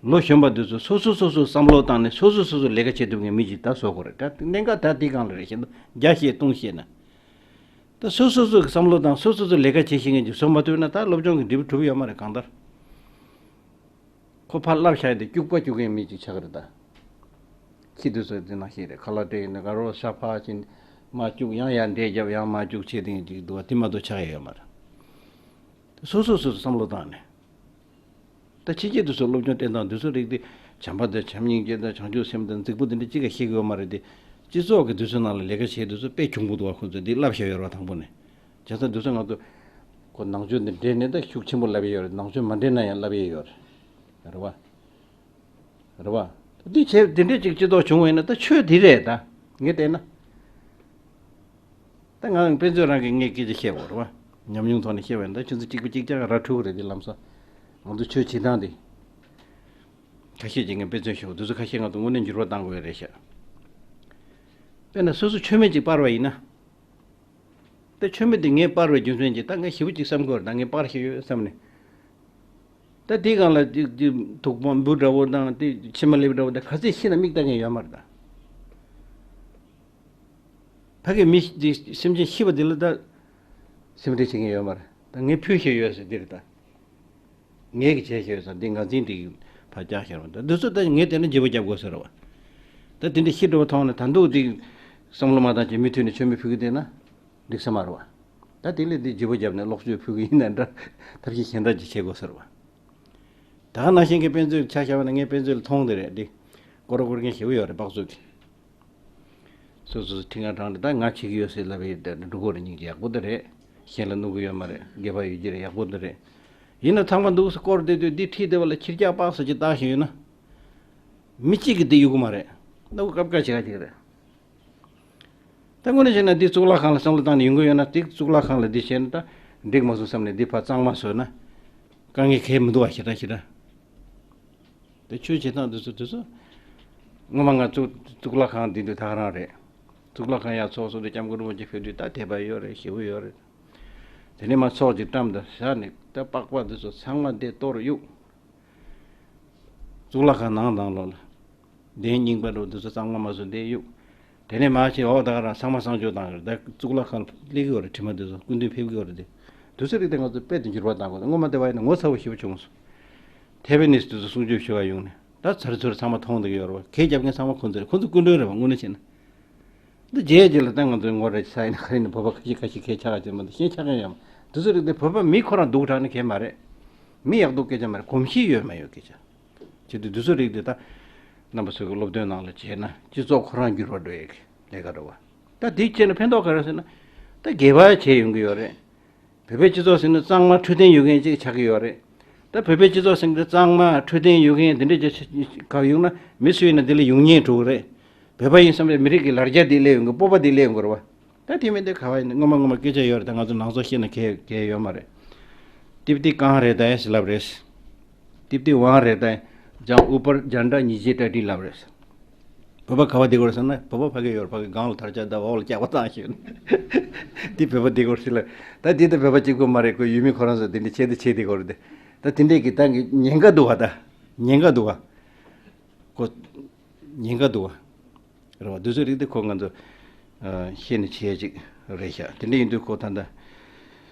ལོ་གཞོན་པ་འདི་ཚོ་སོ་སོ་སོ་སོ་བསམ་བློ་བཏང་ནས་སོ་སོ་སོ་སོ་ལས་ཀ་བྱེད་ཐུབ་མཁན་མི་ཅིག་ད་བཟོ་དགོས་རེད། ད་གནད་འགག་ད་འདི་སྒང་ལ་རེད། ཤེས་ན་བརྒྱ་བཤད་སྟོང་བཤད་ན། ད་སོ་སོ་སོ་གི་བསམ་བློ་དང་སོ་སོ་སོ་ལས་ཀ་བྱེད་ཤེས་མཁན་ཅིག་བཟོ་མ་ཐུབ་ན་ད་སློབ་སྦྱོང་གི་འབྲས་བུ་གྲུབ་ཡོད་མ་རེད། གང་ལྟར། ཁོ་ཕར་བསླབ་བཞག་ཡ་དེ་སྐྱུག་པ་སྐྱུག་མཁན་མི་གཅིག་ཆགས་ཀྱི་རེད་ད། ཁྱི་དེ་ཚོ་དེ་ནང་བཞིན་རེད། ཁ་ལག་སྤྲད་ཡིན་ན་དགའ་རོགས་ཤ་ཕར་ཕྱིན་མར་སྐྱུག་ཡང་ཡར་འདྲེད་རྒྱབ་ཡང་མར་སྐྱུག་བྱེད་དེ་གཅིག་འདུག་བ། དེ་མ་གཏོགས་ཆགས་ཡ་ཡོད་མ་རེད། སོ་སོ་སོ་སོ་བསམ་བློ་བཏང་ནས། ད་ཕྱི་རྒྱལ་དུ་སོགས་སློབ་སྦྱོང་བསྟེན་སྟངས་འདི་ཚོ་རིགས་དེ་བྱམས་པ་དང་བྱམས་སྙིང་རྗེ་དང་བྱང་ཆུབ་སེམས་དང་རྫིག་པོ་འདི་འདྲ་གཅིག་ག་ཤེས་ཀྱི་ཡོད་མ་རེད་དེ། སྤྱི་ཚོགས་ཀྱི་དུས་ཚོད་ནང་ལ་ལས་ཀ་བྱེད་དུས་ཚོད་དཔེ་གྱོང་པོ་འདུག་བ། ཁོ་ཚོས་འདི་བསླབ་བཞག་ཡོད་རེད་བ། དང་པོ་ནས་བྱས་ཙང་དུས་ཚོད་ང་ཚོ་ཁོ་ནང་ཆོས་འདི་འདྲེས་ནས་ད་ཤུགས་ཆེན་པོ་བསླབ་ཡས་ཡོད་རེད། ནང་ཆོས་མ་འདྲེས་ན་ཡང་བསླབ་ཡས་ཡོད་རེད། རེད་བ། རེད་བ། འདི་བྱས་འདི་འདྲས་ཅིག་སྤྱི་ཚོགས་བྱུང་བ་ཡིན་ན་ད་ཆོས་འདི་རེད་ད། ངས་བལྟས་ན། ད་ང་དཔེ་མཛོད་རང་གིས་ངས་སྐད་ཆ་བཤད་དགོས་རེད་བ། ཉམས་མྱོང་ཐོག་ནས་བཤད་པ་ཡིན་ན་ད་ཁྱོད་ཚོ་གཅིག་པུ་གཅིག་རྐྱང་ར་འཕྲོད་ཀྱི་རེད། འདི་ལམ་སང་ང་ཚོ་ཆོས་བྱེད་སྟངས་འདི་ཁ་ཤས་ཀྱིས་ངས་དཔེ་མཚོན་ཞུ། འདི་ཚོ་ཁ་ཤས་ང་ཚོ་དངོས་གནས་འགྱུར་བ་གཏང་དགོས་རེད་ཤག། དཔེར་ན་སོ་སོ་མཆོད་མེ་གཅིག་སྤར་བ་ཡིན་ན། ད་མཆོད་མེ་འདི་ངས་སྤར་བའི་རྒྱུ་མཚན་གྱིས་ད་ངས་ཞེ་པོ་གཅིག་བསམ་གྱི་ཡོད་རེད། ད་ངས་སྤར་ཤེས་ཡོད་བསམ་ནས། ད་དེའི་སྒང་ལ་ཅིག་ཅིག་དུག་པ་འབུ་འདྲ་བོ་དང་དེ་མཆི་མ་ལེབ་འདྲ་བོ་དང་ག་ཚད་ཤི་ན་མིག་ལྟ་མཁན་ཡོད་མ་རེད་ད། ཕ་གི་མི་འདི་སེམས་ཅན་ཤི་བ་འདི་ལ་ད་སེམས་ཁྲལ་བྱེད་མཁན་ཡོད་མ་རེད། ད་ངས་ཕུལ་ཤེས་ཡོད་ཟེར་འདི་རེད་ད། ངས་ཀྱི་བྱས་ཤེས་ཡོད་ཟེར་འདི་ངར་འཛིན་འདི་ཕར་རྒྱག་ཤེས་རེད། ད་འདི་ཚོ་ད་ངས་བལྟས་ན་བརྗེ་པོ་རྒྱབ་དགོས་ཟེར་བ། ད་དེ་འདྲ་ཤི་འགྲོ་བ་མཐོང་ན་ད་འདུག་འདི་བསམ་བློ་མ་བཏང་བྱས་མུ་མཐུད་ནས་མཆོད་མེ་ཕུལ་གི་བསྡད་ན། འགྲིག་ས་མ་རེད་བ། ད་དེ་ལས་འདི་བརྗེ་པོ་བརྒྱབ་ནས་ལོག་སྤྱོད་ཕུལ་གི་ཡིན་ན་འདྲ། ཐབས་ཤེས་གཞན་དག་ཅིག་བྱེད་དགོས་ཟེར་བ། ད་ག་ནང་བཞིན་གྱི་དཔེ་མཛོད་ཆ་བཞག་པ་ན་ངས་དཔེ་མཛོད་ལ་མཐོང་དེ་རེད་འདི། སྐོར་སྐོར་མཁན་ཞེ་པོ་ཡོད་རེད་དཔག་ཚོད་ཀྱི། སོ་སོ་སོ་ཁྲི་ང་དྲང་དེ་ད་ང་བྱེད་ཀྱི་ཡོད་ཟེར་ལབ་པའི་དེ་འགྲོ་གི་རེད། སྙིང་རྗེ་ཡག་པོ་དེ་རེད། གཞན་ལ་གནོད་གི་ཡོད་མ་རེད། དགེ་བ་ཡོད་ཀྱི་རེད། ཡག་པོ་དེ་རེད། ཡིན་ན་ཚང་མ་འདུག་སེ་སྐོར་བསྡད་དུས་འདི་ཁྲིད་བསྡད་པ་ལ་ཁྱི་སྐྱག་པགས་ཟེར་གྱི་བཏགས་བཞིན་ཡོད་ན། མི་གཅིག་གིས་འདི་གཡུག་གི་མ་རེད། ནོར་བུ་སྐབས་ཀ་བྱེད་ག་ཅིག་རེད། ད་དངོས་གནས་བྱས་ན་འདི་གཙུག་ལག་ཁང་ལ་བསམ་བློ་བཏང་ནས་ཡོང་གི་ཡོད་ན། འདི་གཙུག་ལག་ཁང་ལ་འདི་བྱས་ན་ད་འགྲིག་མ་སོང་བསམ་ནས་འདི་ཕར་གཙང་མ་བཟོས་ན་དཀའ་ངལ་གང་ཡང་མི་འདུག་བ། ཞེ་དྲག་ཞེ་དྲག་དེ་ཆོས་བྱེད་སྟངས་དེ་ཚོ་དེ་ཚོ་ངོ་མ་ང་གཙུག་གཙུག་ལག་ཁང་འདི་འདུག་ད་ག་རང་རེད། གཙུག་ལག་ཁང་ཡར་ཚོགས་གསོག་དེ་སྐྱབས་མགོན་རིན་པོ་ཆེ་ཕེབས་དུས་ད་དད་པ་ཡོད་རེད། ཞེ་པོ་ཡོད་རེད། དེ་ནས་མར་ཚོགས་ཅིག་བཀྲམ་དང་བཞག་ནས་ད་པགས་པ་འདི་ཚོ་ཚང་མ་འདི་གཏོར་གཡུག་གཙུག་ལག་ཁང་ནང་དང་ལོགས་ལ། གདན་རྙིང་པ་འདྲ་བོ་འདི་ཚོ་གཙང་མ་མ་བཟོས་འདི་གཡུག་དེ་ནས་མར་ཕྱིན། འོ་ད་ག་རང་ཚང་མ་གསང་སྤྱོད་བཏང་རེད། ད་གཙུག་ལག་ཁང་སླེབས་ཀྱི་ཡོད་རེད། དྲི་མ་འདི་ཚོ་སྐུ་མདུན་ཕེབས་ཀྱི་ཡོད་རེད། དེ་དུས་ཚོད་རིགས་དེ་ང་ཚོ་དཔེ་དེ་འགྱུར་བ་བཏང་དགོས། སྔོན་མ་དེ་བ་ཡིན་ན་ངོ་ཚ་བོ་ཞེ་པོ་བྱུང་སོང་། ཐེ་ཝན་ནས་དེ་ཚོ་གསུང་ཆོས་ཞུ་བ་ཡོང་ནས་ད་ཚར་ཚུར་ཚང་མ་མཐོང་བསྡད་ཀྱི་ཡོད་རེད་བ། གད་རྒྱབ་མཁན་ཚང་མ་ཁོ་ཚོ་རེད། ཁོ་ཚོ་སྐུ་མགྲོན་རེད་བ། དངོས་གནས་བྱས་ན། འདི་རྗེས་རྗེས་ལ་ད་ང་ཚོའི་ངོ་རེ་ས་ཡིན་ན་ག་རེ་ཡིན་ན་བོད་པ་ཁ་ཤས་ཁ་ཤས་ཁས་ཆགས་ཀྱི་མ་འདུག་གཞན་ཆགས་མཁན་ཡོད་མ། དེ་ཚོ་རིགས་དེ་བོད་པ་མི་ཁོ་རང་སྡུག་དྲགས་ནི་གས་མ་རེད། མི་ཡག་སྡུག་སྐད་ཆ་མ་རེད། གོམས་གཤིས་ཡོད་མ་ཡོད་སྐད་ཆ། བྱེད་དུས་དེ་ཚོ་རིགས་དེ་ད་རྣམ་པ་ཚོ་གི་སློབ་སྟོན་ནང་ལ་བྱས་ན་སྤྱི་ཚོགས་ཁོ་རང་འགྱུར་བ་འགྲོ་ཡས་ཀྱི་ལས་ཀ་འགྲོ་བ། ད་དེ་བྱས་ན་ཕན་ཐོགས་ག་རེ་ཟེར་ན། ད་དགེ་བ་བྱས་ཡོང་གི་ཡོད་རེད། བོད་པའི་སྤྱི་ཚོགས་ཟེར་ན་གཙང་མ་འཕྲོད་བསྟེན་ཡོད་མཁན་ཅིག་ཆགས་ཀྱི་ཡོད་རེད། ད་བོད་པའི་སྤྱི་ཚོགས་ཟེར་ན་གཙང་མ་འཕྲོད་བསྟེན་ཡོད་མཁན་དེ་འདྲ་ཅིག་ག་ཡོང་ན་མི་སུ་ཡིན་ན་དེ་ལ་ཡོང་ཉེན་འགྲོ་གི་རེད། བོད་པ་ཡིན་བསམ་པའི་མི་རིགས་ཀྱི་ལར་རྒྱ་དེ་སླེབས་ཡོང་གི། སྤོབས་པ་དེ་སླེབས་ཡོང་གི་རེད་བ། ད་དེ་མིན་དེ་ག་བ་ཡིན་ན་ངོ་མ་ངོ་མ་སྐད་ཆ་ཡོད་རེད། ད་ང་ཚོ་ནང་ཚོགས་ཤེས་ན་གལ་གལ་ཡོད་མ་རེད། ཏིབ་ཏི་གང་རེད་ད་ཡ་ཞིག་ལབ་རེད། ཏིབ་ཏི་ཝང་རེད་ད་ཡ། ཇང་ཨུ་པར་ཇན་ཏྲ་ཉི་ཇི་ཏྲ་ཏི་ལབ་རེད། བོད་པ་ག་བ་བསྡད་ཀྱི་ཡོད་རེད་ཟེར་ན། བོད་པ་ཕ་གི་ཡོད་རེད། ཕ་གི་སྒང་ལ་དར་ལྕོག་དང་འོག་ལ་སྐྱག་པ་བཏང་ཞིག་འདི་བོད་པ་བསྡད་ཀྱི་ཡོད་རེད་ཟེར་ལ། ད་འདི་ད་བོད་པ་གཅིག་པུ་མ་རེད། ཁོ་ཡུལ་མི་ཁོ་རང་ཚོ་འདི་འདྲ་བྱས་འདི་བྱས་བསྡད་ཀྱི་ཡོད་རེད་དེ། ད་དེ་འདྲས་ཀྱི་ད་ཉེན་ཁ་འདུག་བ། ད་ཉེན་ཁ་འདུག་བ། ཁོ་ཉེན་ཁ་འདུག་བ། རེད་བ། འདི་ཚོའི་རིགས་དེ་ཁོ་ང་ཚོ་ཨ་ཤེས་ནས་བྱས་ཅིག་རེད་ཤག་དེ་འདྲ་ཡིན་དུས་ཁོ་ད་ལྟ།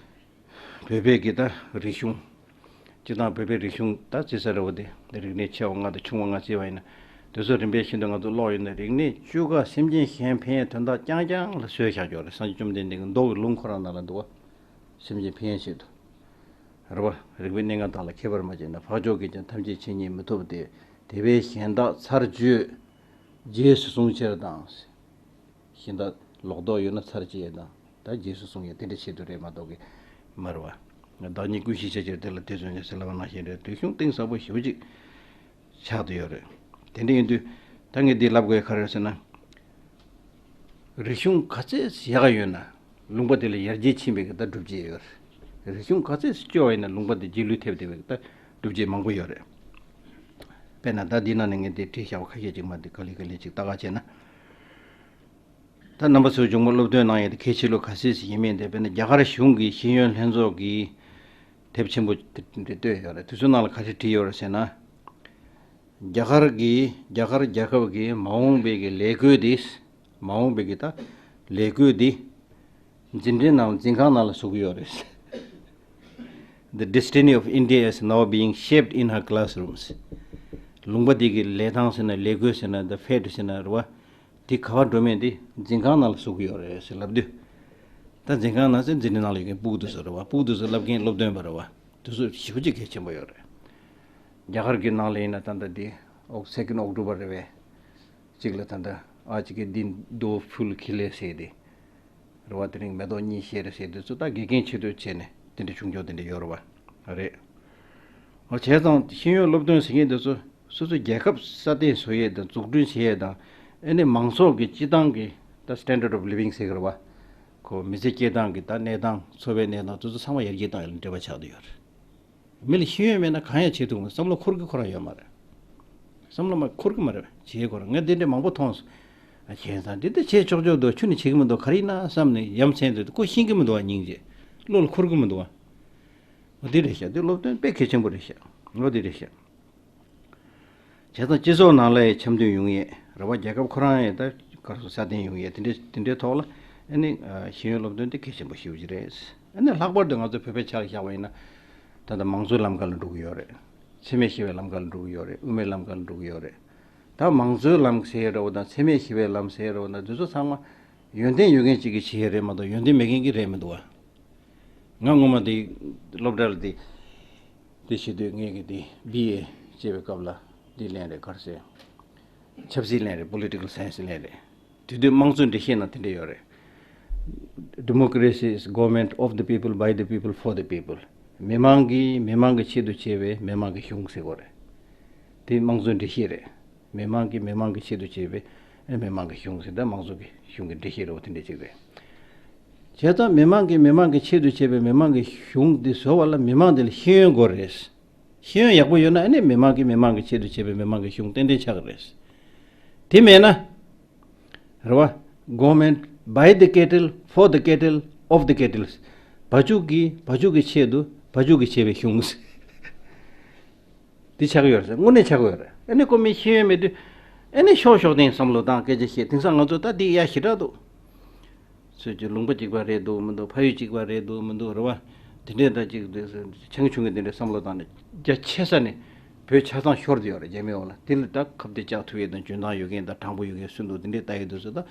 བོད་པའི་གི་ད་རིག་གཞུང་། སྤྱིར་བཏང་བོད་པའི་རིག་གཞུང་ད་བརྩི་ས་རེད་བ། དེ་རིག་གནས་ཆེ་བ་ལྔ་དང་ཆུང་བ་ལྔ་བརྩི་བ་ཡིན་ན། དེ་ཚོ་རིམ་པས་ཤིན་ཏུ་ང་ཚོ་ཀློག་ཡོང་ན་རིག་གནས་བཅུ་ཀ་སེམས་ཅན་གཞན་ཕན་ཡོན་དོན་དག་རྐྱང་རྐྱང་ལ་བཟོས་བཞག་ཡོད་རེད། སངས་རྒྱས་བཅོམ་ལྡན་འདས་ཀྱི་མདོ་གི་ལུང་ཁོ་རང་ནང་ལ་འདུག་བ། སེམས་ཅན་ཕན་ཡོན་ཆེད་དུ། རེད་བ། རིག་པའི་གནས་ལྔ་དག་ལ་མཁས་པར་མ་བྱས་ན། འཕགས་མཆོག་གིས་ཀྱང་ཐམས་ཅད་མཁྱེན་ཉིད་མི་ཐོབ་སྟེ། དེ་བས་གཞན་དག་ཚར་གཅོད་རྗེས་སུ་བཟུང་ཕྱིར་དང་། གཞན་དག་ལོག་རྟོག་ཡོད་ན་ཚར་གཅོད་དང་། ད་རྗེས་སུ་བཟུང་ཡས་དེ་འདྲ་ཆེད་དུ་རེད་མ་གཏོགས་ཀྱི་མ་རེད་བ། བདག་ཉིད་ཀུན་ཤེས་བྱ་ཕྱིར་དེ་ལ་དེ་བཟོད་ནས་ཟེར་ལབ་པ་ནང་བཞིན་རེད། རིག་གཞུང་གཏིང་ཟབ་པོ་ཞེ་པོ་ཅིག་ཆགས་བསྡད་ཡོད་རེད། དེ་འདྲ་ཡིན་དུས་ད་ངས་འདི་ལབ་དགོས་ག་རེ་ཟེར་ན། རིག་གཞུང་ག་ཚད་ཡག་ཡོད་ན་ལུང་པ་དེ་ལ་ཡར་རྒྱས་ཕྱིན་པའི་གི་ད་སྒྲུབ་བྱེད་ཡོད་རེད། རིག་གཞུང་ག་ཚད་སྐྱོ་བ་ཡིན་ན་ལུང་པ་དེ་རྗེས་ལུས་ཐེབས་བསྡད་པའི་གི་ད་སྒྲུབ་བྱེད་མང་པོ་ཡོད་རེད། དཔེར་ན་ད་འདི་ནང་ནས་ངས་འདི་བྲིས་བཞག་པ་ཁ་ཤས་ཅིག་མ་འདི་ག་ལེ་ག་ལེ་ཅིག་ལྟ་ག་བྱས་ན། ད་རྣམ་པ་ཚོས་མཇུག་མ་སློབ་སྟོན་གནང་ཡས་དེ་གལ་ཆེ་ལོ་ག་ཚད་ཞིག་ཡིན་མིན་དེ། དཔེར་ན་རྒྱ་གར་གཞུང་གི་ཤེས་ཡོན་ལྷན་ཚོགས་ཀྱིས་དེབ་ཆེན་པོ་དེ་འདྲ་བཏོན་ཡོད་རེད། དེ་ཚོའི་ནང་ལ་ག་རེ་བྲིས་ཡོད་རེད་ཟེར་ན། རྒྱ་གར་གྱི་རྒྱ་གར་རྒྱལ་ཁབ་ཀྱི་མ་འོངས་པའི་གི་ལས་བགོས་དེ། མ་འོངས་པའི་གི་ད་ལས་བགོས་དེ། འཛིན་གྲྭའི་ནང་འཛིན་ཁང་ནང་ལ་བཟོ་གི་ཡོད་རེད། The destiny of India is now being shaped in her classrooms. ལུང་པ་འདི་གི་ལས་ཐང་ཟེར་ན་ལས་བགོས་ཟེར་ན་ད་ཕེ་ཏྲི་ཟེར་ན་རེད་བ། འདི་ག་བ་འགྲོ་མེད་འདི་འཛིན་ཁང་ནང་ལ་བཟོ་གི་ཡོད་རེད་ཟེར་ལབ་དུས། ད་འཛིན་ཁང་ནང་ཟེར་འཛིན་གྲྭ་ནང་ལ་ཡོད་མཁན་སྤུ་གུ་དེ་ཚོ་རེད་བ། སྤུ་གུ་དེ་ཚོ་བསླབ་མཁན་སློབ་སྟོན་པ་རེད་བ། དེ་ཚོ་ཞེ་པོ་ཅིག་གལ་ཆེན་པོ་ཡོད་རེད། རྒྱ་གར་གྱི་ནང་ལ་ཡིན་ན་ད་ལྟ་འདི་ཨོག་སེ་ཀེན་ཌི་ཨོག་ཊོ་བར་རེད་བས། གཅིག་ལ་ད་ལྟ་ཨ་ཅིག་གི་འདི་རྡོ་ཕུལ་ཁི་ལེ་ཟེར་དེ། རེད་བ། དེ་རིང་མེ་ཏོག་གཉིས་བཞད་རེད་ཟེར་དུས་ཚོ་ད་དགེ་རྒན་ཆེད་དུ་བྱས་ནས་དེ་འདྲ་བྱུང་ཆོག་དེ་འདྲ་ཡོད་རེད་བ། རེད། འོ་བྱས་ཙང་ཤེས་ཡོན་སློབ་སྟོན་ཟེར་མཁན་དེ་ཚོ་སོ་སོའི་རྒྱལ་ཁབ་སྲ་བརྟན་བཟོ་ཡས་དང་འཛུགས་སྐྲུན་བྱེད་ཡས་དང་། ཨ་ནི་མང་ཚོགས་ཀྱི་སྤྱི་བཏང་གི་ད་standard of living ཟེར་གི་རེད་བ། ཁོ་མི་ཚེ་སྐྱེལ་སྟངས་ཀྱི་ད་གནས་སྟངས་འཚོ་བའི་གནས་སྟངས་དེ་ཚོ་ཚང་མ་ཡར་རྒྱས་བཏང་ཡས་ལ་འབྲེལ་བ་ཆགས་བསྡད་ཡོད་རེད། མི་ལ་ཤེས་ཡོན་མེད་ན་གང་ཡང་བྱེད་ཐུབ་མ་རེད། བསམ་བློ་འཁོར་གི་ཁོ་རང་ཡོད་མ་རེད། བསམ་བློ་མ་འཁོར་གི་མ་རེད། བྱེད་ཁོ་རང་ངས་འདི་འདྲ་མང་པོ་མཐོང་སོང་། ཨ་བྱས་ཙང་འདི་འདྲ་བྱས་ཆོག་ཆོག་འདུག་ཁྱོན་ནས་བྱེད་ཀྱི་མི་འདུག་ག་རེ་ཡིན་ན་བསམ་ནས་ཡ་མཚན་དེ་ཁོ་ཤེས་ཀྱི་མི་འདུག་བ། སྙིང་རྗེ། བློ་ལ་འཁོར་གྱི་མི་འདུག་བ། འོ་འདི་རེད་ཤག་འདི་སློབ་སྟོན་དཔེ་གལ་ཆེན་པོ་རེད་ཤག་འོ་འདི་རེད་ཤག་བྱས་ཙང་སྤྱི་ཚོགས་ནང་ལ་ཡང་འཆམ་མཐུན་ཡོང་ཡས་རེད་བ། རྒྱལ་ཁབ་ཁོ་རང་ཡང་ད་ག་རེ་ཟེར་སྲ་བརྟན་ཡོང་ཡས་དེ་འདྲའི་དེ་འདྲའི་ཐོག་ལ་ཨ་ནི་ཤེས་ཡོན་སློབ་སྟོན་དེ་གལ་ཆེན་པོ་ཞེ་པོ་ཅིག་རེད། ཨ་ནི་ལྷག་པར་དུ་ང་ཚོ་བོད་པའི་ཆ་ལ་བཞག་པ་ཡིན་ན། ད་ལྟ་མང་གཙོའི་ལམ་ཁ་ལ་འགྲོ་གི་ཡོད་རེད། འཚེ་མེད་ཞི་བའི་ལམ་ཁ་ལ་འགྲོ་གི་ཡོད་རེད། དབུ་མའི་ལམ་ཁ་ལ་འགྲོ་གི་ཡོད་རེད། ད་མང་གཙོའི་ལམ་ཟེར་རེད་བ་དང་འཚེ་མེད་ཞི་བའི་ལམ་ཟེར་རེད་བ་དང་འདི་ཚོ་ཚང་མ་ཡོན་ཏན་ཡོད་མཁན་གཅིག་གིས་བྱེད་ཡས་རེད་མ་གཏོགས་ཡོན་ཏན་མེད་མཁན་གྱིས་རེད་མི་འདུག་བ། ང་སྔོན་མ་དེ་སློབ་གྲྭ་ལ་དེ་དེ་བྱེད་དུས་ངས་ཀྱི་དེ་བི་ཨེ་བྱེད་པའི་སྐབས་ལ་འདི་ལེན་རེད། ག་རེ་ཟེར། ཆབ་སྲིད་ལེན་རེད། Political Science ལེན་རེད། དེ་དུས་དམངས་གཙོའི་འགྲེལ་བཤད་ནང་དེ་འདྲ་ཡོད་རེད། Democracy is government of the people, by the people, for the people. མི་མང་གིས་མི་མང་གི་ཆེད་དུ་བྱས་པའི་མི་མང་གི་གཞུང་ཟེར་གོ་རེད། དེ་དམངས་གཙོའི་འགྲེལ་བཤད་རེད། མི་མང་གིས་མི་མང་གི་ཆེད་དུ་བྱས་པའི་ཨེ་མི་མང་གི་གཞུང་ཟེར། ད་དམངས་གཙོ་གི་གཞུང་གི་འགྲེལ་བཤད་རེད་བ། དེ་འདྲ་ཅིག་རེད། བྱས་ཙང་མི་མང་གིས་མི་མང་གི་ཆེད་དུ་བྱས་པའི་མི་མང་གི་གཞུང་འདི་བཟོ་བ་ལ་མི་མང་འདི་ལ་ཤེས་ཡོན་དགོས་རེད། ཤེས་ཡོན་ཡག་པོ་ཡོད་ན་ཨ་ནི་མི་མང་གིས་མི་མང་གི་ཆེད་དུ་བྱས་པའི་མི་མང་གི་གཞུང་ཏན་ཏན་ཆགས་ཀྱི་རེད། དེ་མེད་ན། རེད་བ། Government by the cattle, for the cattle, of the cattle. བ་ཕྱུགས་ཀྱིས་བ་ཕྱུགས་ཀྱི་ཆེད་དུ་བ་ཕྱུགས་ཀྱིས་བྱས་པའི་གཞུང་། འདི་ཆགས་ཡོད་རེད། དངོས་གནས་ཆགས་ཡོད་རེད། ཨ་ནི་ཁོ་མི་ཤེས་ཡོན་མེད་དུས། ཨ་ནི་ཤོག་ཤོག་སྟེང་བསམ་བློ་བཏང་སྐད་ཆ་བཤད། དེང་སང་ང་ཚོ་ད་འདི་ཡ་ཞེ་དྲག་འདུག་ཚོད་ཀྱི་ལུང་པ་གཅིག་པ་རེད་འདུག་མི་འདུག་ཕ་ཡུལ་གཅིག་པ་རེད་འདུག་མི་འདུག་རེད་བ། དེ་འདྲས་ད་ཅིག་ཆུང་ཆུང་གི་དེ་འདྲས་བསམ་བློ་བཏང་ནས་རྒྱ་ཆེ་ས་ནས་བོད་ཆ་ཚང་ཤོར་བསྡད་ཡོད་རེད། རྒྱ་མི་འོག་ལ། དེ་ལ་ད་ཁ་གཏད་བཅག་ཐུབ་ཡས་དང་འཇོན་ཐང་ཡོད་མཁན་དང་དྲང་པོ་ཡོད་མཁན་སུ་འདུག་དེ་འདྲས་ལྟ་ཡས་འདུག་ཟེར། ད་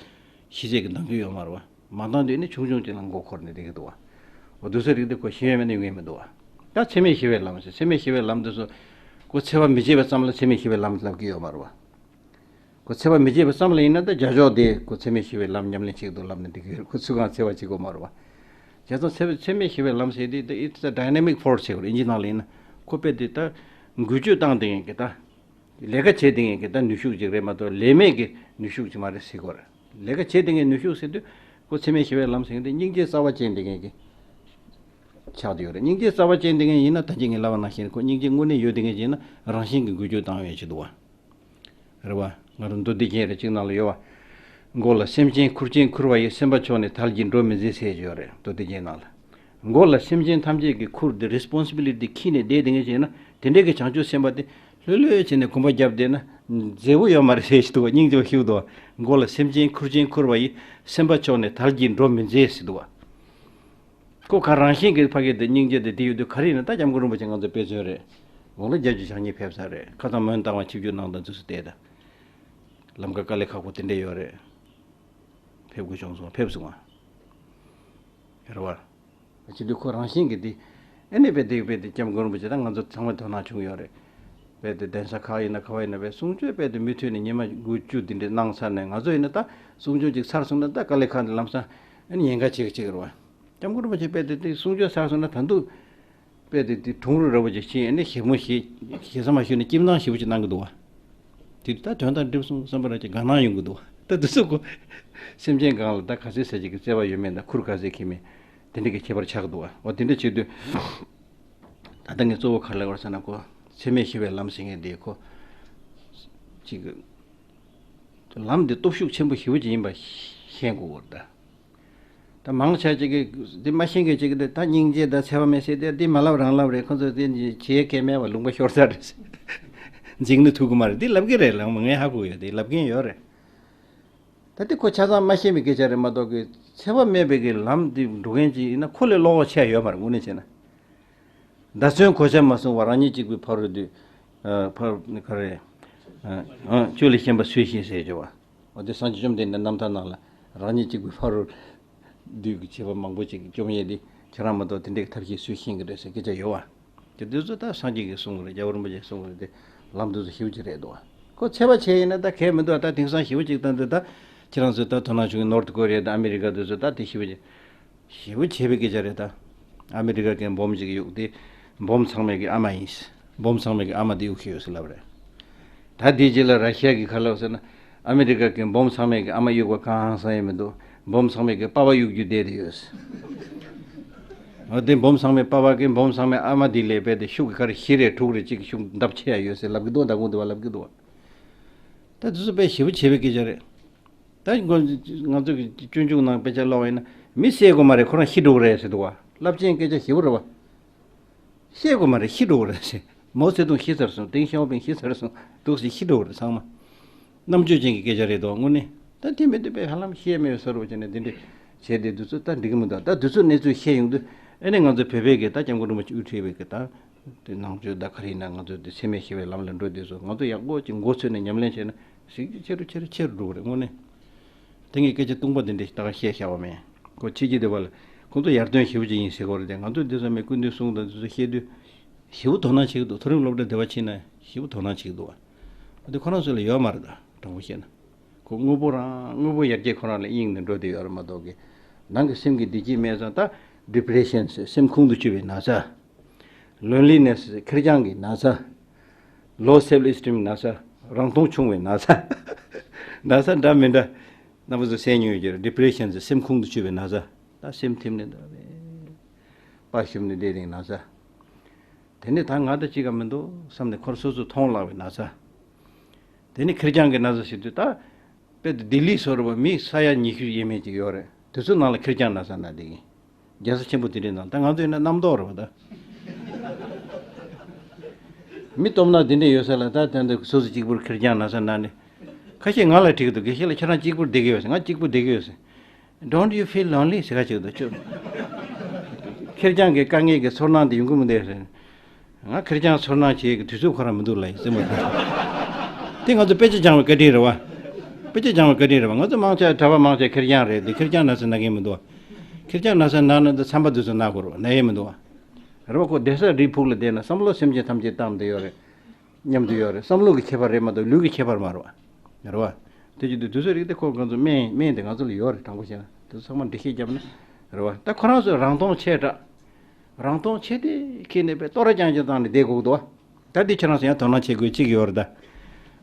ཤེས་ཚད་ཀྱི་འདང་རྒྱུ་ཡོད་མ་རེད་བ། མ་འདང་དུས་ནི་ཆུང་ཆུང་ཅིག་ལ་མགོ་འཁོར་ནས་བསྡད་ཀྱི་འདུག་བ། འོ་འདུག་ས་རིགས་འདི་ཁོ་ཤེས་ཡོན་མེད་ན་ཡོང་ཡས་མི་འདུག་བ། ད་འཚེ་མེད་ཞི་བའི་ལམ་ཟེར། འཚེ་མེད་ཞི་བའི་ལམ་འདི་ཚོ་ཁོ་འཚེ་བ་མི་བྱེད་པ་ཙམ་ལ་འཚེ་མེད་ཞི་བའི་ལམ་ལབ་ཀྱི་ཡོད་མ་རེད་བ། ཁོ་འཚེ་བ་མི་བྱེད་པ་ཙམ་ལ་ཡིན་ན་ད་རྒྱ་ཕྱོགས་དེ་ཁོ་འཚེ་མེད་ཞི་བའི་ལམ་ཉམས་ལེན་བྱེད་ཀྱི་འདུག་ལབ་ནས་འདི་གི་ཁོ་ཚུར་གང་འཚེ་བ་བྱེད་དགོས་མ་རེད་བ། བྱས་ཙང་འཚེ་བ་འཚེ་མེད་ཞི་བའི་ལམ་ཟེར་དེ་ད་it's a dynamic force ཟེར་བ་རེད། ཨིན་ཇི་ནང་ལ་ཡིན་ན་ཁོ་དཔེ་དེ་ད་འགུལ་སྐྱོད་བཏང་བསྡད་མཁན་གྱི་ད། ལས་ཀ་བྱེད་བསྡད་མཁན་གྱི་ད་ནུས་ཤུགས་ཅིག་རེད་མ་གཏོགས་ལས་མེད་ཀྱི་ནུས་ཤུགས་ཅིག་མ་རེད་ཟེར་གོ་རེད། ལས་ཀ་བྱེད་བསྡད་མཁན་ནུས་ཤུགས་ཟེར་དུས་ཁོ་འཚེ་མེད་ཞི་བའི་ལམ་ཟེར་མཁན་དེ་སྙིང་རྗེ་རྩ་བ་ཅན་བསྡད་མཁན་གྱི་ཆགས་བསྡད་ཡོད་རེད། སྙིང་རྗེ་རྩ་བ་ཅན་བསྡད་མཁན་ཡིན་ན་ད་གིན་ངས་ལབ་པ་ནང་བཞིན་ཁོ་སྙིང་རྗེ་དངོས་གནས་ཡོད་བསྡད་མཁན་ཅིག་ཡིན་ན་རང་བཞིན་གྱིས་འགུལ་སྐྱོད་བཏང་ཡོད་ཅིག་འདུག་བ། རེད་བ། ང་རང་མདོ་སྡེ་རྒྱན་རེ་གཅིག་ནང་ལ་ཡོད་བ། མགོ་ལ་སེམས་ཅན་ཁུར་ཅན་ཁུར་བ་ཡི། སེམས་པ་ཕྱོགས་ནས་དལ་གྱིས་འགྲོ་མི་མཛད་ཟེར་ཡོད་རེད། མདོ་སྡེ་རྒྱན་ནང་ལ། མགོ་ལ་སེམས་ཅན་ཐམས་ཅད་ཀྱི་ཁུར་དེ་རེ་སི་པོན་སི་བི་ལི་ཊི་འཁྱེར་ནས་བསྡད་བསྡད་མཁན་ཅིག་ཡིན་ན་དེ་འདྲའི་གི་བྱང་ཆུབ་སེམས་དཔའ་དེ་ལྷོད་ལྷོད་བྱས་ནས་གོམ་པ་བརྒྱབ་བསྡད་ན་མཛེས་པོ་ཡོད་མ་རེད་ཟེར་ཞིག་འདུག་བ། སྙིང་རྗེ་བ་ཞིག་འདུག་བ། མགོ་ལ་སེམས་ཅན་ཁུར་ཅན་ཁུར་བ་ཡི། སེམས་པ་ཕྱོགས་ནས་དལ་གྱིས་འགྲོ་མི་མཛད་ཟེར་འདུག་བ། ཁོ་ག་རང་བཞིན་གྱིས་ཕ་གི་དེ་སྙིང་རྗེ་དེ་དེ་ཡོད་དུས་ག་རེ་ཡིན་ན། ད་སྐྱབས་མགོན་རིན་པོ་ཆེ་ང་ཚོ་དཔེ་མཚོན་རེད། འོ་ལ་བརྒྱད་ཅུ་གྱ་གཉིས་ཕེབས་ཚར་རེད། ཁ་སང་མོན་རྟ་དབང་ཆིབས་བསྒྱུར་གནང་དང་དུས་སུ་བལྟས་ད། ལམ་ཁ་དཀའ་ལས་ཁག་པོ་དེ་འདྲ་ཡོད་རེད། ཕེབས་དགོས་བྱུང་སོང་། ཕེབས་སོང་ང་། རེད་བ། བྱེད་དུས་ཁོ་རང་བཞིན་གྱིས་དེ། ཨ་ནི་དཔེ་དེ་དཔེ་དེ་སྐྱབས་མགོན་རིན་པོ་ཆེ་དང་ང་ཚོ་ཚང་མ་དོ་སྣང་བྱུང་ཡོད་རེད། དཔེ་དེ་གདན་ས་ཁག་ཡིན་ན་ག་བ་ཡིན་ན་དཔེ་གསུང་ཆོས་དཔེ་དེ་མུ་མཐུད་ནས་ཉི་མ་དགུ་བཅུ་དེ་འདྲ་གནང་ཚར་ནས། ང་ཚོ་ཡིན་ན་ད་གསུང་ཆོས་ཅིག་ཚར་སོང་ན་ད་དཀའ་ལས་ཁག་འདི་ལམ་སང་ཨ་ནི་ཉེན་ཁ་ཆེ་གི་ཆེ་གི་རེད་བ། སྐྱབས་མགོན་རིན་པོ་ཆེ་དཔེ་དེ་དེ་གསུང་ཆོས་ཚར་སོང་ན་ད་དུང་དཔེ་དེ་དེ་གྲུང་རུ་ར་བོ་ཅིག་ཕྱིན། ཨ་ནི་ཞིབ་མོ་ཞིབ་ཞིབ་ས་མ་ཞུས་ནས་སྐྱིད་སྣང་ཞེ་པོ་ཅིག་གནང་གི་འདུག་བ། དེ་དུས་ད་དོན་དང་འགྲིག་སོང་བསམ་པ་ར་ཅིག་དགའ་སྣང་ཡོང་གི་འདུག་བ། ད་དེ་ཚོ་ཁོ་སེམས་ཅན་གང་ལ་ད་ག་ཚོད་ཟ་ཅིག་གི་བརྩེ་བ་ཡོད་མེད་དང་ཁུར་ག་ཚོད་འཁྱེར་མེད་དེ་འདྲ་གི་ཁྱད་པར་ཆགས་འདུག་བ། འོ་དེ་འདྲ་བྱེད་དུས་ད་ལྟ་ངས་གཙོ་བོ་ག་རེ་ལབ་དགོས་ཟེར་ན། ཁོ་འཚེ་མེད་ཞི་བའི་ལམ་ཟེར་མཁན་དེ་ཁོ་ཅིག་ལམ་འདི་སྟོབས་ཤུགས་ཆེན་པོ་ཞེ་པོ་ཅིག་ཡིན་པ་ཤེས་དགོས་ཀྱི་རེད་ད། ད་མང་ཆེ་ཅིག་གིས་འདི་མ་ཤེས་མཁན་ཅིག་གིས་འདི་ད་སྙིང་རྗེ་དང་འཚེ་བ་མེད་ཟེར་དེ་འདི་མ་ལབ་རང་ལབ་རེད། ཁོ་ཚོས་འདི་བྱེད་མཁན་མེད་པ་ལུང་པ་ཤོར་ཚར་རེད། འཇིགས་ནི་ཐུབ་ཀྱི་མ་རེད། འདི་ལབ་ཀྱི་རེད། ལབ་ངས་ཧ་གོ་ཡོད། འདི་ལབ་མཁན་ཡོད་རེད། ད་འདི་ཁོ་ཆ་ཚང་མ་ཤེས་པའི་སྐད་ཆ་རེད་མ་གཏོགས་གི་འཚེ་བ་མེད་པའི་གི་ལམ་འདི་འགྲོ་མཁན་ཅིག་ཡིན་ན་ཁོ་ལས་བློ་ཁོག་ཆེ་ཡོད་མ་རེད། དངོས་གནས་བྱས་ན། མདའ་མཚོན་གོ་ཆ་མ་སོང་བར་རང་ཉིད་གཅིག་པུས་ཕར་རོལ་དུས། ཨ། ཕར་ག་རེ། ཨ། ཨ། ཆོས་ལས་གཞན་པ་སུས་ཤེས་ཟེར་བྱ་བ། འོ་དེ་སངས་རྒྱས་བཅོམ་ལྡན་འདས་རྣམ་ཐར་ནང་ལ། རང་ཉིད་གཅིག་པུའི་ཕ་རོལ་བདུད་ཀྱི་བྱེད་པ་མང་པོ་ཅིག་བཅོམ་ཡས་དེ་ཁྱེད་རང་མ་གཏོགས་དེ་འདྲའི་ཐབས་ཤེས་སུས་ཤེས་ཀྱི་རེད་ཟེར་སྐད་ཆ་ཡོད་བ། དེ་དུས་ཚོད་ད་སངས་རྒྱས་ཀྱིས་གསུངས་པ་རེད། རྒྱལ་བ་རིན་པོ་ཆེས་གསུངས་པ་རེད། དེ་ལམ་དུས་ཚོད་ཞེ་པོ་ཅིག་རེད་འདུག་ཁོ་འཚེ་བ་བྱས་ཡིན་ན་ད་གལ་མི་འདུག་ད་དེང་སང་ཞེ་པོ་ཅིག་ད་འདི་ད་ཁྱེད་རང་ཚོས་ད་དོ་སྣང་བྱུང་གི་ནོར་ཐི་ཀོ་རི་ཡ་དང་ཨ་མི་རི་ཀ་དུས་ཚོད་ད་དེ་ཞེ་པོ་ཅིག་ཞེ་པོ་བྱས་པའི་སྐད་ཆ་རེད་ད། ཨ་མི་རི་ཀ་གིས་འབོམ་ཅིག་གཡུགས་ཏེ། འབོམ་ཚང་མས་ཀྱི་ཨ་མ་ཡིན། འབོམ་ཚང་མས་ཀྱི་ཨ་མ་དེ་གཡུགས་ཤི་ཡོད་ཟེར་ལབ་རེད། ད་དེའི་རྗེས་ལ་ར་ཤི་ཡ་གིས་ག་ལབ་ཟེར་ན། ཨ་མི་རི་ཀ་གིས་འབོམ་ཚང་མས་ཀྱི་ཨ་མ་གཡུགས་པ་གང་ཧང་སང་ཡས་མི་འདུག་འབོམ་ཚང་མས་ཀྱི་པ་ཕ་གཡུགས་རྒྱུ་བསྡད་དེ་ཡོད། འོ་དེ་འབོམ་ཚང་མས་པ་ཕ་གིས་འབོམ་ཚང་མས་ཨ་མ་དེ་ལས་རྦད་དེ་ཤུགས་ཀྱིས་ག་རེ་བཞི་རེ་དྲུག་རེ་གཅིག་གི་ཤུགས་ལྡབ་ཆེ་ཡ་ཡོད་ཟེར་ལབ་ཀྱི་འདུག་མདང་དགོང་དུ་བ་ལབ་ཀྱི་འདུག་ད་དེ་ཚོ་དཔེ་ཞེ་པོ་བྱས་པའི་སྐད་ཆ་རེད། ད་ང་ང་ཚོ་གི་སྤྱོད་འཇུག་ནང་དཔེ་ཆ་ཀློག་པ་ཡིན་ན། མི་བསད་དགོས་མ་རེད། ཁོ་རང་ཤི་འགྲོ་གི་རེད་ཟེར་འདུག་བ། རླབས་ཆེན་སྐད་ཆ་ཞེ་པོ་རེད་བ། བསད་དགོས་མ་རེད། ཤི་འགྲོ་གི་རེད་ཟེར། མའོ་ཙེ་ཏུང་ཤི་ཚར་སོང་། ཏེང་ཞའོ་ཕིང་ཤི་ཚར་སོང་། འདུག་ཟེར། ཤི་འགྲོ་གི་རེད་ཚང་མ། རྣམ་དཔྱོད་ཅན་གྱི་སྐད་ཆ་རེད་དོ་དངོས་གནས། ད་དེ་མི་འདུག་པས་ཧ་ལམ་ཤེས་མེད་བཟོ་འདྲ་བྱས་ནས་འདི་འདྲས་བྱས་ཏེ་དུས་ཚོད་ད་འགྲིག་གི་མི་འདུག་ད་དུས་ཚོད་གནས་ཚུལ་ཤེས་ཡོང་དུས་ཨ་ནི་ང་ཚོ་བོད་པའི་གི་ད་སྐྱབས་མགོན་རིན་པོ་ཆེ་དབུ་ཁྲིད་པའི་གི་ད། དེ་ནང་ཆོས་ད་ག་རེ་ཡིན་ན་ང་ཚོ་དེ་འཚེ་མེད་ཞི་བའི་ལམ་ལ་འགྲོ་དུས་སུ་ང་ཚོ་ཡག་པོ་ཅིག་མགོ་ཚོས་ནས་ཉམས་ལེན་བྱས་ན་ཞིག་ཅིག་ཆེ་རུ་ཆེ་རུ་ཆེ་རུ་འགྲོ་གི་རེད་དངོས་གནས། དེ་ངས་སྐད་ཆ་སྟོང་པ་འདི་འདྲས་ད་ག་བཤད་བཞག་པ་མེད། ཁོ་ཕྱི་རྒྱལ་སྡེ་བ་ལ་ཁོང་ཚོ་ཡར་ཐོན་ཞེ་པོ་ཅིག་ཡིན་ཟེར་གོ་རེད་དེ། ང་ཚོ་འདི་ཚོ་མི་སྐུ་མདུན་གསུང་དང་འདི་ཚོ་བཤད་དུས་ཞེ་པོ་དོ་སྣང་བྱེད་ཀྱི་འདུག་མཐོ་རིམ་སློབ་གྲྭ་སྡེ་བ་ཕྱིན་ན་ཞེ་པོ་དོ་སྣང་བྱེད་ཀྱི་འདུག་བ། འདི་ཁོ་རང་ཚོ་ལ་ཡོད་མ་རེད། ད་དྲང་པོ་བཤད་ན། ཁོ་དངོས་པོ་རང་དངོས་པོ་ཡར་རྒྱས་ཁོ་རང་ལ་གཡེང་ནས་འགྲོ་བསྡད་ཡོད་རེད་མ་གཏོགས་ཀི། ནང་གི་སེམས་ཀྱི་བདེ་སྐྱིད་མེད་ཙང་ད་depression ཟེར་སེམས་ཁོང་དུ་ཆུད་པའི་ན་ཚ། Loneliness ཟེར་ཁེར་རྐྱང་གི་ན་ཚ། Low self esteem ན་ཚ། རང་མཐོང་ཆུང་བའི་ན་ཚ། ན་ཚ་འདྲ་མི་འདྲ། རྣམ་པ་ཚོ་གསན་མྱོང་ཡོད་ཀྱི་རེད། Depression ཟེར་སེམས་ཁོང་དུ་ཆུད་པའི་ན་ཚ། ད་སེམས་ཐིམ་ནས་འདྲ་བའི་དཔའ་ཞུམ་ནས་བསྡད་དེ་ན་ཚ། དེ་ནས་ད་ང་དང་གཅིག་ག་མི་འདུག་བསམ་ནས་ཁོར་སོ་སོ་མཐོང་བརླག་པའི་ན་ཚ། དེ་ནས་ཁེར་རྐྱང་གི་ན་ཚ་ཟེར་དུས་ད། དཔེ་དེ་ལྡི་ལི་བཟོ་འདྲ་བ་མི་ས་ཡ་ཉི་ཤུ་ཡས་མས་ཅིག་ཡོད་རེད། དེ་ཚོ་ནང་ལ་ཁེར་རྐྱང་ན་ཚ་ན་བསྡད་ཀྱི། རྒྱལ་ས་ཆེན་པོ་དེ་འདྲའི་ནང་ད་ང་ཚོ་ཡིན་ན་རྣམ་རྟོག་རེད་བ་ད། མི་སྟོབས་ན་དེ་འདྲ་ཡོད་ས་ལ་ད་ད་འདི་སོ་སོ་གཅིག་པུར་ཁེར་རྐྱང་ན་ཚ་ན་ནི། ཁ་ཤས་ང་ལ་དྲིས་ཀྱི་འདུག་དགེ་བཤེས་ལགས་ཁྱེད་རང་གཅིག་པུར་བསྡད་ཀྱི་ཡོད་ཟེར། ང་གཅིག་པུ་བསྡད་ཀྱི་ཡོད་ཟེར། Don't you feel lonely ཟེར་ག་ཅིག་འདུག་ཁྱོད། ཁེར་རྐྱང་གི་དཀའ་ངལ་གྱི་ཚོར་སྣང་དེ་ཡོང་གི་མི་འདུག་ཟེར། ང་ཁེར་རྐྱང་ཚོར་སྣང་བྱེད་ཀྱི་དུས་ཚོད་ཁོ་རང་མི་འདུག་ལབ་ཡིན་སེམས་པ་དེ། དེ་ང་ཚོ་དཔེ་ཆ་སྦྱང་བའི་བཀའ་དྲིན་རེད་བ། དཔེ་ཆ་སྦྱང་བའི་བཀའ་དྲིན་རེད་བ། ང་ཚོ་མང་ཆེ་གྲྭ་པ་མང་ཆེ་ཁེར་རྐྱང་རེད་དེ། ཁེར་རྐྱང་ན་ཚ་ན་མཁན་མི་འདུག་བ། ཁེར་རྐྱང་ན་ཚ་ན་ན་འདི་ཚན་པ་དུས་ཚོད་ན་དགོས་རེད་བ། ན་ཡས་མི་འདུག་བ། རེད་བ། ཁོ་བསྡད་ས་རིའི་ཕུག་ལ་བསྡད་ན་བསམ་བློ་སེམས་ཅན་ཐམས་ཅད་བཏང་བསྡད་ཡོད་རེད། མཉམ་དུ་ཡོད་རེད། བསམ་བློ་གི་ཁྱད་པར་རེད་མ་གཏོགས་ལུས་ཀྱི་ཁྱད་པར་མ་རེད་བ། རེད་བ། དེ་བྱེད་དུས་དུས་ཚོད་རིག་དེ་ཁོ་ང་ཚོ་སྨན་སྨན་དེ་ང་ཚོ་ལ་ཡོད་རེད། དྲང་པོ་བཤད་ན་དེ་ཚོ་ཚང་མ་འགྲེལ་བཤད་བརྒྱབ་ན། རེད་བ། ད་ཁོ་རང་ཚོས་རང་མཐོང་ཆེ་དྲགས། རང་མཐོང་ཆེ་དེ་ཁྱེད་ནས་པའི་ལྟོ་ར་རྐྱང་རྐྱང་བཏང་ནས་བསྡད་དགོས་འདུག་བ། ད་འདི་ཁྱེད་རང་ཚོ་ཡང་དོ་སྣང་བྱེད་དགོས་གཅིག་ཡོད་རེད་ད།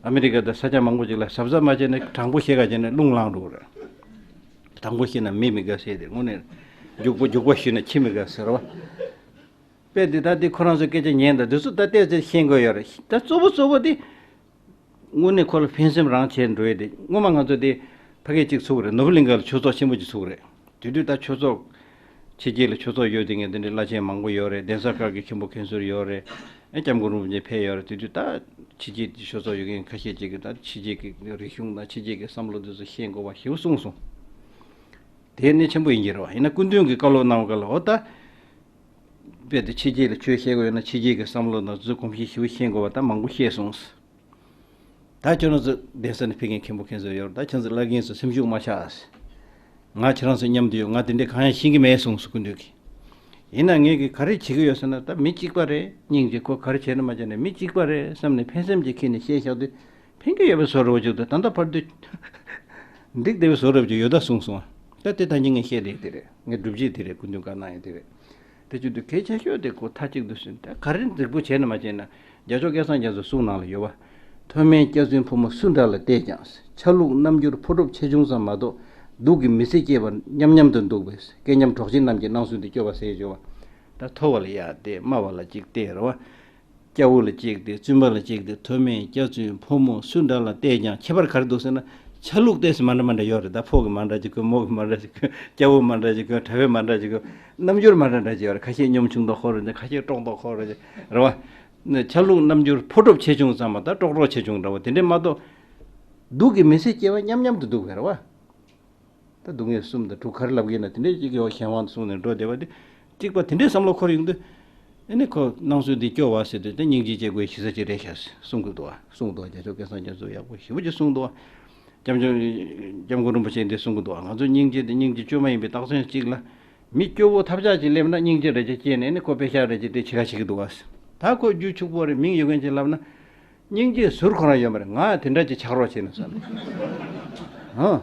ཨ་མི་རི་ཀ་དང་ས་ཆ་མང་པོ་ཅིག་ལ་གཟབ་གཟབ་མ་བྱས་ན་དྲང་པོ་བཤད་ག་བྱས་ན་རླུང་ལངས་འགྲོ་གི་རེད། དྲང་པོ་བཤད་ན་མི་མི་དགའ་ཟེར་དེ་དངོས་གནས། རྒྱུག་པ་རྒྱུག་པ་ཞུས་ན་ཁྱི་མི་དགའ་ཟེར་བ། དཔེ་དེ་ད་དེ་ཁོ་རང་ཚོའི་སྐད་ཆ་ཉན་དང་དེ་ཚོ་ད་ལྟས་ཚེ་ཤེས་དགོས་ཡོད་རེད། ད་གཙོ་བོ་གཙོ་བོ་དེ། དངོས་གནས་ཁོ་ལ་ཕན་སེམས་རང་བྱས་འགྲོ་ཡས་དེ། སྔོན་མ་ང་ཚོ་དེ་ཕ་གིར་གཅིག་ཚུགས་རེད། ནོར་བུ་གླིང་ག་ལ་ཆོས་ཚོགས་ཆེན་པོ་ཅིག་ཚུགས་རེད། དེ་དུས་ད་ཆོས་ཚོགས། ཕྱི་རྒྱལ་ལ་ཆོས་ཚོགས་ཡོད་དེ་ངས་དེ་འདྲའི་བླ་ཆེན་མང་པོ་ཡོད་རེད། གདན་ས་ཁག་གི་མཁན་པོ་མཁན་ཟུར་ཡོད་རེད། ཨེ་སྐྱབས་མགོན་རིན་པོ་ཆེ་ཕེབས་ཡོད་རེད། དེ་དུས་ད་ཕྱི་རྒྱལ་གྱི་ཆོས་ཚོགས་ཡོད་མཁན་ཁ་ཤས་ཅིག་གིས་ད་ཕྱི་རྒྱལ་གྱི་རིག་གཞུང་དང་ཕྱི་རྒྱལ་གྱི་བསམ་བློ་དེ་ཚོ་ཤེས་དགོས་པ་ཞེ་པོ་གསུངས་སོང་། དེ་གནད་ཆེན་པོ་ཡིན་གྱི་རེད་བ། ཡིན་ན་སྐུ་མདུན་གྱིས་བཀའ་སློབ་གནང་བ་ག་ལ་འོ་ད། དཔེ་དེ་ཕྱི་རྒྱལ་ལ་ཆོས་བཤད་དགོས་ཡོད་ན་ཕྱི་རྒྱལ་གྱི་བསམ་བློ་དང་དེ་ཚོ་གོམས་གཤིས་ཞེ་པོ་ཤེས་དགོས་པ་ད་མང་པོ་བཤད་སོང་། ད་ཁྱོད་རང་ཚོ་གདན་ས་ནས་ཕེབས་མཁན་མཁན་པོ་མཁན་ཟེར་ཡོད་རེད། ད་ཁྱོད་ཚོ་བླ་རྒན་ཚོ་སེམས་ཤུགས་མ་ཆག་ང་ཁྱེད་རང་ཚོ་མཉམ་དུ་ཡོད། ང་དེ་འདྲའི་གང་ཡང་ཤེས་ཀྱི་མེད་གསུངས་སོང་སྐུ་མདུན་གྱིས། ཡིན་ན་ངས་ཀྱིས་ག་རེ་བྱེད་ཀྱི་ཡོད་ཟེར་ན་ད་མི་གཅིག་པ་རེད། སྙིང་རྗེ་ཁོ་ག་རེ་བྱས་ན་མ་བྱས་ན་མི་གཅིག་པ་རེད་བསམ་ནས་ཕན་སེམས་ཀྱིས་ཁྱེར་ནས་བཤད་བཞག་དུས་ཕན་གྱི་ཡོད་པའི་བཟོ་འདྲ་བོ་ཅིག་འདུག་ད་ལྟ་བར་དུ་འགྲིག་བསྡད་པའི་བཟོ་འདྲ་བོ་ཅིག་ཡོད་ད་གསུངས་སོང་། ད་དེ་ད་གིན་ངས་བཤད་བསྡད་དེ་རེད། ངའི་སྒྲུབ་བྱེད་དེ་རེད། སྐུ་མདུན་བཀའ་གནང་ཡས་དེ་རེད། དེ་བྱེད་དུས་གལ་ཆེ་ཤོས་དེ་ཁོ་མཐའ་གཅིག་ཏུ་ཟིན་ད་ག་རེ་འགྲིག་པོ་བྱས་ན་མ་བྱས་ན་རྒྱལ་མཆོག་སྐལ་བཟང་རྒྱ་མཚོའི་གསུང་ནང་ལ་ཡོད་པ། མཐོ་དམན་སྐྱག་རྫུན་ཕོ་མོ་སུ་འདྲ་ལ་བལྟས་ཀྱང་། ཆ་ལུགས་རྣམ་འགྱུར་ཕོ་གྲོགས་ཆེ་ཆུང་ཙམ་མ་གཏོགས་སྡུག་གི་མི་ཚེ་སྐྱེལ་བར་མཉམ་མཉམ་དུ་འདུག་པས། སྐད་ཉམས་གྲོགས་བྱེད་རྣམས་ཀྱི་སྣང་ཚུལ་འདི་སྐྱོ་བ་ཟེར་བྱ་བ། ད་མཐོ་བ་ལ་ཡར་བལྟས། དམའ་བ་ལ་གཅིག་བལྟས་རེད་བ། སྐྱ་བོ་ལ་གཅིག་སྟེ། བཙུན་པ་ལ་གཅིག་སྟེ། མཐོ་དམན་སྐྱག་རྫུན་ཕོ་མོ་སུ་འདྲ་ལ་བལྟས་ཀྱང་ཁྱད་པར་ག་རེ་འདུག་ཟེར་ན། ཆ་ལུགས་ཏོག་ཙམ་མ་འདྲ་མ་འདྲ་ཡོད་རེད། ད་ཕོ་གི་མ་འདྲ་ཅིག་གོན། མོ་གི་མ་འདྲ་ཅིག་གོན། སྐྱ་བོ་མ་འདྲ་ཅིག་གོན། གྲྭ་པའི་མ་འདྲ་ཅིག་གོན། རྣམ་འགྱུར་མ་འདྲ་འདྲ་ཅིག་ཡོད་རེད། ཁ་ཤས་གཉོམ་ཆུང་དོག་ཁོ་རེད། ཁ་ཤས་ཀྲོག་མདོག་ཁོ་རེད། རེད་བ། ཆ་ལུགས་རྣམ་འགྱུར་ཕོ་གྲོགས་ཆེ་ཆུང་ཙམ་པ་ད་ཀྲོག་ཀྲོག་ཆེ་ཆུང་འདྲ་བོ་དེ་འདྲས་མ་གཏོགས། སྡུག་གི་མི་ཚེ་སྐྱེལ་བ་མཉམ་མཉམ་དུ་འདུག་པས་རེད་བ། ད་སྡུག་བསྔལ་གསུམ་དང་དྲུག་ག་རེ་ལབ་ཀྱི་ཡིན་ན་དེ་འདྲའི་གཅིག་ཡོད། གཞན་དབང་གསུངས་ནས་འགྲོ་བསྡད་པ་དེ། གཅིག་པ་དེ་འདྲའི་བསམ་བློ་འཁོར་ཡོང་དུས། ཨ་ནི་ཁོ་སྣང་ཚུལ་འདི་སྐྱོ་བ་ཟེར་དུས་དེ་སྙིང་རྗེ་སྐྱེ་དགོས་གཞི་རྩ་ཅིག་རེད་ཤག་གསུང་གི་འདུག་བ། གསུང་འདུག་བ། རྒྱལ་མཆོག་སྐལ་བཟང་རྒྱ་མཚོས་ཡག་པོ་ཞེ་པོ་ཅིག་གསུང་འདུག་བ། སྐྱབས་མགོན། སྐྱབས་མགོན་རིན་པོ་ཆེས་འདི་གསུང་གི་འདུག་བ། ང་ཚོ་སྙིང་རྗེ་དེ་སྙིང་རྗེ་བཅོས་མ་ཡིན་པའི་རྟགས་མཚན་གཅིག་ལ། མི་སྐྱོ་བོ་ཐབས་ཆག་ཅིག་སླེབས་ན་སྙིང་རྗེ་རེ་ཅིག་སྐྱེས་ནས་ནི་ཁོ་དཔེ་ཤག་རེ་ཅིག་དེ་ཕྱི་ཁ་ཕྱི་གི་འདུག་བ། ད་ཁོ་རྒྱུ་ཕྱུག་པོ་རེད། མིང་ཡོད་མཁན་ཅིག་ལབ་ན། སྙིང་རྗེ་ཟུར་ཁོ་རང་ཡོད་མ་རེད། ང་དེ་འདྲ་ཅིག་ཆགས་རོགས་བྱེད་ན་བསམ། ཧང་།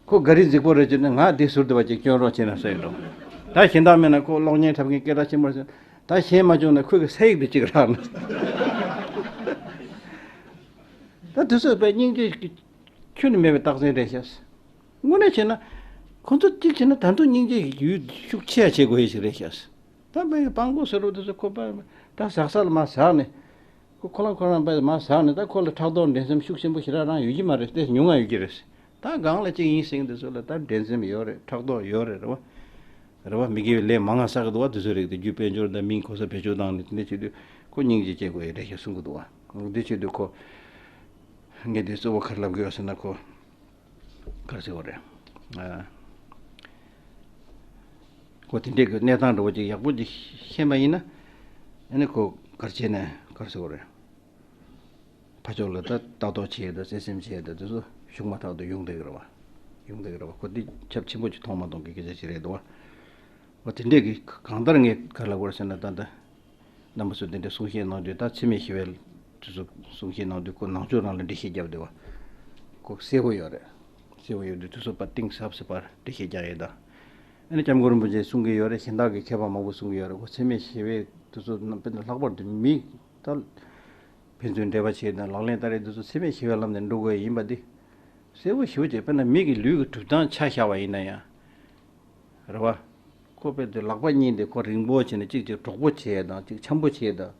ཁོ་ག་རི་རྫིག་པོ་རེད་ཅེ་ན། ང་དེ་ཟུར་དུ་བ་ཅིག་སྐྱོན་རོགས་བྱེད་ན་ཟེར་འགྲོ། ད་གཞན་དག་མེད་ན་ཁོ་གློག་བརྙན་འཁྲབ་མཁན་སྐད་གྲགས་ཆེན་པོ་རེད་ཟེར། ད་གཞན་མ་བྱུང་ན་ཁོ་གི་ས་ཡིག་དེ་གཅིག་རག་ན། ད་དུས་ཚོད་པའི་སྙིང་རྗེ་ཁྱོན་ནས་མེད་པའི་རྟགས་མཚན་རེད་ཤག། དངོས་གནས་བྱས་ན། ཁོ་ཚོ་གཅིག་བྱས་ན་ད་དུང་སྙིང་རྗེ་ཡོད་ཤུགས་ཆེ་ཡ་བྱེད་དགོས་ཡ་ཞིག་རེད་ཤག། ད་མི་སྤང་པོ་ཟེར་རོ་དེ་ཚོ་ཁོ་པ་ད་ཟག་ས་ལ་མ་ཟག་ནས། ཁོ་ཁོ་རང་ཁོ་རང་པ་མ་ཟག་ནས་ད་ཁོ་ལ་ཕྲག་དོག་འགྲན་སེམས་ཤུགས་ཆེན་པོ་ཞེ་དྲག་རང་ཡོད་ཀྱི་མ་རེད། དེ་ཉུང་ང་ཡོད་ཀྱི་རེད། ད་སྒང་ལ་གཅིག་ཡིན་ཟེར་མཁན་དེ་ཚོ་ལ་ད་འགྲན་སེམས་ཡོད་རེད། ཕྲག་དོག་ཡོད་རེད། རེད་བ། རེད་བ། མི་དགེ་བའི་ལས་མང་ང་བསགས་ཀྱི་འདུག་བ། དེ་ཚོ་རིགས་དེ་རྒྱུ་དཔལ་འབྱོར་དང་མིང་གོ་ས་བེད་སྤྱོད་བཏང་ནས་དེ་འདྲ་བྱེད་དུས་ཁོ་སྙིང་རྗེ་སྐྱེ་དགོས་ཡ་རེད་ཤག་གསུང་གི་འདུག་བ། འདི་བྱེད་དུས་ཁོ་ངས་དེ་གཙོ་བོ་ག་རེ་ལབ་དགོས་ཟེར་ན་ཁོ། ག་རེ་ཟེར་བ་རེད། ཨ། ཁོ་དེ་འདྲས་ཀྱི་གནས་སྟངས་འདྲ་བོ་ཅིག་ཡག་པོ་ཅིག་ཤེས་པ་ཡིན་ན། ཨ་ནི་ཁོ་ག་རེ་བྱས་ནས་ག་རེ་ཟེར་བ་རེད། ཕར་ཕྱོགས་ལ་ད་ལྟ་རྟོག་བྱེད་ཡས་དང་བརྩེ་སེམས་བྱེད་ཡས་དང་དེ་ཚོ་ཤུགས་མ་ཐག་ཏུ་ཡོང་བསྡད་ཀྱི་རེད་བ། ཡོང་བསྡད་ཀྱི་རེད་བ། ཁོ་དེ་ཁྱབ་ཆེན་པོ་ཅིག་མཐོང་མ་མཐོང་གི་སྐད་ཆ་ཞིག་རེད་འདུག་བ། འོ་དེ་འདྲས་ཀྱི་གང་ལྟར་ངས་ག་རེ་ལབ་དགོས་རེད་ཟེར་ན་ད་ལྟ། རྣམ་པ་ཚོས་འདི་འདྲའི་གསུང་བཤད་གནང་དུས་ད་འཚེ་མེད་ཞི་བའི་དུས་སུ་གསུང་བཤད་གནང་དུས་ཁོ་ནང་ཆོས་རང་ལ་འགྲེལ་བཤད་བརྒྱབ་བསྡད་པ། ཁོ་གསལ་པོ་ཡོད་རེད། གསལ་པོ་ཡོད་དུས་དུས་སུ་པ་གཏིང་ཟབ་ཟབ་པར་འགྲེལ་བཤད་རྒྱག་ཡས་དང་། ཨ་ནི་སྐྱབས་མགོན་རིན་པོ་ཆེས་གསུང་གི་ཡོད་རེད། གཞན་དག་གིས་མཁས་པ་མང་པོ་གསུང་གི་ཡོད་རེད། ཁོ་འཚེ་མེད་ཞི་བའི་དུས་སུ་དཔེར་ན་ལྷག་པར་དུ་མི་ད་ཕན་ཚུན་འབྲེལ་བ་བྱེད་དང་ལག་ལེན་བསྟར་ཡས་དུས་སུ་འཚེ་མེད་ཞི་བའི་ལམ་ནས་འགྲོ་དགོས་ཡིན་པ་འདི་གསལ་པོ་ཞེ་པོ་ཅིག། དཔེར་ན་མི་གི་ལུས་ཀྱི་གྲུབ་སྟངས་ཆ་བཞག་པ་ཡིན་ན་ཡང་། རེད་བ། ཁོ་དཔེ་དེ་ལག་པ་གཉིས་དེ་ཁོ་རིང་པོ་བྱས་ནས་གཅིག་གཅིག་གྲོགས་པོ་བྱས་དང་གཅིག་འཆམ་པོ་བྱས་དང་།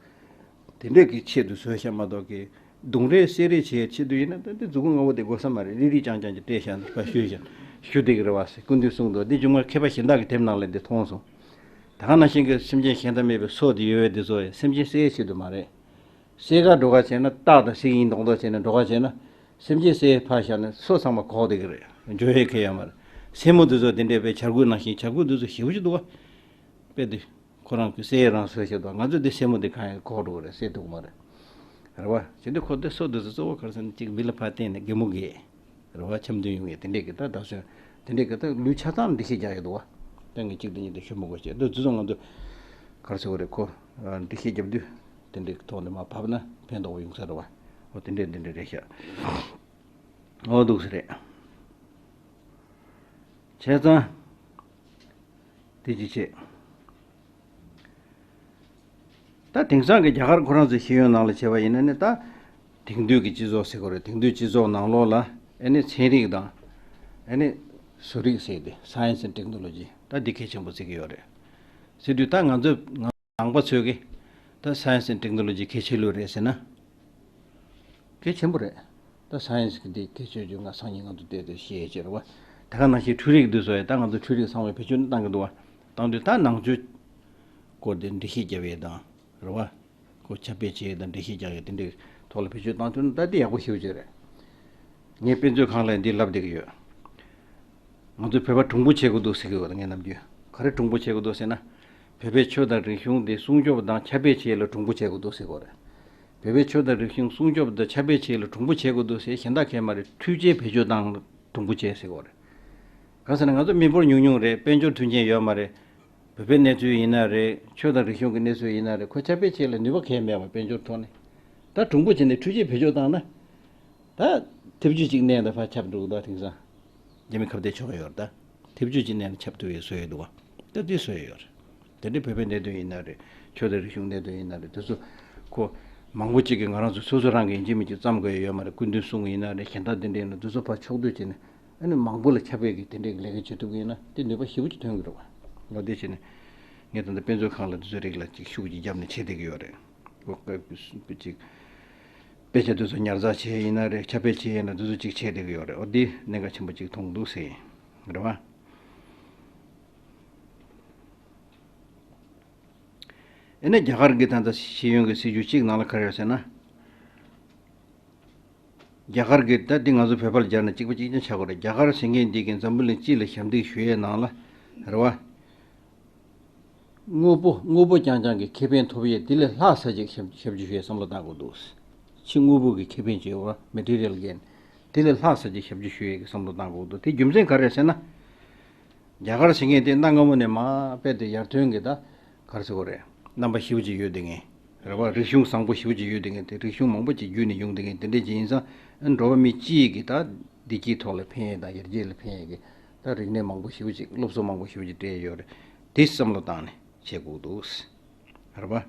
དེ་འདྲས་ཀྱི་ཆེད་དུ་བཟོས་བཞག་མ་གཏོགས་ཀྱི། རྡུང་རེས་བསད་རེས་བྱེད་ཆེད་དུ་ཡིན་ན་ད་འདི་མཛུ་གུ་ལྔ་པོ་དེ་དགོས་ས་མ་རེད། རིལ་རིལ་རྐྱང་རྐྱང་ཅིག་སྤྲད་བཞག་ནས་ཕར་བཞུད་བཞག་བཞུད་བསྡད་ཀྱི་རེད་བ་ཟེར་སྐུ་མདུན་གསུངས་འདུག། འདི་ཅུང་མ་མཁས་པ་གཞན་དག་གིས་དེབ་ནང་ལ་འདི་མཐོང་སོང་། ད་ག་ནང་བཞིན་གྱི་སེམས་ཅན་གཞན་དང་མེད་པའི་སྲོག་དེ་ཡོད་པའི་འདི་ཚོ་ཡང་སེམས་ཅན་བསད་ཡས་ཆེད་དུ་མ་རེད། བསད་ག་འགྲོ་ག་བྱས་ན་སྟག་དང་གཟིག་ཡིན་མདོག་མདོག་བྱས་ནས་འགྲོ་ག་བྱས་ན། སེམས་ཅན་བསད་ཕར་བཞག་ནས་སོ་ཚང་མ་གོག་བསྡད་ཀྱི་རེད། འགྲོ་ཡས་གང་ཡང་མ་རེད། སེན་མོ་འདི་ཚོ་དེ་འདྲས་པའི་བྱ་རྒོད་ནང་བཞིན་བྱ་རྒོད་འདི་ཚོ་ཞེ་པོ་ཅིག་འདུག་བ། དཔེ་དེ་ཁོ་རང་གི་བསད་ཡས་རང་བཟོས་བཞག་འདུག། ང་ཚོས་འདི་སེན་མོ་འདི་གང་ཡང་གོག་འགྲོ་གི་རེད། བསད་ཐུབ་ཀྱི་མ་རེད། རེད་བ། བྱས་དུས་ཁོ་འདི་སོ་འདི་ཚོ་གཙོ་བོ་ག་རེ་ཟེར་ན་གཅིག་མི་ལ་ཕར་བརྟེན་ནས་གད་མོ་བགད། རེད་བ། འཆམ་མཐུན་ཡོང་ཡས་དེ་འདྲས་ཀྱི་ད་ད་གཟོད་དེ་འདྲས་ཀྱི་ད་ལུས་ཆ་ཚང་འགྲེལ་བཤད་རྒྱག་ཡས་འདུག་བ། ད་ངས་གཅིག་དང་གཉིས་དེ་ཞུ་མི་དགོས་བྱས་འདི་འདི་ཚོ་ང་ཚོ་ག་རེ་ཟེར་དགོས་རེད། ཁོ་འགྲེལ་བཤད་རྒྱབ་དུས་དེ་འདྲས་ཀྱི་ཐོག་ནས་མར་ཕབ་ན་ཕན་ཐོགས་པ་ཡོང་ས་རེད་བ། འོ་དེ་འདྲས་དེ་འདྲས་རེད་ཤག། འོ་འདུག་སེ་རེད། བྱས་ཙང་དེ་ཅི་བྱེད། ད་དེང་སང་གི་རྒྱ་གར་ཁོ་རང་ཚོའི་ཤེས་ཡོན་ནང་ལ་བྱས་པ་ཡིན་ན་ནི་ད་དེང་དུས་ཀྱི་སྤྱི་ཚོགས་ཟེར་དགོས་རེད། དེང་དུས་སྤྱི་ཚོགས་ནང་ལོགས་ལ་ཨ་ནི་ཚན་རིག་དང་ཨ་ནི་བཟོ་རིག་ཟེར་ཏེ་Science and Technology ད་འདི་གལ་ཆེན་པོ་བརྩི་གི་ཡོད་རེད། ཟེར་དུས་ད་ང་ཚོ་ང་ནང་པ་ཚོས་ཀྱི་ད་Science and Technology གལ་ཆེ་ལོས་རེད་ཟེར་ན། གལ་ཆེན་པོ་རེད། ད་Science གི་འདི་གལ་ཆེ་རྒྱུ་ང་སང་ཉིན་ང་ཚོ་བལྟས་ཏེ་ཤེས་ཡས་ཅིག་རེད་བ། ད་ག་ནང་བཞིན་འཕྲུལ་རིག་འདི་ཚོ་ཡང་ད་ང་ཚོ་འཕྲུལ་རིག་ཚང་མ་བེད་སྤྱོད་གཏང་གི་འདུག་བ། གཏང་དུས་ད་ནང་ཆོས་སྐོར་དེ་འགྲེལ་བཤད་རྒྱབ་ཡས་དང་རེད་བ། ཁོ་ཁྱབ་སྤེལ་བྱེད་ཡས་དང་འགྲེལ་བཤད་རྒྱག་ཡས་དེ་འདྲའི་ཐོག་ལ་བེད་སྤྱོད་གཏང་ཐུབ་ན་ད་འདི་ཡག་པོ་ཞེ་པོ་ཅིག་རེད། ངས་དཔེ་མཛོད་ཁང་ལ་འདི་ལབ་བསྡད་ཀྱི་ཡོད། ང་ཚོ་བོད་པ་གྲུང་པོ་བྱེད་དགོས་འདུག་ཟེར་གྱི་ཡོད་རེད། ངས་ནམ་རྒྱུན་ག་རེ་གྲུང་པོ་བྱེད་དགོས་འདུག་ཟེར་ན། བོད་པའི་ཆོས་དང་རིག་གཞུང་དེ་སྲུང་སྐྱོབ་དང་ཁྱབ་སྤེལ་བྱེད་ཡས་ལ་གྲུང་པོ་བྱེད་དགོས་འདུག་ཟེར་གྱི་ཡོད་རེད། བོད་པའི་ཆོས་དང་རིག་གཞུང་སྲུང་སྐྱོབ་དང་ཁྱབ་སྤེལ་བྱེད་ཡས་ལ་གྲུང་པོ་བྱེད་དགོས་འདུག་ཟེར། གཞན་དག་གས་མ་རེད། འཕྲུལ་ཆས་བེད་སྤྱོད་བཏང་ལ་གྲུང་པོ་བྱེད་ཟེར་གྱི་ཡོད་རེད། གང་ཟེར་ན་ང་ཚོ་མི་འབོར་ཉུང་ཉུང་རེད། དཔལ་འབྱོར་མཐུན་རྐྱེན་ཡོད་མ་རེད། བོད་པའི་གནས་ཚུལ་ཡིན་ན་རེད། ཆོས་དང་རིག་གཞུང་གི་གནས་ཚུལ་ཡིན་ན་རེད། ཁོ་ཁྱབ་སྤེལ་བྱེད་ཡས་ལ་ནུས་པ་གང་ཡང་མེད་པ། དཔལ་འབྱོར་ཐོག་ནས་ད་གྲུང་པོ་བྱས་ནས་འཕྲུལ་ཆས་བེད་སྤྱོད་བཏང་ན། ད་ཐེབས་ཇུས་གཅིག་བསྣན་ད་ཕར་ཁྱབ་འགྲོ་གི་འདུག། དེང་སང་རྒྱ་མི་ཁ་བརྡའི་ཆོ་ག་ཡོད་རེད། ད་ཐེབས་ཇུས་གཅིག་བསྣན་ན་ཁྱབ་ཐུབ་ཡས་བཟོ་ཡས་འདུག་བ། ད་འདི་བཟོ་ཡས་ཡོད་རེད། དེ་འདྲའི་བོད་པའི་གནད་དོན་ཡིན་ན་རེད། ཆོས་དང་རིག་གཞུང་གནད་དོན་ཡིན་ན་རེད། དེ་ཚོ་ཁོ་མང་པོ་གཅིག་གིས་ང་རང་ཚོ་སོ་སོ་རང་གི་ཡིན་གཅིག་མིན་གཅིག་བརྩམ་དགོས་ཡས་ཡོད་མ་རེད། སྐུ་མདུན་གསུང་གི་ཡིན་ན་རེད། གཞན་དག་དེ་འདྲ་ཡིན་ན་དེ་ཚོ་ཕར་ཕྱོགས་བསྡུས་བྱས་ནས་ཨ་ནི་མང་པོ་ལ་ཁྱབ་སྤེལ་གྱི་དེ་འདྲའི་ལས་ཀ་བྱེད་ཐུབ་ཀྱི་ཡིན་ན་དེ་ནུས་པ་ཞེ་པོ་ཅིག་ཐོན་གྱི་རེད་བ། ལོ་དེ་བྱས་ནས་ངས་ད་ལྟ་དཔེ་མཛོད་ཁང་ལ་དེ་ཚོའི་རིགས་ལ་ཅིག་ཤུགས་ཅིག་བརྒྱབ་ནས་བྱེད་བསྡད་ཀྱི་ཡོད་རེད། ཅིག་དཔེ་ཆ་དེ་ཚོ་ཉར་ཚགས་བྱས་ཡིན་ན་རེད། ཁྱབ་སྤེལ་བྱས་ཡིན་ན་དེ་ཚོ་ཅིག་བྱས་བསྡད་ཀྱི་ཡོད་རེད། འོ་འདི་གནད་འགག་ཆེན་པོ་ཅིག་མཐོང་འདུག་ཟེར་ཡིན་རེད་བ། ཨེ་ནས་རྒྱ་གར་གྱི་ད་ལྟ་ཤེས་ཡོན་གྱི་སྲིད་བྱུས་གཅིག་ནང་ལ་ག་རེ་ཡོད་ཟེར་ན། རྒྱ་གར་གྱི་ད་འདི་ང་ཚོ་བོད་པ་ལ་སྦྱར་ན་གཅིག་པ་གཅིག་རྐྱང་ཆགས་དགོས་རེད། རྒྱ་གར་ཟེར་མཁན་འདི་གིས་འཛམ་བུ་གླིང་སྤྱི་ལ་ཞབས་འདེགས་ཞུ་ཡས་ནང་ལ་རེད་བ། དངོས་པོ་དངོས་པོ་རྐྱང་རྐྱང་གི་ཁེ་ཕན་ཐོབ་ཡས་དེ་ལས་ལྷག་ས་ཅིག་ཞབས་ཞབས་ཕྱི་ཞུ་ཡས་བསམ་བློ་བཏང་དགོས་འདུག། ཕྱི་དངོས་པོ་གི་ཁེ་ཕན་བྱེད་པ་མེ་ཊི་རི་ཡལ་གན་དེ་ལས་ལྷག་ས་ཅིག་ཞབས་ཕྱི་ཞུ་ཡས་ཀྱི་བསམ་བློ་བཏང་དགོས་འདུག། དེ་རྒྱུ་མཚན་ག་རེ་ཟེར་ན། རྒྱ་གར་ཟེར་མཁན་དེ་གནའ་སྔ་མོ་ནས་མར་རྦད་དེ་ཡར་ཐོན་གྱི་ད་ག་རེ་ཟེར་དགོས་རེད། རྣམ་པ་ཞེ་པོ་ཅིག་ཡོད་བསྡད་མཁན་རེད་བ། རིག་གཞུང་བཟང་པོ་ཞེ་པོ་ཅིག་ཡོད་བསྡད་མཁན་དེ། རིག་གཞུང་མང་པོ་ཅིག་བརྒྱུད་ནས་ཡོང་བསྡད་མཁན་དེ་འདྲ་ཅིག་ཡིན་ཙང་། ཨ། འགྲོ་བ་མི་སྤྱིའི་གི་ད་བདེ་སྐྱིད་ཐོག་ལ་ཕན་ཡས་དང་ཡར་རྒྱས་ལ་ཕན་ཡས་ཀྱི་ད་རིག་གནས་མང་པོ་ཞེ་པོ་ཅིག། སློབ་གསོ་མང་པོ་ཞེ་པོ་ཅིག་སྤྲད་ཡོད་རེད། དེ་བསམ་བློ་བཏང་ནས་བྱེད་དགོས་འདུག། རེད་བ། བྱས་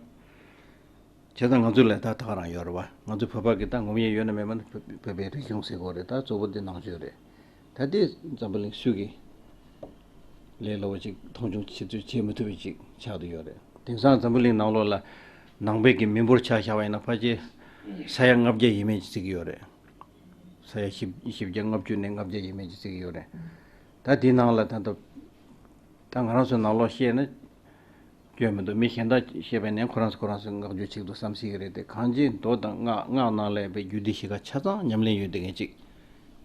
ཙང་ང་ཚོ་ལ་ད་ད་ག་རང་ཡོད་རེད་བ། ང་ཚོ་བོད་པ་གི་ད་ངོམ་ཡས་ཡོད་ན་མེད་ན་བོད་པའི་རིག་གཞུང་ཟེར་དགོས་རེད། ད་གཙོ་བོ་དེ་ནང་ཆོས་རེད། ད་དེ་འཛམ་བུ་གླིང་སུས་ཀྱིས་ལས་སླ་བོ་ཅིག་མཐོང་ཆུང་བྱེད་ཚུལ་བྱེད་མི་ཐུབ་པ་ཅིག་ཆགས་བསྡད་ཡོད་རེད། དེང་སང་འཛམ་བུ་གླིང་ནང་ལོགས་ལ་ནང་པའི་གི་མི་འབོར་ཆ་བཞག་པ་ཡིན་ན་ཕལ་ཆེར་ས་ཡ་ལྔ་བརྒྱ་ཡས་མས་ཅིག་བརྩི་གི་ཡོད་རེད། ས་ཡ་བཞི་བཞི་བརྒྱ་ལྔ་བཅུ་ནས་ལྔ་བརྒྱ་ཡས་མས་ཅིག་བརྩི་གི་ཡོད་རེད། ད་དེའི་ནང་ལ་ད་ལྟ་ད་ང་རང་ཚོའི་ནང་ལོགས་བཤད་ན། སྐྱོན་མི་འདུག། མི་གཞན་དག་བཤད་པ་ནས་ཁོ་རང་ཚོ་ཁོ་རང་ཚོ་བསྔགས་བརྗོད་བྱེད་དུ་བསམ་སྲིད་ཀྱི་རེད་དེ། གང་ཅི་མདོ་དང་སྔགས། སྔགས་ནང་ལ་ཡོད་པའི་རྒྱུད་སྡེ་བཞི་ཀ་ཆ་ཚང་ཉམས་ལེན་ཡོད་བསྡད་མཁན་ཅིག་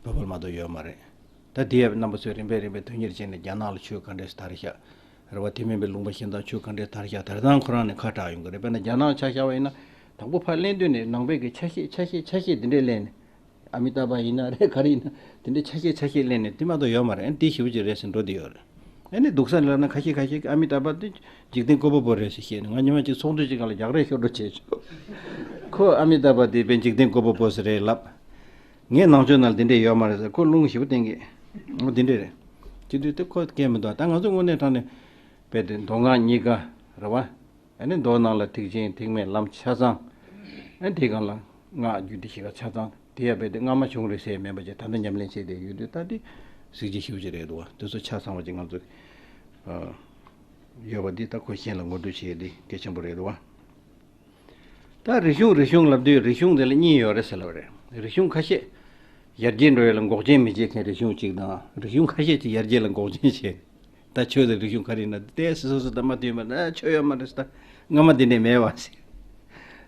བོད་པ་ལ་མ་གཏོགས་ཡོད་མ་རེད། ད་དེ་ཡང་རྣམ་པ་ཚོས་རིམ་པས་རིམ་པས་དོན་གཉེར་བྱས་ནས་རྒྱ་ནག་ལ་ཆོས་ག་འདྲས་དར་ཤག། རེད་བ། དེ་མིན་པའི་ལུང་པ་གཞན་དག་ཆོས་ག་འདྲས་དར་ཤག། དར་སྟངས་ཁོ་རང་ནས་ཁ་གྲགས་ཡོང་གི་རེད། དཔེར་ན་རྒྱ་ནག་ཆ་བཞག་པ་ཡིན་ན། དང་པོ་ཕར་གླེང་དུས་ནས་ནང་པའི་གི་ཆ་ཤས་ཆ་ཤས་ཆ་ཤས་དེ་འདྲས་གླེང་ནས། ཨ་མི་ཏཱ་བྷ་ཡིན་ན་རེད། ག་རེ་ཡིན་ན། དེ་འདྲའི་ཆ་ཤས་ཆ་ཤས་གླེང་ནས་དེ་མ་གཏོགས་ཡོད་མ་རེད། ཨ་ནི་དེ་ཞེ་པོ་ཅིག་རེད་ཟེར་འགྲོ་བསྡད་ཡོད་རེད། ཨ་ནི་སྡུག་ས་ལབ་ན་ཁ་ཤས་ཁ་ཤས་ཀྱིས་ཨ་མི་ཏཱ་བྷ་དེ་འཇིག་རྟེན་བཀོད་པ་པོ་རེད་ཟེར་བཤད་ནས། ང་ཉི་མ་གཅིག་ཚོགས་འདུ་ཅིག་སྒང་ལ་རྒྱག་རེས་ཤོར་འགྲོ་བྱས་བྱུང་། ཁོ་ཨ་མི་ཏཱ་བྷ་དེ་དཔེ་འཇིག་རྟེན་བཀོད་པ་པོ་ཟེར་རེད་ལབ། ངས་ནང་ཆོས་ནང་ལ་དེ་འདྲས་ཡོད་མ་རེད་ཟེར། ཁོ་རླུང་ཞེ་པོ་བསྟན་གི། ཨོ་དེ་འདྲས་རེད། དེ་དུས་དེ་ཁོ་སྐད་མི་འདུག། ད་ང་ཚོ་དངོས་གནས་དྲང་གནས་དཔེ་དེ་མདོ་སྔགས་གཉིས་ཀ་རེད་བ། ཨ་ནི་མདོ་ནང་ལ་ཐེག་ཆེན་ཐེག་དམན་ལམ་ཆ་ཚང་། ཨ་ནི་དེའི་སྒང་ལ་སྔགས་རྒྱུད་སྡེ་བཞི་ཀ་ཆ་ཚང་དེ་ཡང་རྦད་དེ་སྔ་མ་བྱུང་རེད་ཟེར་མེད་པ་ཅིག་ད་ལྟ་ཉམས་ལེན་བྱས་བསྡད་ཡོད་དུས། ད་དེ་གཟི་བརྗིད་ཞེ་པོ་ཅིག་རེད་འདུག་བ། དེ་ཚོ་ཆ་ཚང་བ་ཅིག་ང་ཚོ་ཨ་ཡོད་པ་འདི་ད་ཁོ་གཞན་ལ་ངོ་སྤྲོད་བྱེད་ཡས་འདི་གལ་ཆེན་པོ་རེད་འདུག་བ། ད་རིག་གཞུང་རིག་གཞུང་ལབ་དུས་རིག་གཞུང་དེ་ལ་གཉིས་ཡོད་རེད་ཟེར་ལབ་རེད། རིག་གཞུང་ཁ་ཤས་ཡར་རྒྱས་འགྲོ་ཡས་ལ་འགོག་རྐྱེན་མི་བྱེད་མཁན་རིག་གཞུང་གཅིག་དང་། རིག་གཞུང་ཁ་ཤས་ཀྱིས་ཡར་རྒྱས་ལ་འགོག་རྐྱེན་བྱེད། ད་ཆོས་དང་རིག་གཞུང་ག་རེ་ཡིན་ན། ཏོག་ཙམ་སོ་སོ་དང་མ་མཐུན་པ་ན་ཆོས་ཡོད་མ་རེད་ཟེར། ད་སྔ་མ་འདི་འདྲས་མེད་པ་ཟེར་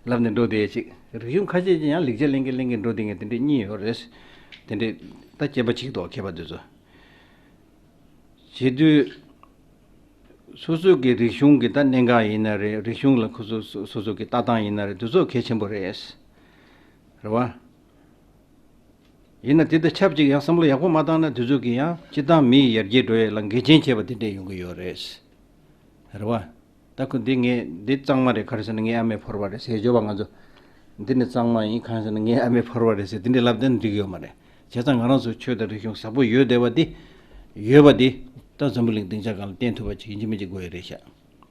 ལབ་ནས་འགྲོ་བསྡད་ཅིག། རིག་གཞུང་ཁ་ཤས་ཀྱིས་ཡང་ལེགས་ཆ་ལེན་གྱིན་ལེན་གྱིན་འགྲོ་བསྡད་མཁན་དེ་འདྲས་གཉིས་ཡོད་རེད། དེ་འདྲས་ད་དཔྱད་པ་བྱེད་ཀྱི་འདུག་མཁས་པ་འདི་ཚོ། བྱེད་དུས། སོ་སོ་གི་རིག་གཞུང་གི་ད་གནད་འགག་ཡིན་ན་རེད། རིག་གཞུང་ལ་ཁོ་ཚོ་སོ་སོ་སོ་གི་ལྟ་སྟངས་ཡིན་ན་རེད། དེ་ཚོ་གལ་ཆེན་པོ་རེད། རེད་བ། ཡིན་ན་དེ་དང་ཆབས་ཅིག་ཡང་བསམ་བློ་ཡག་པོ་མ་བཏང་ན་དེ་ཚོ་གིས་ཡང་སྤྱིར་བཏང་མིའི་ཡར་རྒྱས་འགྲོ་ཡས་ལ་འགལ་རྐྱེན་བྱེད་པ་དེ་འདྲས་ཡོང་གི་ཡོད་རེད། རེད་བ། ད་ཁོ་འདི་ངས་འདི་གཙང་མ་རེད། ག་རེ་ཟེར་ན་ངའི་ཨ་མས་ཕོར་པ་རེད་ཟེར་བརྗོད་པ། ང་ཚོ་འདི་ནི་གཙང་མ་ཡིན། གང་ཟེར་ན་ངའི་ཨ་མས་ཕོར་པ་རེད་ཟེར་དེ་འདྲས་ལབ་བསྡད་ན་འགྲིག་གི་ཡོད་མ་རེད། བྱས་ཙང་ང་རང་ཚོ་ཆོས་དང་རིག་གཞུང་ཟབ་པོ་ཡོད་བསྡད་པ་འདི། ཡོད་པ་འདི་ད་འཛམ་བུ་གླིང་སྡིངས་ཆ་སྒང་ལ་བསྟན་ཐུབ་པ་ཅིག་ཡིན་གཅིག་མིན་གཅིག་དགོས་ཡ་རེད་ཤག།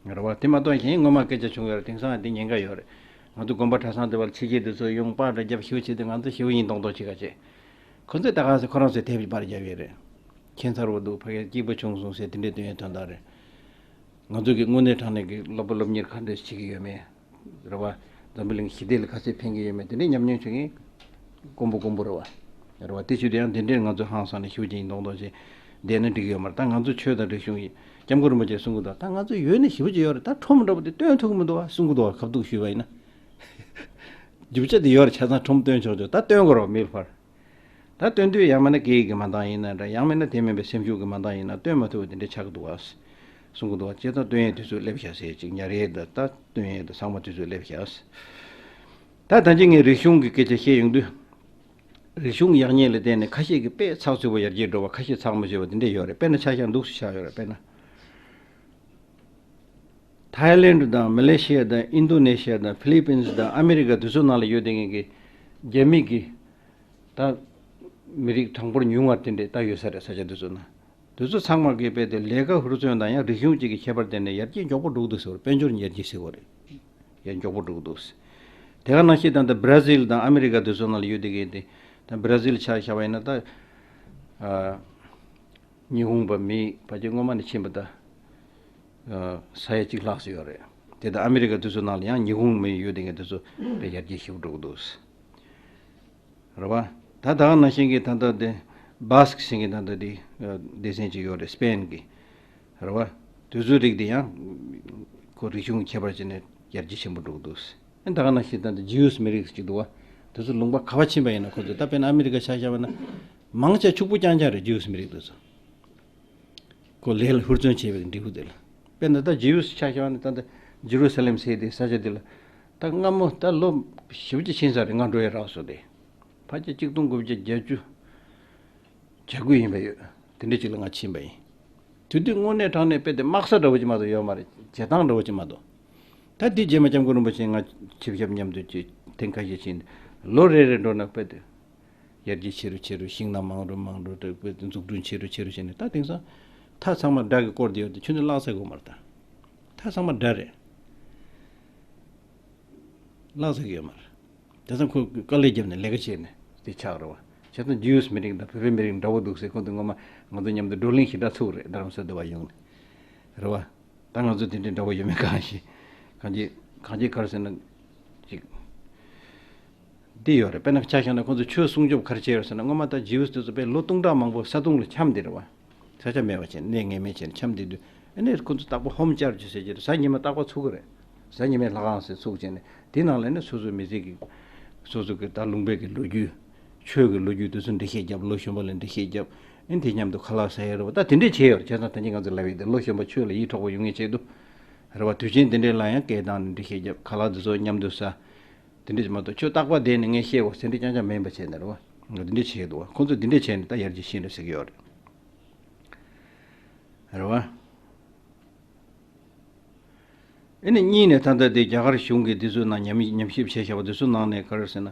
རེད་བ། དེ་མ་གཏོགས་གཞན་སྔོན་མ་སྐད་ཆ་བྱུང་ཡོད་རེད། དེང་སང་འདི་ཉེན་ཁ་ཡོད་རེད། ང་ཚོ་དགོན་པ་གྲྭ་ཚང་འདི་བར་ཕྱི་རྒྱལ་འདི་ཚོ་ཡོང་པར་འདྲ་རྒྱབ་ཞུ་བྱེད་དུས་ང་ཚོ་ཞེ་པོ་ཡིན་མདོག་མདོག་བྱེད་ག་བྱེད། ཁོ་ཚོས་ད་ག་ཟེ་ཁོ་རང་ཚོའི་དེབ་པར་རྒྱབ་ཡོད་རེད། ཁྱད་མཚར་པོ་འདུག། ཕ་གིར་སྐྱིད་པོ་བྱུང་སོང་ཟེར་དེ་འདྲའི་སྟོན་ཡས་དོན་དག་རེད། ང་ཚོ་གི་དངོས་གནས་དྲང་གནས་ཀྱི་སློབ་པ་སློབ་གཉེར་ག་འདྲས་བྱེད་ཀྱི་ཡོད་མེད། རེད་བ། འཛམ་བུ་གླིང་ཞི་བདེ་ལ་ག་ཚད་ཕན་གྱི་ཡོད་མེད་དེ་འདྲའི་ཉམས་མྱོང་བྱུང་མཁན་དཀོན་པོ་དཀོན་པོ་རེད་བ། རེད་བ། དེ་བྱེད་དུས་ཡང་དེ་འདྲའི་ང་ཚོ་ཧང་སང་ནས་ཞེ་པོ་ཅིག་ཡིན་མདོག་མདོག་བྱས་བསྡད་ན་འགྲིག་གི་ཡོད་མ་རེད། ད་ང་ཚོ་ཆོས་དང་རིག་གཞུང་ཡིན། སྐྱབས་མགོན་རིན་པོ་ཆེས་གསུང་གི་འདུག། ད་ང་ཚོ་ཡོད་ན་ཞེ་པོ་ཅིག་ཡོད་རེད། ད་ཁྲོམ་འདྲ་པོ་དེ་སྟོན་ཐུབ་ཀྱི་མི་འདུག་བ། གསུང་གི་འདུག་བ། ཁ་ཐུག་ཞུས་པ་ཡིན་ན། རྒྱུ་ཆ་དེ་ཡོད་རེད། ཆ་ཚང་ཁྲོམ་སྟོན་ཆོག་ཆོག། ད་སྟོན་དགོས་རེད་བ། མི་ལ་ཕར། ད་སྟོན་དུས་ཡང་མིན་ན་སྐད་ཡིག་གི་མ་འདང་ཡིན་ན་འདྲ། ཡང་མིན་ན་དེ་མིན་པའི་སེམས་ཤུགས་ཀྱི་མ་འདང་ཡིན་ན་སྟོན་མ་ཐུབ་པ་དེ་འདྲ་ཆགས་ཀྱི་འདུག་ཨ། གསུང་གི་འདུག་ཨ། བྱས་ཙང་སྟོན་ཡས་དུས་ཚོད་སླེབས་ཤག་ཟེར་ཅིག། ཉར་ཡས་དང་ད་སྟོན་ཡས་དང་ཚང་མ་དུས་ཚོད་སླེབས་ཤག། ད་ད་ཅི་ངས་རིག་གཞུང་གི་སྐད་ཆ་བཤད་ཡོང་དུས། རིག་གཞུང་ཡག་ཉེས་ལ་བརྟེན་ནས་ཁ་ཤས་ཀྱིས་དཔེ་ཚགས་ཚུད་པོ་ཡར་རྒྱས་འགྲོ་བ། ཁ་ཤས་ཚགས་མ་ཚུད་པ་དེ་འདྲ་ཡོད་རེད། དཔེར་ན་ཆ་བཞག་འདུག་སེ་ཆགས་ཡོད་རེད། དཔེར་ན། ཐའི་ལེན་དང་མ་ལེ་ཤི་ཡ་དང་ཨིན་རྡུ་ནེ་ཤི་ཡ་དང་ཕི་ལི་པིན་སི་དང་ཨ་མི་རི་ཀ་དེ་ཚོ་ནང་ལ་ཡོད་བསྡད་མཁན་གྱི་རྒྱ་མི་གི་ད་མི་རིགས་གྲངས་འབོར་ཉུང་བ་དེ་འདྲས་ད་ཡོད་ས་རེད། ས་ཆ་དེ་ཚོ་ན། དེ་ཚོ་ཚང་མ་གིས་རྦད་དེ་ལས་ཀ་ཧུར་བརྩོན་དང་ཡང་རིག་གཞུང་གཅིག་གི་ཁྱད་པར་བརྟེན་ནས་ཡར་རྒྱས་མགྱོགས་པོ་འགྲོ་གི་འདུག་ཟེར་བ་རེད། དཔལ་འབྱོར་ཡར་རྒྱས་ཟེར་བ་རེད། ཡར་མགྱོགས་པོ་འགྲོ་གི་འདུག། དེ་ག་ནང་བཞིན་ད་ལྟ་བར་ཛིལ་དང་ཨ་མི་རི་ཀ་དེ་ཚོ་ནང་ལ་ཡོད་བསྡད་མཁན་དེ། ད་བར་ཛིལ་ཆ་བཞག་པ་ཡིན་ན་ད། ཨ། ཉི་ཧོང་པ་མི་ཕལ་ཆེར་སྔོན་མ་ནས་ཕྱིན་པ་ད། ཨ། ས་ཡ་གཅིག་ལྷག་ཙམ་ཡོད་རེད། དེ་ལྟར་ཨ་མི་རི་ཀ་དེ་ཚོ་ནང་ལ་ཡང་ཉི་ཧོང་མི་ཡོད་དེ་ངས་དེ་ཚོ་དཔེ་ཡར་རྒྱས་ཞེ་པོ་འགྲོ་གི་འདུག། རེད་བ། ད་ད་ག་ནང་བཞིན་གྱི་ད་ལྟ་དེ་བྷ་སི་ཀི་ཟེར་མཁན་ད་ལྟ་དེ་སྡེ་ཚན་ཅིག་ཡོད་རེད། སི་པེན་གྱི། རེད་བ། དེ་ཚོའི་རིགས་དེ་ཡང་ཁོ་རིག་གཞུང་ཁྱད་པར་ཅན་ནས་ཡར་རྒྱས་ཆེན་པོ་འགྲོ་གི་འདུག། ད་ག་ནང་བཞིན་ད་ལྟ་ཇིའུ་སི་མི་རིགས་ཅིག་འདུག་བ། དེ་ཚོ་ལུང་པ་ག་པར་ཕྱིན་པ་ཡིན་ན་ཁོ་ཚོ་ད་དཔེར་ན་ཨ་མི་རི་ཀ་ཆ་བཞག་པ་ན། མང་ཆེ་ཕྱུག་པོ་རྐྱང་རྐྱང་རེད། ཇིའུ་སི་མི་རིགས་དེ་ཚོ། ཁོ་ལས་ལ་ཧུར་བརྩོན་བྱས་པའི་འབྲས་བུ་དེ་ལ། དཔེར་ན་ད་ཇིའུ་སི་ཆ་བཞག་ན་ད་ད་ཇེ་རུ་ས་ལེམ་ཟེར་དེ་ས་ཆ་དེ་ལ་ད་སྔ་མོ་ད་ལོ་ཞེ་པོ་ཅིག་ཕྱིན་ས་རེད། ང་འགྲོ་ཡ་རག་སོང་སྟེ། ཕལ་ཆེར་གཅིག་སྟོང་དགུ་བརྒྱ་བརྒྱད་ཅུ་གྱ་དགུ་ཡིན་པ་ཡོད། དེ་འདྲ་ཅིག་ལ་ང་ཕྱིན་པ་ཡིན། དེ་དུས་དངོས་གནས་དྲང་གནས་དཔེ་དེ་དམག་ས་འདྲ་བོ་ཅིག་མ་གཏོགས་ཡོད་མ་རེད། བྱེད་སྟངས་འདྲ་བོ་ཅིག་མ་གཏོགས། ད་དེ་རྗེས་མ་སྐྱབས་མགོན་རིན་པོ་ཆེ་ང་ཆིབས་ཞབས་མཉམ་དུ་ཅིག་ཐེངས་ཁ་ཤས་ཕྱིན། ལོ་རེ་རེ་འགྲོ་ན་དཔེ་དེ་ཡར་རྒྱས་ཆེ་རུ་ཆེ་རུ། ཤིང་ནགས་མང་རུ་མང་རུ། དེ་དཔེ་དེ་འཛུགས་སྐྲུན་ཆེ་རུ་ཆེ་རུ་བྱས་ནས། ད་དེང་སང་མཐའ་ཚང་མ་སྒྲ་གིས་བསྐོར་བསྡད་ཡོད་དེ། ཁྱོད་ཚོས་བརླག་ས་དགོས་མ་རེད། ད་མཐའ་ཚང་མ་སྒྲ་རེད། བརླག་ས་གི་ཡོད་མ་རེད། དེང་སང་ཁོས་དཀའ་ལས་བརྒྱབ་ནས་ལས་ཀ་བྱས་ནས་དེ་ཆགས་རེད་བ། བྱས་ཙང་ཇིའུ་སི་མི་རིགས་དང་བོད་པའི་མི་རིགས་འདྲ་བོ་འདུག་ཟེར། ཁོང་ཚོ་སྔོན་མ་ང་ཚོ་མཉམ་དུ་བགྲོ་གླེང་ཞེ་དྲག་ཚུགས་རེད། རྡ་རམ་ས་དེ་བ་ཡོང་ནས་རེད་བ། ད་ང་ཚོ་དེ་འདྲའི་འདྲ་བོ་ཡོད་མེད་གང་ཤེས། གང་ཅི་གང་ཅི་ག་རེ་ཟེར་ན་ཅིག་འདི་ཡོད་རེད། དཔེར་ན་ཆ་བཞག་ན་ཁོང་ཚོ་ཆོས་སྲུང་སྐྱོབ་ག་རེ་བྱས་ཡོད་ཟེར་ན། སྔོན་མ་ད་ཇིའུ་སི་དེ་ཚོ་དཔེ་ལོ་སྟོང་ཕྲག་མང་པོ་ས་དུང་ལ་འཁྱམས་བསྡད་རེད་བ། ས་ཆ་མེད་པ་བྱས་ནས། གནས་ངེས་མེད་བྱས་ནས་འཁྱམས་བསྡད་དུས། ཨ་ནི་ཁོ་ཚོ་རྟག་པར་ཧོམ་ཅར་ཇི་ཟེར་གྱི་རེད། གཟའ་ཉི་མ་རྟག་པར་ཚུགས་ཀྱི་རེད། གཟའ་ཉི་མའི་ལྷ་ཁང་ཟེར་ཚུགས་བྱས་ནས། དེའི་ནང་ལ་ནི་སོ་སོའི་མི་ཚེ་གི་སོ་སོ་གི་ད་ལུང་པའི་གི་ལོ་རྒྱུས། ཆོས་ཀྱི་ལོ་རྒྱུས་དེ་ཚོ་འགྲེལ་བཤད་བརྒྱབ། ལོ་གཞོན་པ་ལ་འགྲེལ་བཤད་བརྒྱབ། ཨ་ནི་དེ་མཉམ་དུ་ཁ་ལག་ཟ་ཡ་རེད་བ། ད་དེ་འདྲས་བྱས་ཡོད་རེད། བྱས་ཙང་ད་གིན་ང་ཚོ་ལབ་ཡས་དེ། ལོ་གཞོན་པ་ཆོས་ལ་ཡིད་འཕྲོག་པ་ཡོང་ངེས་ཆེད་དུ་རེད་བ། དུས་ཆེན་དེ་འདྲས་ལ་ཡང་སྐད་བཏང་ནས་འགྲེལ་བཤད་བརྒྱབ། ཁ་ལག་དེ་ཚོ་མཉམ་དུ་ཟ། དེ་འདྲས་ཅིག་མ་གཏོགས་ཁྱོད་རྟག་པར་བསྡད་ནས་ངས་བཤད་དགོས་ཟེར་འདྲས་རྐྱང་རྐྱང་མིན་པ་བྱས་ནས་རེད་བ། ང་དེ་འདྲས་བྱས་འདུག་བ། ཁོང་ཚོས་དེ་འདྲས་བྱས་ནས་ད་ཡར་རྒྱས་ཕྱིན་རེད་ཟེར་གྱི་ཡོད་རེད། རེད་བ། ཨ་ནི་གཉིས་ནས་ད་ལྟ་དེ་རྒྱ་གར་གཞུང་གིས་དེ་ཚོའི་ནང་ཉམས་ཉམས་ཞིབ་བྱས་བཞག་པ་དེ་ཚོའི་ནང་ནས་ག་རེ་ཟེར་ན།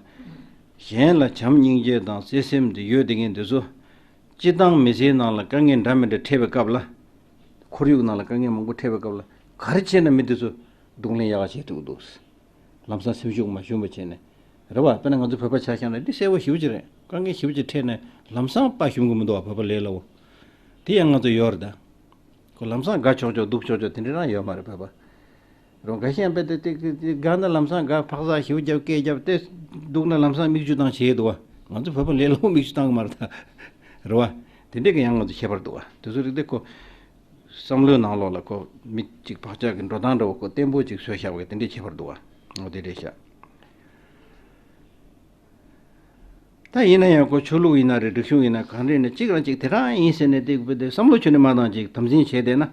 གཞན་ལ་བྱམས་སྙིང་རྗེ་དང་བརྩེ་སེམས་དེ་ཡོད་བསྡད་མཁན་དེ་ཚོ་སྤྱིར་བཏང་མི་ཚེའི་ནང་ལ་དཀའ་ངལ་འདྲ་མི་འདྲ་འཕྲད་པའི་སྐབས་ལ། ཁོར་ཡུག་ནང་ལ་དཀའ་ངལ་མང་པོ་འཕྲད་པའི་སྐབས་ལ་ག་རེ་བྱས་ན་མི་དེ་ཚོ་གདོང་ལེན་ཡག་ག་བྱེད་ཐུབ་འདུག། ལམ་སང་སེམས་ཤུགས་མ་ཞུམ་པ་བྱས་ནས་རེད་བ། དཔེར་ན་ང་ཚོ་བོད་པ་ཆ་བཞག་ན་འདི་གསལ་པོ་ཞེ་པོ་ཅིག་རེད། དཀའ་ངལ་ཞེ་པོ་ཅིག་འཕྲད་ནས་ལམ་སང་དཔའ་ཞུམ་གི་མི་འདུག་བ། བོད་པ་ལས་སླ་བོ་དེ་ཡང་ང་ཚོ་ཡོད་རེད་ད། ཁོ་ལམ་སང་དགའ་ཆོག་ཆོག་སྡུག་ཆོག་ཆོག་དེ་འདྲ་རང་ཡོད་མ་རེད། བོད་པ་རང་འགའ་ཤས་དཔེ་དེ་དེ་དེ་དགའ་ན་ལམ་སང་དགའ། ཕག་ཚག་ཞེ་པོ་རྒྱབ། སྐད་རྒྱབ་སྟེ་སྡུག་ན་ལམ་སང་མིག་ཆུ་བཏང་བྱས་འདུག་བ། ང་ཚོ་བོད་པ་ལས་སླ་བོ་མིག་ཆུ་བཏང་གི་མ་རེད་ད། རེད་བ། དེ་འདྲས་ཀྱི་ཡང་ང་ཚོ་ཁྱད་པར་འདུག་བ། དེ་ཚོ་རིགས་དེ་ཁོ་བསམ་བློའི་ནང་ལོགས་ལ་ཁོ་མི་གཅིག་བག་ཆགས་ཀྱི་འགྲོ་སྟངས་འདྲ་བོ་ཁོ་བརྟན་པོ་ཅིག་བཟོས་བཞག་པ་གི་དེ་འདྲའི་ཁྱད་པར་འདུག་བ། འོ་དེ་འདྲའི་ཤག། ད་ཡིན་ན་ཡང་ཁོ་ཆོས་ལུགས་ཡིན་ན་རེད། རིག་གཞུང་ཡིན་ན་གང་རེད་ན། གཅིག་རང་གཅིག་དེ་རང་ཡིན་ཟེར་ནས་དེ་བསམ་བློ་ཁྱོན་ནས་མ་བཏང་ཅིག་དམ་འཛིན་བྱས་བསྡད་ན།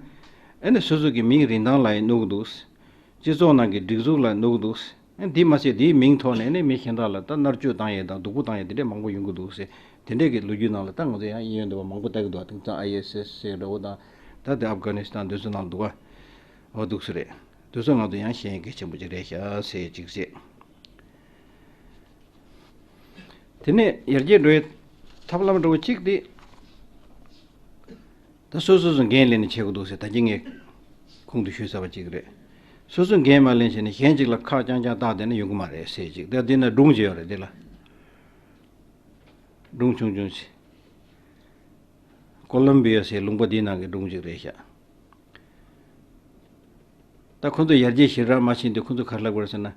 ཨ་ནི་སོ་སོ་གི་མིའི་རིན་ཐང་ལ་ཡང་གནོད་གི་འདུག། སྤྱི་ཚོགས་ནང་གི་སྒྲིག་འཛུགས་ལ་གནོད་གི་འདུག། ཨ་ནི་དེ་མ་ཟད་དེའི་མིང་ཐོག་ནས་ཨ་ནི་མི་གཞན་དག་ལ་ད་མནར་གཅོད་བཏང་ཡས་དང་སྡུག་པོ་བཏང་ཡས་དེ་འདྲས་མང་པོ་ཡོང་གི་འདུག་ཟེར། དེ་འདྲས་ཀྱི་ལོ་རྒྱུས་ནང་ལ་ད་ང་ཚོ་ཡང་གཡས་གཡོན་འདྲ་བོ་མང་པོ་ལྟ་གི་འདུག། དེང་སང་ཨའི་ཨེས་ཨེས་ཟེར་འདྲ་བོ་དང་། ད་དེ་ཨབ་གྷ་ནི་སི་ཐན་དེ་ཚོ་ནང་འདུག་ག། འོ་འདུག་སེ་རེད། དེ་ཚོ་ང་ཚོ་ཡང་ཤེས་ཡོན་གལ་ཆེན་པོ་ཅིག་རེད་ཤག་ཟེར་ཅིག་ཟེར། དེ་ནས་ཡར་རྒྱས་འགྲོ་ཡའི་ཐབས་ལམ་འདྲ་བོ་གཅིག་དེ། ད་སོ་སོ་སོ་འགན་ལེན་ནས་བྱེད་དགོས་འདུག་ཟེར། ད་གིན་ངས་གོང་དུ་ཞུས་ཚར་བ་གཅིག་རེད། སོ་སོ་འགན་མ་ལེན་བྱས་ནས་གཞན་གཅིག་ལ་ཁག་རྐྱང་རྐྱང་བཏགས་བསྡད་ན་ཡོང་གི་མ་རེད་ཟེར་ཅིག། ད་འདི་ན་སྒྲུང་ཅིག་ཡོད་རེད། འདི་ལ་སྒྲུང་ཆུང་ཆུང་ཅིག། ཀོ་ལོམ་བི་ཡ་ཟེར་ལུང་པ་འདིའི་ནང་གི་སྒྲུང་ཅིག་རེད་ཤག། ད་ཁོ་ཚོ་ཡར་རྒྱས་ཞེ་དྲག་མ་ཕྱིན་དུས་ཁོ་ཚོ་ག་རེ་ལབ་དགོས་རེད་ཟེར་ན།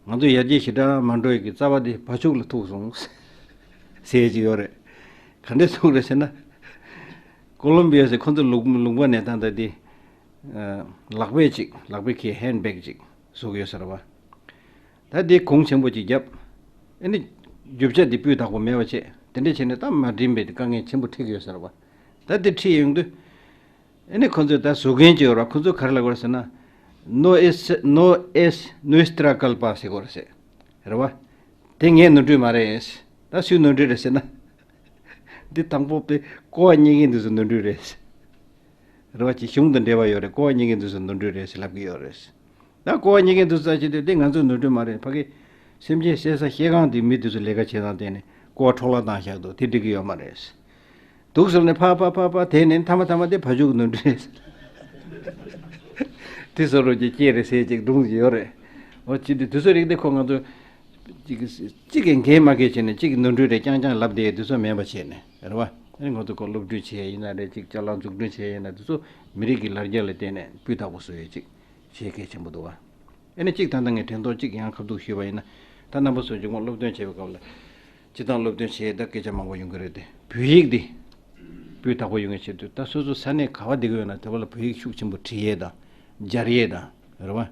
ང་ཚོ་ཡར་རྒྱས་ཞེ་དྲག་མ་འགྲོ་ཡི་གི་རྩ་བ་དེ་བ་ཕྱུགས་ལ་ཐུག་སོང་ཟེར་གྱི་ཡོད་རེད། ག་འདྲས་ཐུག་རེད་ཟེར་ན། ཀོ་ལོམ་བི་ཡ་ཟེར་ཁོ་ཚོ་ལུང་ལུང་པ་ནས་ད་ལྟ་དེ་ལག་པས་ཅིག། ལག་པའི་ཁའི་ཧེན་བེག་ཅིག་བཟོ་གི་ཡོད་ས་རེད་བ། ད་དེ་གོང་ཆེན་པོ་ཅིག་བརྒྱབ། ཨ་ནི་རྒྱུ་ཆ་དེ་སྤུས་དག་པོ་མེད་པ་བྱས། དེ་འདྲས་བྱས་ནས་ད་མ་འགྲིམ་པའི་དཀའ་ངལ་ཆེན་པོ་འཕྲད་ཀྱི་ཡོད་ས་རེད་བ། ད་དེ་འཁྲིད་ཡོང་དུས། ཨ་ནི་ཁོ་ཚོས་ད་བཟོ་མཁན་ཅིག་ཡོད་རེད། ཁོ་ཚོས་ག་རེ་ལབ་དགོས་རེད་ཟེར་ན། No es, no es nuestra culpa ཟེར་དགོས་རེད་ཟེར། རེད་བ། དེ་ངའི་ནོར་འཁྲུལ་མ་རེད། ད་སུའི་ནོར་འཁྲུལ་རེད་ཟེར་ན། འདི་དང་པོ་དཔེ་ཀོ་བ་རྙེད་མཁན་དེ་ཚོའི་ནོར་འཁྲུལ་རེད། རེད་བ། ཅིག་གཞུང་དང་འབྲེལ་བ་ཡོད་རེད། ཀོ་བ་རྙེད་མཁན་དེ་ཚོའི་ནོར་འཁྲུལ་རེད་ཟེར་ལབ་ཀྱི་ཡོད་རེད། ད་ཀོ་བ་རྙེད་མཁན་དེ་ཚོ་ལྟ་བྱེད་དུས་དེ་ང་ཚོའི་ནོར་འཁྲུལ་མ་རེད། ཕ་གི་སེམས་ཅན་བསད་ས་བཤས་ཁང་དེ་མི་དེ་ཚོ་ལས་ཀ་བྱེད་སྟངས་བལྟས་ནས་ཀོ་བ་འཕྲོ་བརླག་བཏང་བཞག་འདུག། དེ་འགྲིག་གི་ཡོད་མ་རེད། འདུག་ཟེར་ནས་ཕར་ཕར་ཕར་ཕར་དེད་ནས་མཐའ་མ་མཐའ་མ་དེ་བ་ཕྱུགས་ནོར་འཁྲུལ་རེད། དེ་བཟོ་འདྲ་ཅིག་སྐྱེས་རེད་ཟེར་ཅིག་སྒྲུང་ཅིག་ཡོད་རེད། འོ་ཅི་སྟེ་དེ་ཚོ་རིགས་དེ་ཁོ་ང་ཚོ་གཅིག་གིས་གཅིག་གིས་འགན་མ་འཁྱེར་བྱས་ནས་གཅིག་གིས་ནོར་འཁྲུལ་རེད་རྐྱང་རྐྱང་ལབ་བསྡད་དེ་ཚོ་མེད་པ་བྱས་ནས་རེད་བ། ཨ་ནི་ང་ཚོ་ཁོ་སློབ་ཁྲིད་བྱས་ཡིན་ན་རེད། ཅིག་ཅ་ལག་འཛུགས་སྐྲུན་བྱས་ཡིན་ན་དེ་ཚོ་མི་རིགས་ཀྱི་ལ་རྒྱ་ལ་བརྟེན་ནས་སྤུས་དག་པོ་བཟོ་ཡས་ཅིག་བྱེད་གལ་ཆེན་པོ་འདུག་བ། ཨ་ནི་གཅིག་ད་ལྟ་ངས་དྲན་ཐོག་གཅིག་ཡང་ཁ་ཐུག་ཞུས་པ་ཡིན་ན། ད་རྣམ་པ་ཚོ་མཇུག་མ་སློབ་སྟོན་བྱེད་པའི་སྐབས་ལ། སྤྱིར་བཏང་སློབ་སྟོན་བྱེད་ཡས་ད་སྐད་ཆ་མང་པོ་ཡོང་གི་རེད་དེ། བོད་ཡིག་འདི་སྤུས་དག་པོ་ཡོང་ཡས་ཆེད་དུ་ད་སོ་སོ་ས་གནས་ག་བ་བསྡད་ཀྱི་ཡོད་ན་དེ་བ་ལ་བོད་ཡིག་ཤུགས་ཆེན་པོ་བྲིས་ཡས་དང་སྦྱར་ཡས་དང་རེད་བ།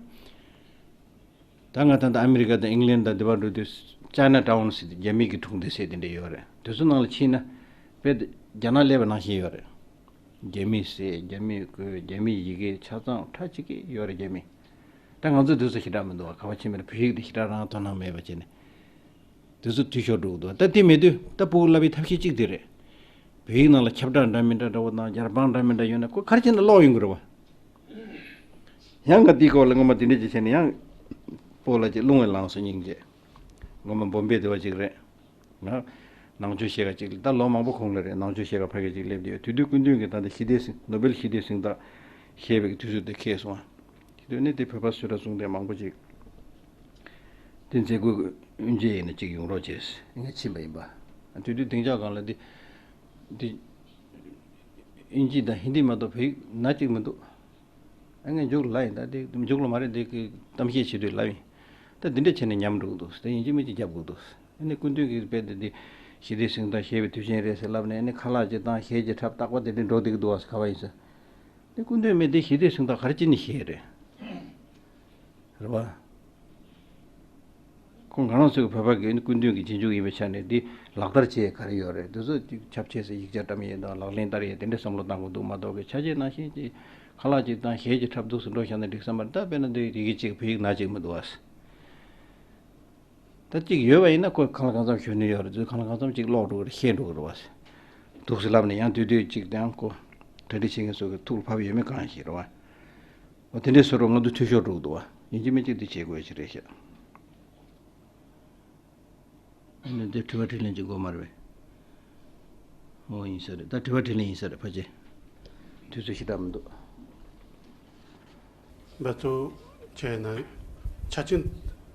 ད་ང་ད་ལྟ་ཨ་མི་རི་ཀ་དང་ཨིང་ལན་དང་དེ་བ་འགྲོ་དུས་ཅའི་ན་ཊའུན་ཟེར་ཏེ་རྒྱ་མི་གི་གྲོང་སྡེ་ཟེར་དེ་འདྲ་ཡོད་རེད། དེ་ཚོ་ནང་ལ་ཕྱིན་ན་དཔེ་རྒྱ་ནག་སླེབས་པ་ནང་བཞིན་ཡོད་རེད། རྒྱ་མིའི་སྲས། རྒྱ་མིའི་གོས། རྒྱ་མིའི་ཡི་གེ་ཆ་ཚང་ཁྲ་གཅིག་གི་ཡོད་རེད། རྒྱ་མི། ད་ང་ཚོ་དེ་ཚོ་ཞེ་དྲག་མི་འདུག་བ། ག་པར་ཕྱིན་པ་ན་བོད་ཡིག་དེ་ཞེ་དྲག་རང་དོ་སྣང་མེད་པ་བྱས་ནས། དེ་ཚོ་འཐུས་ཤོར་འགྲོ་གི་འདུག་ད་དེ་མེད་དུས་ད་སྤུ་གུ་བསླབ་པའི་ཐབས་ཤེས་གཅིག་དེ་རེད། བོད་ཡིག་ནང་ལ་ཁྱབ་བསྒྲགས་འདྲ་མི་འདྲ་འདྲ་བོ་དང་རྒྱལ་འབངས་འདྲ་མི་འདྲ་ཡོད་ན་ཁོ་ག་རེ་བྱས་ན་ཀློག་ཡོང་གི་རེད་བ། ཡང་ང་དེའི་སྐོར་ལ་སྔོན་མ་དེ་འདྲ་ཅིག་བྱས་ནས་ཡང་སྤོ་ལགས་ཀྱི་རླུང་བས་ལངས་སོང་སྙིང་རྗེ། སྔོན་མ་བོམ་བེ་དེ་བ་ཅིག་རེད། ང་ནང་ཆོས་བཤད་ག་ཅིག་ད་ལོ་མང་པོ་གོང་ལ་རེད། ནང་ཆོས་བཤད་ག་ཕ་གི་ཅིག་སླེབས་དུས་དེ་དུས་སྐུ་མདུན་གྱིས་ད་ལྟ་ཞི་བདེ་གཟེངས་ནོ་བེལ་ཞི་བདེ་གཟེངས་རྟགས་བཞེས་པའི་དུས་ཚོད་དེ་འཁེལ་སོང་བ། དེ་དུས་ནས་དེ་བོད་པ་སུ་ར་གསུང་དེ་མང་པོ་ཅིག་དེ་མཛད་སྒོའི་དབུ་འབྱེད་ཡིན་ན་གཅིག་ཡོང་རོགས་བྱས། ངས་ཕྱིན་པ་ཡིན་པ། དེ་དུས་སྡིངས་ཆ་སྒང་ལ་འདི་འདི་ཨིན་ཇི་དང་ཧིན་དི་མ་གཏོགས་བོད་ཡིག་སྣ་གཅིག་མི་འདུག་ཨ་ངས་མཇུག་ལ་ཡིན་ད་དེ་མཇུག་ལ་མ་རེད་འདི་གི་གཏམ་བཤད་བྱེད་དུས་ལབ་ཡིན། ད་འདི་འདྲ་བྱས་ནས་ཉམས་འགྲོ་གི་འདུག་དེ་ཡིན་གཅིག་མིན་གཅིག་རྒྱབ་དགོས་འདུག་ཨ་ནི་སྐུ་མདུན་གྱིས་དཔེ་འདི་འདི་ཞི་བདེ་གཟེངས་རྟགས་བཞེས་པའི་དུས་ཆེན་རེད་ཟེར་ལབ་ནས་ཨ་ནི་ཁ་ལག་ཅིག་དང་གཞས་ཅིག་འཁྲབ་རྟག་པ་དེ་འདྲ་འགྲོ་བསྡད་ཀྱི་འདུག་ཨ་ཟེར་ག་བ་ཡིན་ཟེར། དེ་སྐུ་མདུན་མི་དེ་ཞི་བདེ་གཟེངས་རྟགས་ག་རེ་བྱས་ནས་བཞེས་རེད། རེད་བ། ཁོང་ང་རང་ཚོའི་བོད་པ་གི་སྐུ་མདུན་གྱི་རྗེས་འཇུག་ཡིན་པའི་ཆ་ནས་འདི་ལག་བསྟར་བྱེད་ག་རེ་ཡོད་རེད། འདི་ཚོ་ཅིག་ཁྱབ་ཆེ་ས་ཡིག་ཆ་བཀྲམ་ཡས་དང་ལག་ལེན་བསྟར་ཡས་དེ་འདྲ་བསམ་བློ་བཏང་དགོས་འདུག་མ་གཏོགས་ཀྱི་ཆ་བྱད་ནང་བཞིན་ཅིག་ཁ་ལག་ཅིག་དང་གཞས་ཅིག་འཁྲབ་འདུག་སེ་འགྲོ་བཞག་ན་འགྲིག་ས་མ་རེད། ད་དཔེར་ན་འདི་ཡི་གེ་གཅིག་བོད་ཡིག་སྣ་གཅིག་མི་འདུག་ཨ། ད་གཅིག་ཡོད་པ་ཡིན་ན་ཁོ་གང་ལ་གང་འཚམ་ཞུ་ནི་ཡོད་རེད། ཚོས་གང་ལ་གང་འཚམ་ཅིག་ཀློག་འགྲོ་གི་རེད། ཤེས་འགྲོ་གི་རེད་བ། འདུག་སེ་ལབ་ནས་ཡང་དུས་དུས་ཅིག་དང་ཁོ་གྲ་སྒྲིག་བྱེད་མཁན་ཚོ་གི་ཐུགས་ལ་བབས་ཡོད་མེད་གང་ཤེས་རེད་བ། འོ་དེ་འདྲའི་བཟོ་འདྲ་ང་ཚོ་འཐུས་ཤོར་འགྲོ་གི་འདུག་བ། ཡིན་གཅིག་མིན་གཅིག་འདི་བྱེད་དགོས་ཀྱི་རེད་ཤག་ཨ་ནི་འདི་དྲི་བ་དྲིས་ལན་གྱི་འགོ་མ་རེད་པས། འོ་ཡིན་ས་རེད། ད་དྲི་བ་དྲིས་ལན་ཡིན་ས་རེད་ཕལ་ཆེར། དུས་ཚོད་ཞེ་དྲག་མི་འདུག་འབད་བརྩོན་བྱས་ན་ཆ་རྐྱེན་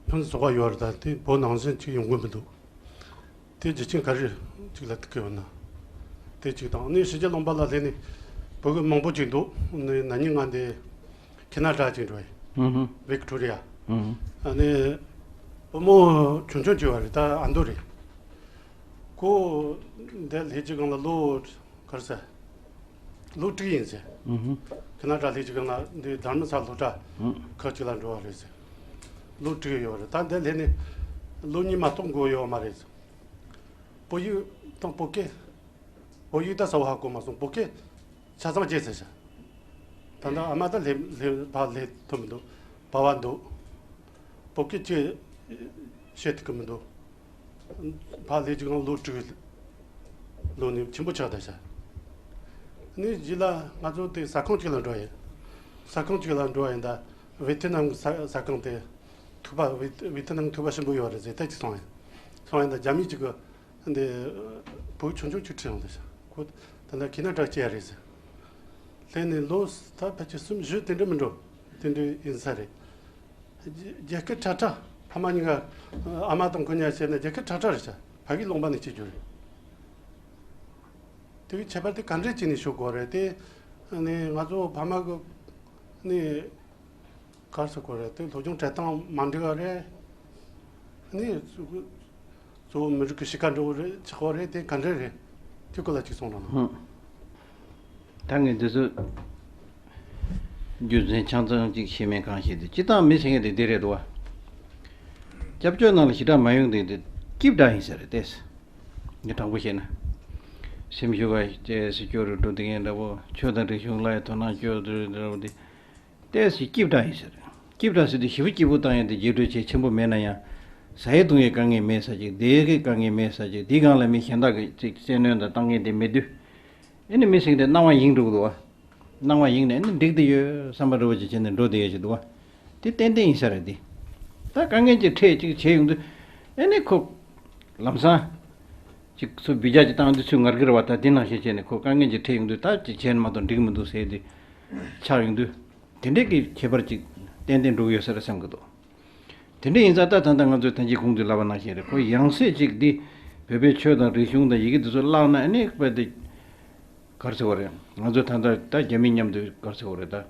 ཕུན་སུམ་ཚོགས་པ་ཡོད་རེད། ད་དེ་བོད་ནང་བཞིན་ཅིག་ཡོང་གི་མི་འདུག་དེ་རྒྱུ་རྐྱེན་ག་རེ་ཅིག་ལ་ཐུག་གི་ཡོད་ན། དེ་གཅིག་དང་། ཨ་ནི་ཕྱི་རྒྱལ་ལུང་པ་ལ་སླེབས་ནས་བོད་མི་མང་པོ་ཅིག་འདུག་ཨ་ནི་ན་ནིང་ང་འདི་ཁེ་ན་ཌ་ཅིག་འགྲོ་ཡིན། ཨུ་ཧུ། ཝིག་ཊོ་རི་ཡ། ཨུ་ཧུ། ཨ་ནི་བུ་མོ་ཆུང་ཆུང་ཅིག་ཡོད་རེད། ད་ཨ་མདོ་རེད། ཁོ་འདི་སླེབས་ཀྱི་སྒང་ལ་ལོ་ག་རེ་ཟེར། ལོ་དྲུག་ཡིན་ཟེར། ཨུ་ཧུ། ཁེ་ན་ཌ་སླེབས་ཀྱི་སྒང་ལ་འདི་དྷརྨ་ས་ལ་སློབ་གྲྭ་ཨུ། ཁག་ཅིག་ལ་འགྲོ་བ་རེད་ཟེར། ལོ་དྲུག་ཡོད་རེད། ད་འདི་སླེབས་ནས་ལོ་གཉིས་མ་གཏོགས་འགོར་ཡོད་མ་རེད་ཟེར། བོད་ཡིག་དང་བོད་སྐད། བོད་ཡིག་ད་གསལ་བོ་ཧ་གོ་མ་སོང་། བོད་སྐད་ཆ་ཚང་བརྗེད་ཚར་ཤག་ད་ལྟ་ཨ་མ་ད་སླེབས་སླེབས་ཕར་སླེབས་ཐུབ་མི་འདུག་བར་བར་འདུག་བོད་སྐད་ཅིག་བཤད་ཐུབ་ཀྱི་མི་འདུག་ཕར་སླེབས་ཀྱི་སྒང་ལོ་དྲུག་ལོ་ནི་ཆེན་པོ་ཆགས་བསྡད་ཤག་ནི་རྗེས་ལ་ང་ཚོ་དེ་ཟ་ཁང་གཅིག་ལ་འགྲོ་ཡིན། ཟ་ཁང་གཅིག་ལ་འགྲོ་ཡིན། ད་ཝེ་ཐི་ནམ་གི་ཟ་ཟ་ཁང་དེ་ཐུག་པ་ཝེ་ཝེ་ཐི་ནམ་ཐུག་པ་ཆེན་པོ་ཡོད་རེད་ཟེར། དེ་གཅིག་སོང་ཡིན། སོང་ཡིན། ད་རྒྱ་མི་གཅིག་གི་འདི་བུ་ཆུང་ཆུང་གཅིག་ཁྲིད་ཡོང་དུས་ཁོ་ད་ལྟ་ཁེ་ན་ཌ་སྐྱེལ་རེད་ཟེར། སླེབས་ནས་ལོ་ད་ཕལ་ཆེར་གསུམ་བཞི་དེ་འདྲ་མི་འགྲོ། དེ་འདྲ་ཡིན་ས་རེད། རྒྱ་རྒྱ་སྐད་ཁྲ་ཁྲ། ཕ་མ་གཉིས་ཀ་ཨ་མ་དང་ཁོ་གཉིས་ཀ་བྱས་ན་རྒྱ་སྐད་ཁྲ་ཁྲ་རེད་ཤག་ཕ་གི་ལུང་པ་ནས་སྐྱེས་རྒྱུ་རེད། དེ་གི་ཁྱད་པར་དེ་ག་འདྲས་བྱས་ནས་ཤོད་དགོས་རེད་དེ། ནས་ང་ཚོ་ཕ་མ་གི་ནས། གར་སོ་གོ་རེད་དེ་སློབ་སྦྱོང་སྤྲད་སྟངས་མ་འགྲིག་པ་རེད། ནི་གཙོ་བོ་མི་རིགས་ཀྱི་གཤིས་ཀ་འགྲོ་བ་རེད་ཆགས་པ་རེད་དེ་ག་འདྲ་རེད། དེ་སྐོར་ལ་ཅིག་གསུངས་རོགས་གནང་། ཧུམ། ད་ངས་འདི་ཚོ་རྒྱུ་མཚན་ཆ་ཚང་ཅིག་ཤེས་མེད་གང་ཤེས་དེ་སྤྱི་བཏང་མི་ཟེར་མཁན་དེ་འདི་རེད་འདུག་བ། སྐྱབས་བཅོལ་ནང་ལ་ཞེ་དྲག་མ་ཡོང་དེ་དེ་སྐྱིབས་འདྲ་ཡིན་ས་རེད་དེ། ངས་དྲང་པོ་བཤད་ན། སེམས་ཤུགས་ཀ་ཅེས་སུ་སྐྱོ་རུ་འགྲོ་དེ་ངས་འདྲ་པོ་ཆོས་དང་རིག་གཞུང་ལ་ཡང་དོ་སྣང་སྐྱོ་རུ་འདྲ་པོ་དེ། ཏོག་ཙམ་སྐྱིད་པ་ཡིན་ཟེར། སྐྱིད་པ་ཟེར་དུས་ཞེ་པོ་སྐྱིད་པོ་བཏང་ཡ་དེ་རྗེས་འགྲོ་བྱེད་ཆེན་པོ་མེད་ན་ཡང་། ཟ་ཡི་བཏུང་ཡི་དཀའ་ངལ་མེད་ས་ཅིག་བསྡད་ཡི་དཀའ་ངལ་མེད་ས་ཅིག་དེའི་སྒང་ལ་མི་གཞན་དག་གིས་ཅིག་བཙན་གནོན་དང་བཏང་མཁན་དེ་མེད་དུས། ཨེ་ནི་མི་ཟེར་དེ་སྣང་བ་ཡེངས་འགྲོ་གི་འདུག་བ། སྣང་བ་ཡེངས་ནས་ཨེ་ནི་འགྲིག་དེ་ཡོད་བསམ་པ་འདྲ་བོ་ཅིག་བྱས་ནས་འགྲོ་བསྡད་ཡ་ཅིག་འདུག་བ། དེ་ཏན་ཏན་ཡིན་ས་རེད་དེ། ད་དཀའ་ངལ་གྱི་འཕྲད་ཅིག་བྱས་ཡོང་དུས། ཨེ་ནི་ཁོ། ལམ་སང་། ཅིག་ཚུར་འབུད་རྒྱག་ཅིག་བཏང་དུས་ཚུར་ངར་གི་རེད་བ། ད་དེ་ནང་བཞིན་བྱས་ནས་ཁོ་དཀའ་ངལ་གྱི་འཕྲད་ཡོང་དུས་ད་ཅིག་བྱས་ན་མ་གཏོགས་འགྲིག་མི་འདུག་ཟེར་དེ། ཆགས་ཡོང་དུས། དེ་འདྲས་ཀྱི་ཁྱད་པར་ཅིག་ཏན་ཏན་འགྲོ་གི་ཡོད་ས་རེད་བསམ་གི་འདུག་དེ་འདྲས་ཡིན་ཙང་ད་ད་ལྟ་ང་ཚོས་ད་ཅི་གོང་དུ་ལབ་པ་ནང་བཞིན་རེད། ཁོ་ཡང་སྲིད་ཅིག་འདི་བོད་པའི་ཆོས་དང་རིག་གཞུང་དང་ཡི་གེ་འདི་ཚོ་བརླག་ན་ཨ་ནི་དཔེ་དེ་ག་རེ་ཟེར་བ་རེད། ང་ཚོ་ད་ལྟ་ད་རྒྱ་མི་མཉམ་དུ་ག་རེ་ཟེར་བ་རེད་ད།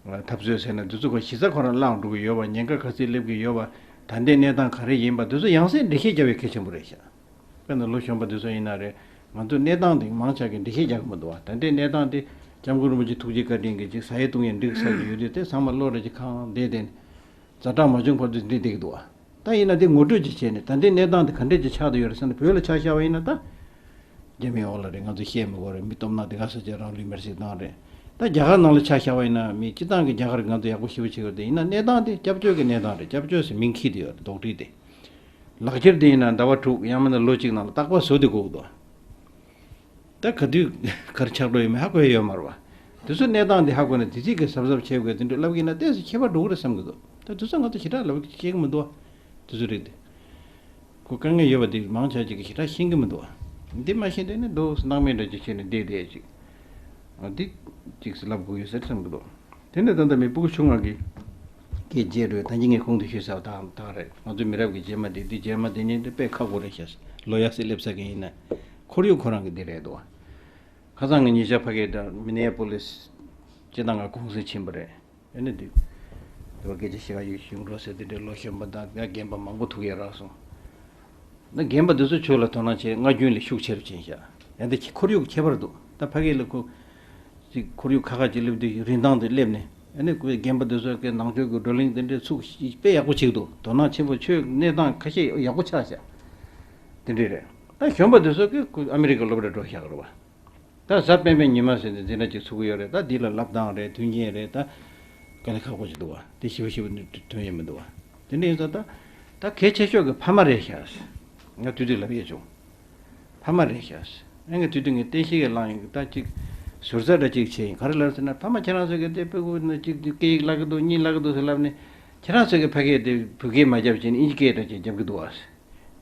འཐབ་རྩོད་ཟེར་ན་འདི་ཚོ་ག་གཞི་རྩ་ཁོ་རང་བརླག་འགྲོ་གི་ཡོད་པ། ཉེན་ཁ་ག་ཚོད་སླེབས་ཀྱི་ཡོད་པ། ད་ལྟའི་གནས་སྟངས་ག་རེ་ཡིན་པ་འདི་ཚོ་ཡང་སེ་འགྲེལ་བཤད་རྒྱག་པའི་གལ་ཆེན་པོ་རེད་ཤག་དཔེར་ན་ལོ་གཞོན་པ་འདི་ཚོ་ཡིན་ན་རེད། ང་ཚོའི་གནས་སྟངས་འདི་མང་ཆེ་གིས་འགྲེལ་བཤད་རྒྱག་གི་མི་འདུག་བ། ད་ལྟའི་གནས་སྟངས་འདི་སྐྱབས་མགོན་རིན་པོ་ཆེ་ཐུགས་རྗེ་བཀའ་དྲིན་གྱིས་ཅིག་ཟ་ཡི་བཏུང་ཡི་འགྲིག་ས་ཅིག་ཡོད་དུས་དེ་ཚང་མ་བློ་རེ་ཅིག་ཁེངས་བསྡད་དེ་ཛ་དྲག་མ་བྱུང་བར་དུ་འགྲིག་བསྡད་ཀྱི་འདུག་བ། ད་ཡིན་ན་དེ་ངོ་སྤྲོད་ཅིག་བྱས་ནས་ད་ལྟའི་གནས་སྟངས་འདི་ག་འདྲས་ཅིག་ཆགས་བསྡད་ཡོད་རེད་ཟེར་ན། བོད་ལ་ཆ་བཞག་པ་ཡིན་ན་ད། རྒྱ་མིའི་འོག་ལ་རེད། ང་ཚོ་བཤད་མི་དགོས་རེད། མི་སྟོབས་ན་དེ་ག་ས་ཆ་རང་ལུས་མེར་སྲེག་བཏང་རེད། ད་རྒྱ་གར་ནང་ལ་ཆ་བཞག་པ་ཡིན་ན་མི་སྤྱི་བཏང་གི་རྒྱ་གར་གྱིས་ང་ཚོ་ཡག་པོ་ཞེ་པོ་བྱེད་ཀྱི་ཡོད་རེད། དེ་ཡིན་ན་གནས་སྟངས་དེ་སྐྱབས་བཅོལ་གྱི་གནས་སྟངས་རེད། སྐྱབས་བཅོལ་ཟེར་མིང་འཁྱེར་དེ་ཡོད་རེད། དོགས་འདྲི་དེ། ལག་འཁྱེར་དེ་ཡིན་ན་ཟླ་བ་དྲུག་ཡང་མིན་ན་ལོ་གཅིག་ནང་ལ་རྟག་པར་བཟོ་དེ་དགོས་ཀྱི་འདུག་ད་ག་དུས་གར་ཆགས་འགྲོ་ཡོད་མེད་ཧ་གོ་ཡ་ཡོད་མ་རེད་བ། དེ་ཚོ་གནས་སྟངས་འདི་ཧ་གོ་ནས་དེ་ཚིག་གི་གཟབ་གཟབ་བྱེད་དགོས་དེ་འདྲ་ལབ་ཀྱི་ན་ཏོག་ཙམ་ཁྱད་པར་འགྲོ་གི་རེད་བསམ་གྱི་འདུག་ད་དེ་ཚོ་ང་ཚོ་ཞེ་དྲག་ལབ་ཤེས་ཀྱི་མི་འདུག་བ། དེ་ཚོ་རིགས་དེ། ཁོ་དཀའ་ངལ་ཡོད་པ་དེ་མང་ཆེ་ཅིག་གིས་ཞེ་དྲག་ཤེས་ཀྱི་མི་འདུག་བ། འདི་མ་ཤེས་དེ་ནི་འདུག་སྣང་མེད་འདྲ་ཅིག་བྱས་ནས་བསྡད་བསྡད་ཅིག་འདི་ཅིག་ལབ་དགོས་ཡོད་ཟེར་བསམ་གྱི་འདུག་དེ་ནས་ད་ལྟ་མི་སྤུ་གུ་ཆུང་བ་གི་སྐད་བརྗེད་འགྲོ་ཡ་ད་གིན་ངས་གོང་དུ་ཞུས་ཚར་བ་དང་དག་རེད། ང་ཚོའི་མི་རབས་ཀྱི་རྗེས་མ་འདི་འདི་རྗེས་མ་འདི་ཉིད་འདི་དཔེ་ཁག་པོ་རེད་ཤག་ལོ་ཡ་སི་སླེབས་ས་གི་ཡིན་ན། ཁོར་ཡུག་ཁོ་རང་གི་འདི་རེད་འདུག་བ། ཁ་སང་ངས་ཉེ་ཆར་ཕ་གིར་ད་མི་ནེ་པོ་ལིས་སྤྱི་བཏང་ག་གུང་སེང་ཕྱིན་པ་རེད། ཨེ་ནི་འདི། དེ་བ་སྐད་ཆ་བཤད་ག་ཡོད་ཡོང་འགྲོ་ཟེར་དེ་འདྲའི་ལོ་གཞོན་པ་དང་ང་རྒན་པ་མང་པོ་ཐུག་ཡ་རག་སོང་། ན་རྒན་པ་འདི་ཚོ་ཆོས་ལ་དོ་སྣང་བྱེད་སྔ་རྒྱུན་ལས་ཤུགས་ཆེ་རུ་ཕྱིན་ཤག་ཡང་འདི་ཁོར་ཡུག་ཁྱད་པར་འདུག་ད་ཕ་གི་ལ་ཁོ། ཅིག་ཁོར་ཡུག་ཁ་ཁ་ཅིག་སླེབས་དུས་རིན་ཐང་དེ་སླེབས་ནས་ཨ་ནི་ཁོའི་རྒན་པ་འདི་ཚོ་གི་ནང་ཆོས་ཀྱི་བགྲོ་གླེང་དེ་འདྲའི་ཚུགས་དཔེ་ཡག་པོ་བྱེད་འདུག་དོ་སྣང་ཆེན་པོ་ཆོས་གནས་སྟངས་ཁ་ཤས་ཡག་པོ་ཆགས་ཤག་དེ་འདྲས་རེད། ད་གཞོན་པ་འདི་ཚོ་གི་ཁོ་ཨ་མི་རི་ཀ་སློབ་གྲྭ་འགྲོ་ཤག་རེད་བ། ད་གཟའ་སྤེན་པའི་ཉི་མ་ཟེར་ནས་འཛིན་གྲྭ་གཅིག་ཚུགས་ཀྱི་ཡོད་རེད། ད་འདི་ལ་བསླབ་སྟངས་རེད། མཐུན་རྐྱེན་རེད། ད་དཀའ་ལས་ཁག་པོ་ཞིག་འདུག་བ། དེ་ཞིབ་ཞིབ་ཐོན་ཡས་མི་འདུག་བ། དེ་འདྲ་ཡིན་ཙང་ད་ད་གལ་ཆེ་ཤོས་ཀྱི་ཕ་མ་རེད་ཤག་ང་དུས་དུས་ལབ་ཡས་བྱུང་། ཕ་མ་རེད་ཤག་ཨེ་ངས་དུས་དུས་ངས་བསྟན་བཤིག་གི་བླངས་ཡོང་གི་ད་ཅིག་ཟུར་ཟ་འདྲ་ཅིག་བྱས་ཡིན། ག་རེ་ལབ་ཟེར་ན་ཕ་མ་ཁྱེད་རང་ཚོ་གི་དེ་སྤུ་གུ་ནི་ཅིག་སྐད་ཡིག་བརླག་གི་འདུག་གཉིད་བརླག་གི་འདུག་ཟེར་ལབ་ནས་ཁྱེད་རང་ཚོ་གི་ཕ་གིར་དེ་བོད་སྐད་མ་རྒྱབ་བྱས་ནས་ཨིན་ཇི་སྐད་འདྲ་ཅིག་རྒྱབ་གི་འདུག་བ།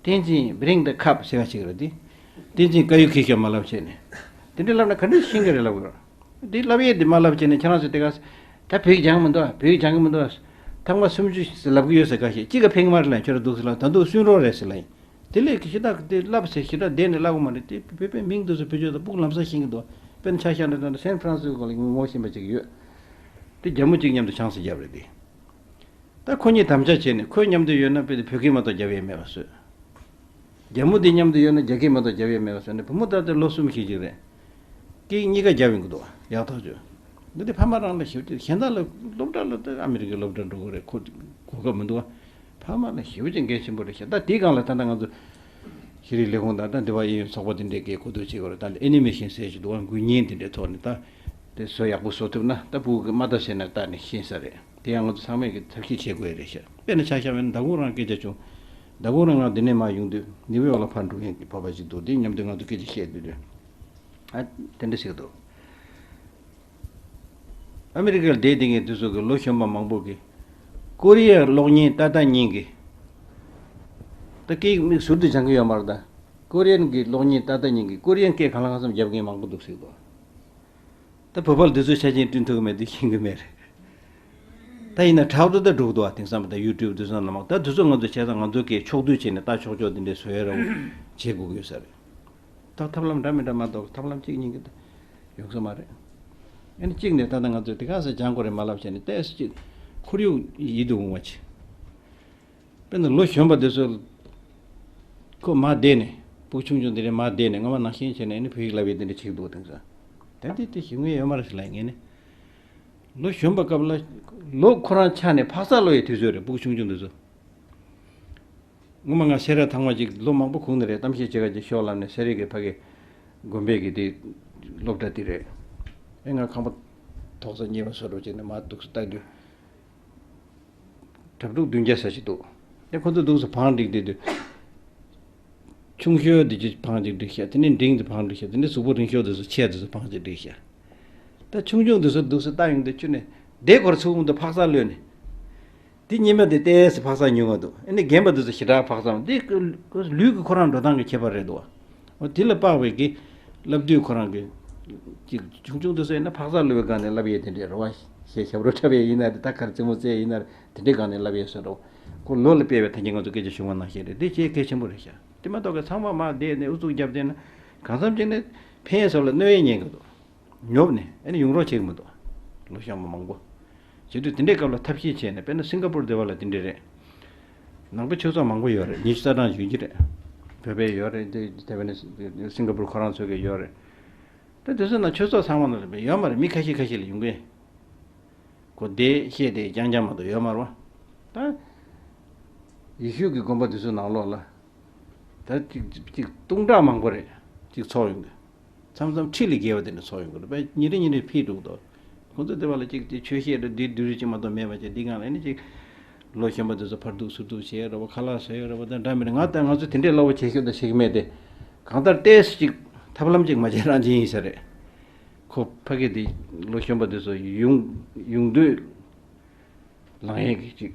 བསྟན་འཛིན་bring the cup ཟེར་བ་ཞིག་རེད་དེ། བསྟན་འཛིན་དཀར་ཡོལ་ཁྱེར་ཤོག་མ་ལབ་བྱས་ནས། དེ་འདྲ་ལབ་ན་ག་འདྲ་ཤེས་ཀྱི་རེད་ལབ་དགོས། དེ་ལབ་ཡས་དེ་མ་ལབ་བྱས་ནས་ཁྱེད་རང་ཚོ་དེ་ག་ད་བོད་ཡིག་སྦྱང་གི་མི་འདུག་བོད་ཡིག་སྦྱང་གི་མི་འདུག་ཐེངས་མ་སུམ་ཅུ་ལབ་གི་ཡོད་ཟེར་ག་ཞིག་གཅིག་ག་ཕན་གི་མ་རེད་ལབ་ཁྱོད་ར་འདུག་ཟེར་ལབ་ད་འདུག་སུན་རོགས་རེད་ཟེར་ལབ་ཡིན། དེ་ལས་ཀྱི་ཞེ་དྲག་དེ་ལབ་ཟེར་ཞེ་དྲག་བསྡད་ནས་ལབ་གི་མ་རེད། དེ་བོད་པའི་མིང་དེ་ཚོ་བེད་སྤྱོད་དང་སྤུ་གུ་ལམ་སང་ཤེས་ཀྱི་འདུག་དཔེར་ན་ཆ་བཞག་ན་ད་སན་ཧྥ་རན་སིས་ཀོ་ལ་ངོ་ཤེས་པ་ཅིག་ཡོད། དེ་རྒྱ་མོ་གཅིག་མཉམ་དུ་ཆང་ས་བརྒྱབ་རེད་དེ། ད་ཁོ་གཉིས་དམ་བཅའ་བྱས་ནས་ཁོས་མཉམ་དུ་ཡོད་ན་དཔེ་དེ་བོད་སྐད་མ་གཏོགས་རྒྱབ་ཡས་མེད་པ་བཟོས། རྒྱ་མོ་དེ་མཉམ་དུ་ཡོད་ན་རྒྱ་སྐད་མ་གཏོགས་རྒྱབ་ཡས་མེད་པ་བཟོས་ནས་བུ་མོ་ད་ལྟ་ལོ་གསུམ་བཞི་ཅིག་རེད། སྐད་གཉིས་ཀ་རྒྱབ་ཡོང་གི་འདུག་ཡག་ཐག་ཆོད། འདི་དེ་ཕ་མ་རང་ལ་ཞེ་པོ་ཅིག་གཞན་དག་ལ་སློབ་གྲྭ་ལ་ད་ཨ་མི་རི་ཀའི་སློབ་གྲྭ་འགྲོ་དགོས་རེད། ཁོ་གོ་སྐབས་མི་འདུག་ཕ་མ་ལ་ཞེ་པོ་ཅིག་འགན་ཆེན་པོ་རེད་ཤག་ད་དེའི་སྒང་ལ་ད་ལྟ་ང་ཚོ་ཤེས་རིག་ལས་ཁུངས་དང་ད་འདི་བ་ཨེ་ཡོན་ཚོགས་པ་དེ་འདྲས་ཀྱིས་གོ་བསྡུར་བྱེད་དགོས་རེད། ད་ཨེ་ནི་མེ་ཤན་ཟེར་ཞིག་འདུག་འགུལ་བརྙན་དེ་འདྲའི་ཐོག་ནས་ད་དེ་བཟོ་ཡག་པོ་བཟོ་ཐུབ་ན་ད་ཕྲུ་གུ་གི་མ་ལྟ་བྱས་ན་ལྟ་ནས་ཤེས་ས་རེད། དེ་ཡང་ང་ཚོ་ཚང་མས་ཀྱི་ཐབས་ཤེས་བྱེད་དགོས་རེད་ཤག་དཔེར་ན་ཆ་བཞག་པ་ཡིན་ན་ཟླ་གུང་རང་སྐད་ཆ་བྱུང་། ཟླ་གུང་རང་ང་འདི་ནས་མར་ཡོང་དུས་ནིའུ་ཡོག་ལ་ཕར་འགྲོ་མཁན་གྱི་བོད་པ་ཞིག་འདུག་དེ་མཉམ་དུ་ང་ཚོ་སྐད་ཆ་བཤད་དུས་དུས་ཨ་དེ་འདྲ་ཞིག་འདུག་ཨ་མི་རི་ཀར་བསྡད་བསྡད་མཁན་དེ་ཚོ་གི་ལོ་གཞོན་པ་མང་པོ་གིས་ཀོ་རི་ཡའི་གློག་བརྙན་ལྟ་ལྟ་ཉིན་གྱི་ད་སྐད་ཡིག་མིག་ཟུར་དུ་སྦྱང་གི་ཡོད་མ་རེད། ད་ཀོ་རི་ཡན་གྱི་གློག་བརྙན་ལྟ་ལྟ་ཉིན་གྱི་ཀོ་རི་ཡན་སྐད་གང་ལ་གང་འཚམ་རྒྱབ་མཁན་མང་པོ་འདུག་ཟེར་གི་འདུག་ད་བོད་པ་ལ་འདི་ཚོའི་ཆ་རྐྱེན་བསྐྲུན་ཐུབ་ཀྱི་མེད་དུས་ཤེས་ཀྱི་མེད་རེད། ད་ཡིན་ན་དྲག་ཏུ་ད་འགྲོ་གི་འདུག་བ། དེང་སང་ད་ཡུ་ཊུབ་འདི་ཚོ་ནང་མ་ད་འདི་ཚོ་ང་ཚོ་བྱས་ཙང་ང་ཚོ་སྐད་ཕྱོགས་བསྡུས་བྱས་ནས་ལྟ་ཆོག་ཆོག་འདི་འདྲའི་བཟོ་ཡ་ར་བྱེད་དགོས་ཀྱི་ཡོད་ས་རེད། ད་ཐབས་ལམ་འདྲ་མི་འདྲ་མ་གཏོགས་ཐབས་ལམ་གཅིག་གཉིས་ཀྱི་ད་ཡོང་ས་མ་རེད། ཨ་ནི་གཅིག་ནས་ད་ལྟ་ང་ཚོས་དེ་ག་ས་སྦྱང་དགོས་རེད་མ་ལབ་བྱས་ནས་ཏོག་ཙམ་གཅིག་ཁོར་ཡུག་ཡིད་དུ་འོང་བ་བྱེད། དཔེར་ན་ལོ་གཞོན་པ་དེ་ཚོ་ཁོ་མར་བསྡད་ནས་སྤུ་གུ་ཆུང་ཆུང་དེ་འདྲས་མར་བསྡད་ནས་སྔོན་མ་ནང་བཞིན་བྱས་ནས་ཨ་ནི་བོད་ཡིག་བསླབ་ཡས་དེ་འདྲས་བྱེད་ཀྱི་འདུག་དེང་སང་། ད་འདི་དེ་ཞུ་ངེས་ཡོད་མ་རེད་ཟེར་ལབ་ངས་ནི། ལོ་གཞོན་པ་སྐབས་ལ་ལོ་ཁོ་རང་ཆགས་ནས་འཕག་འཚག་སློབ་ཡས་དུས་ཚོད་རེད། སྤུ་གུ་ཆུང་ཆུང་དེ་ཚོ། སྔོན་མ་ང་སེ་ར་ཐང་མ་ཅིག་ལོ་མང་པོ་གུང་ནས་རེད། གཏམ་བཤད་བྱེད་ག་ཅིག་ཤོག་ལབ་ནས་སེ་རའི་གི་ཕ་གི་དགོན་པའི་གི་དེ་སློབ་གྲྭ་དེ་རེད། ཨེ་ང་ཁང་པ་ཐོག་ས་གཉེར་བ་བཟོ་འགྲོ་བྱས་ནས་མར་འདུག་སེ་ལྟ་དུས། གྲྭ་ཕྲུག་བདུན་བརྒྱ་ཙམ་ཞིག་འདུག་ཨེ་ཁོ་ཚོ་འདུག་སེ་བང་སྒྲིག་བསྡད་དུས། ཆུང་ཤོས་དེ་ཅིག་བང་ཅིག་སྒྲིག་ཤག་དེ་ནས་འབྲིང་དེ་བང་སྒྲིག་ཤག་དེ་ནས་གཟུགས་པོ་རིང་ཤོས་དེ་ཚོ་ཆེ་དེ་ཚོ་བང་ཅིག་སྒྲིག་ཤག་ད་ཆུང་ཆུང་དེ་ཚོ་འདུག་སེ་ལྟ་ཡོང་དུས་ཁྱོན་ནས་བདེ་སྐོར་ཚུགས་མི་འདུག་ཕག་ཚག་གློད་ནས། དེ་ཉི་མ་དེ་ཏོག་ཙམ་ཕག་ཚག་ཉུང་བ་འདུག་ཨ་ནི་རྒན་པ་དེ་ཚོ་ཞེ་དྲག་ཕག་ཚག་འདི་ལུས་ཀྱི་ཁོ་རང་འགྲོ་སྟངས་ཀྱི་ཁྱད་པར་རེད་འདུག་འོ་དེ་ལ་དཔག་པའི་གི་བསླབ་དུས་ཁོ་རང་གི་ཅིག་ཆུང་ཆུང་དེ་ཚོ་ཡིན་ན་ཕག་ཚག་གློད་པའི་སྒང་ནས་བསླབ་ཡས་དེ་འདྲས་རེད་བ། ཞེས་ཞབས་བྲོ་འཁྲབ་ཡས་ཡིན་ན་རེད། ད་གར་རྩེད་མོ་རྩེ་ཡས་ཡིན་ན་རེད། དེ་འདྲའི་སྒང་ནས་བསླབ་ཡས་སོ་འདྲ་བོ། ཁོ་ལོ་ལ་དཔག་པའི་ད་གིན་ང་ཚོ་སྐད་ཆ་བྱུང་བ་ནང་བཞིན་རེད། འདི་ཆེས་གལ་ཆེན་པོ་རེད་ཤག་དེ་མ་གཏོགས་གི་ཚང་མ་མར་བསྡད་ནས་ཨུ་ཚུགས་བརྒྱབ་བསྡད་ན་གང་འཚམ་ཅིག་ནས་ཕན་ཡས་ཚོ་ལ་གནོད་ཡས་ཉན་གི་འདུག་ཉོབ་ནས་ཨ་ནི་ཡོང་རོགས་བྱེད་ཀྱི་མི་འདུག་ལོ་གཞོན་པ་མང་པོ། བྱེད་དུས་དེ་འདྲའི་སྐབས་ལ་ཐབས་ཤེས་བྱས་ནས་དཔེར་ན་སིང་ག་པུར་དེ་བ་ལ་དེ་འདྲས་རེད། ནང་པའི་ཆོས་ཚོགས་མང་པོ་ཡོད་རེད། ཉི་ཤུ་རྩ་གྲངས་ཡོད་ཀྱི་རེད། བོད་པའི་ཡོད་རེད། དེ་དེ་བས་ན་སིང་ག་པུར་ཁོ་རང་ཚོ་གི་ཡོད་རེད། ད་དེ་ཚོ་ནང་ཆོས་ཚོགས་ཚང་མ་ནང་ལ་ཡོད་མ་རེད། མི་ཁ་ཤས་ཁ་ཤས་ལ་ཡོང་གི། གོ་བདེ་བཤད་བདེ་རྐྱང་རྐྱང་མ་གཏོགས་ཡོད་མ་རེད་བ། ད་ཡེ་ཤུ་གི་དགོན་པ་དེ་ཚོ་ནང་ལོགས་ལ། ད་ཅིག་ཅིག་སྟོང་ཕྲག་མང་པོ་རེད། ཅིག་ཚོགས་ཡོང་གི། མཚམས་མཚམས་ཁྲི་ལས་བརྒལ་བ་དེ་འདྲ་ཚོགས་ཡོང་གི་རེད་པས། ཉིན་རེ་ཉིན་རེ་འཕེལ་འགྲོ་གི་འདུག། ཁོང་ཚོ་དེ་བ་ལ་ཅིག་ཅིག་ཆོས་བཤད་འདྲ་འདི་བསྡུས་རིས་ཅིག་མ་གཏོགས་མེད་པ་བྱས། འདི་སྒང་ལ་ནི་ཅིག་ལོ་གཞོན་པ་དེ་ཚོ་ཕར་འདུག་ཚུར་འདུག་བྱས་རེད་པ། ཁ་ལག་བཟོས་རེད་པ། དེ་འདྲ་མི་འདྲ། ང་ད་ང་ཚོ་དེ་འདྲའི་སླ་བོ་བྱེད་ཤོག་དང་བྱེད་ཀྱི་མེད་དེ། གང་ལྟར་ཏོག་ཙམ་ཅིག་ཐབས་ལམ་ཅིག་མ་བྱས་རང་བྱས་ཡིན་ས་རེད། ཁོ་ཕ་གི་དེ་ལོ་གཞོན་པ་དེ་ཚོ་ཡོང་ཡོང་དུས། ལངས་ཡས་ཀྱི་ཅིག་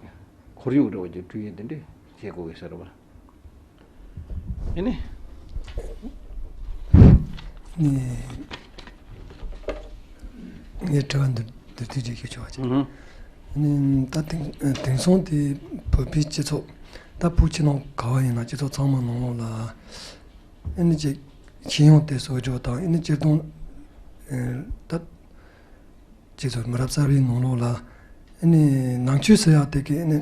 ཁོར་ཡུག་འདྲ་བོ་ཅིག་བསྐྲུན་ཡས་དེ་འདྲས་བྱེད་དགོས་ཀྱི་ཟེར་བ། ཨེ་ནི། ནི། ངས་དྲི་བ་འདི་འདི་དུས་ཅིག་ཞུ་ཆོག་པ་ཅིག། ཨུ་ཧུ། ནི་ད་དེང་དེང་སང་དེ་བོད་པའི་སྤྱི་ཚོགས། ད་བོད་ཕྱི་ནང་ག་བ་ཡིན་ན་སྤྱི་ཚོགས་ཚང་མ་ནང་ལོགས་ལ། ཨེ་ནི་ཅིག་ཤེས་ཡོན་དེ་གསོག་འཇོག་དང་། ཨེ་ནི་སྤྱིར་བཏང་ད། སྤྱི་ཚོགས་མི་རབས་གསར་པའི་ནང་ལོགས་ལ། ཨ་ནི་ནང་ཆོས་ཟེར་ཡག་དེ་གི་ཨ་ནི་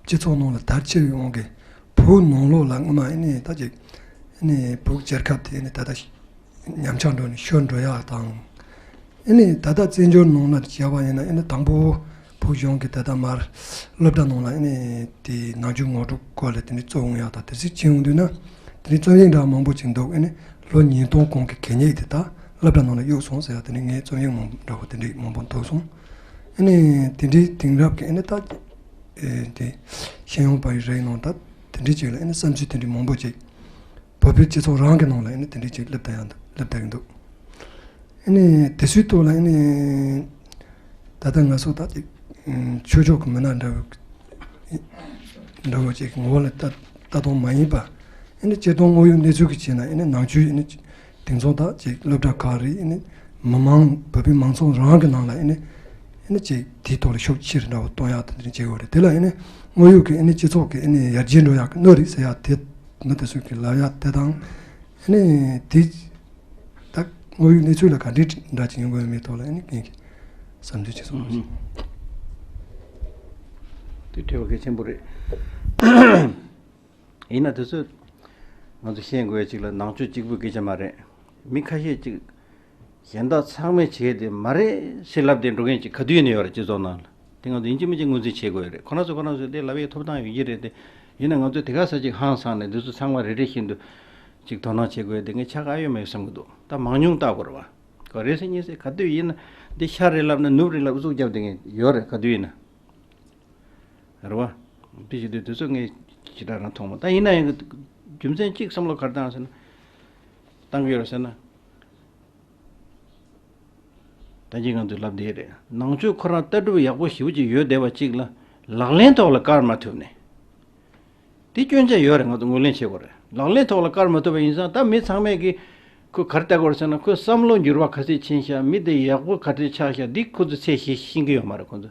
སྤྱི་ཚོགས་ནང་ལ་དར་ཁྱབ་ཡོང་གི། བོད་ནང་ལོགས་ལ་སྔོན་མ་ཨ་ནི་ད་ཅིག་ཨ་ནི་བོད་རྒྱལ་ཁབ་དེ་ཨ་ནི་ད་ལྟ་ཉམས་ཆག་འགྲོ་ནས་ཤོར་འགྲོ་ཡག་དང་། ཨ་ནི་ད་ལྟ་བཙན་བྱོལ་ནང་ལ་བྱས་པ་ཡིན་ན། ཨ་ནི་དང་པོ་བོད་གཞུང་གི་ད་ལྟ་མར་སློབ་གྲྭ་ནང་ལ་ཨ་ནི་དེ་ནང་ཆོས་ངོ་སྤྲོད་སྐོར་ལ་དེ་ནི་རྩོམ་ཡག་དང་དེ་ཚོ་བྱེད་ཡོང་དུས་ན། དེ་ནི་རྩོམ་ཡིག་འདྲ་མང་པོ་ཅིག་འདུག། ཨ་ནི་ལོ་ཉིས་སྟོང་གོང་གི་གད་སྙིགས་དེ་ད་སློབ་གྲྭ་ནང་ལ་གཡུགས་སོང་ཟེར་ཡག་དེ་ནི་ངས་རྩོམ་ཡིག་མང་འདྲ་བོ་དེ་འདྲའི་མང་པོ་འདུག་སོང་། ཨ་ནི་དེ་འདྲའི་དེང་རབས་ཀྱི་ཨ་ནི་ད་ཨེ་དེ་ཤེས་ཡོན་པ་ཡི་རིགས་ནང་ད་དེ་འདྲའི་ཅིག་ལ་ཨ་ནི་བསམ་ཚུལ་དེ་འདྲའི་མང་པོ་ཅིག་བོད་པའི་སྤྱི་ཚོགས་རང་གི་ནང་ལ་ཨ་ནི་དེ་འདྲའི་ཅིག་སླེབས་བསྡད་ཡག་འདུག། སླེབས་བསྡད་ཀྱི་འདུག། ཨ་ནི་དེ་ཚོའི་ཐོག་ལ་ཨ་ནི་ད་ལྟ་ང་ཚོ་ད་ཅིག་ཆོས་ཕྱོགས་ཀྱི་མི་སྣ་འདྲ་བོ་འདྲ་བོ་ཅིག་ངོ་བོ་ལ་ལྟ་ལྟ་སྟངས་མ་ཡིན་པ། ཨ་ནི་སྤྱིར་བཏང་དངོས་ཡོད་གནས་ཚུལ་གྱི་ཆ་ནས་ཨ་ནི་ནང་ཆོས་ཨ་ནི་དེང་སང་ད་ཅིག་སློབ་གྲྭ་ཁག་རེད། ཨ་ནི་མི་མང་བོད་པའི་མང་ཚོགས་རང་གི་ནང་ལ་ཨ་ནི་ཨ་ནི་ཅིག་དེའི་ཐོག་ལ་ཤུགས་ཆེ་རུ་འདྲ་བོ་གཏོང་ཡག་དེ་འདྲ་བྱེད་དགོས་རེད། དེ་ལ་ཨ་ནི་དངོས་ཡོད་ཀྱི་ཨ་ནི་སྤྱི་ཚོགས་ཀྱི་ཨ་ནི་ཡར་རྒྱས་འགྲོ་ཡག་གི་སྣོད་རེད་ཟེར་ཡག་དེ། མི་དེ་ཚོས་ཀྱི་ལབ་ཡག་དེ་དང་། ཨ་ནི་དེ་ད་དངོས་ཡོད་གནས་ཚུལ་ལ་ག་འདྲའི་འདྲ་ཅིག་ཡོང་གི་ཡོད་མེད་ཐོག་ལ་ཨ་ནི་ངས་ཀྱི་བསམ་ཚུལ་ཅིག་གསུངས་པ་ཞིག། དེ་དྲི་བ་གལ་ཆེན་པོ་རེད། ཡིན་ན་དེ་ཚོ་ང་ཚོ་ཤེས་དགོས་ཡ་ཅིག་ལ། ནང་ཆོས་གཅིག་པུའི་སྐད་ཆ་མ་རེད། མི་ཁ་ཤས་ཅིག་གཞན་དག་ཚང་མས་བྱས་དེ་མ་རེད་ཟེར་ལབ་བསྡད་འགྲོ་མཁན་ཅིག་ག་དུས་ཡིན་ན་ཡོད་རེད། སྤྱི་ཚོགས་ནང་ལ་དེ་ང་ཚོ་ཡིན་གཅིག་མིན་གཅིག་ངོས་འཛིན་བྱེད་དགོས་ཡོད་རེད། ཁོ་རང་ཚོ་ཁོ་རང་ཚོས་དེ་ལབ་ཡས་ཐོབ་ཐང་ཡོད་ཀྱི་རེད་དེ། ཡིན་ན་ང་ཚོས་དེ་ག་ས་ཅིག་ཧང་སངས་ནས་འདི་ཚོ་ཚང་མ་རེ་རེ་བཞིན་དུ་ཅིག་དོ་སྣང་བྱེད་དགོས་ཡ་དེ་ངས་ཆགས་ཨ་ཡོད་མ་ཡོད་བསམ་གྱི་འདུག། ད་མང་ཉུང་བལྟ་དགོས་རེད་བ། ག་རེ་ཟེར་གཉིས་ཟེར་ག་དུས་ཡིན་ན་འདི་ཤར་རེད་ལབ་ན་ནུབ་རེད་ལབ་ཨུ་ཚུགས་རྒྱབ་བསྡད་མཁན་ཡོད་རེད། ག་དུས་ཡིན་ན། རེད་བ། དེ་བྱེད་དུས་དེ་ཚོ་ངས་ཞེ་དྲག་རང་མཐོང་མ། ད་ཡིན་ན་ཡང་རྒྱུ་མཚན་གཅིག་བསམ་བློ་ག་རེ་བཏང་ཟེར་ན། བཏང་གི་ཡོད་རེད་ཟེར་ན། ད་གིན་ང་ཚོས་ལབ་བསྡད་རེད། ནང་ཆོས་ཁོ་རང་ལྟ་གྲུབ་ཡག་པོ་ཞེ་པོ་ཅིག་ཡོད་བསྡད་པ་ཅིག་ལ་ལག་ལེན་ཐོག་ལ་བཀར་མ་ཐུབ་ནས། དེ་སྐྱོན་ཆ་ཡོད་རེད། ང་ཚོ་ངོས་ལེན་བྱེད་དགོས་རེད། ལག་ལེན་ཐོག་ལ་བཀར་མ་ཐུབ་པ་ཡིན་ཙང་ད་མི་ཚང་མས་ཀྱི་ཁོས་ག་རེ་ལྟ་དགོས་རེད་ཟེར་ན། ཁོའི་བསམ་བློ་འགྱུར་བ་ག་ཚད་ཕྱིན་ཤག། མི་དེ་ཡག་པོ་ག་འདྲ་ཆགས་ཤག། འདི་ཁོ་ཚོ་ཚད་ཤེས་ཤེས་ཀྱི་ཡོད་མ་རེད། ཁོ་ཚོ་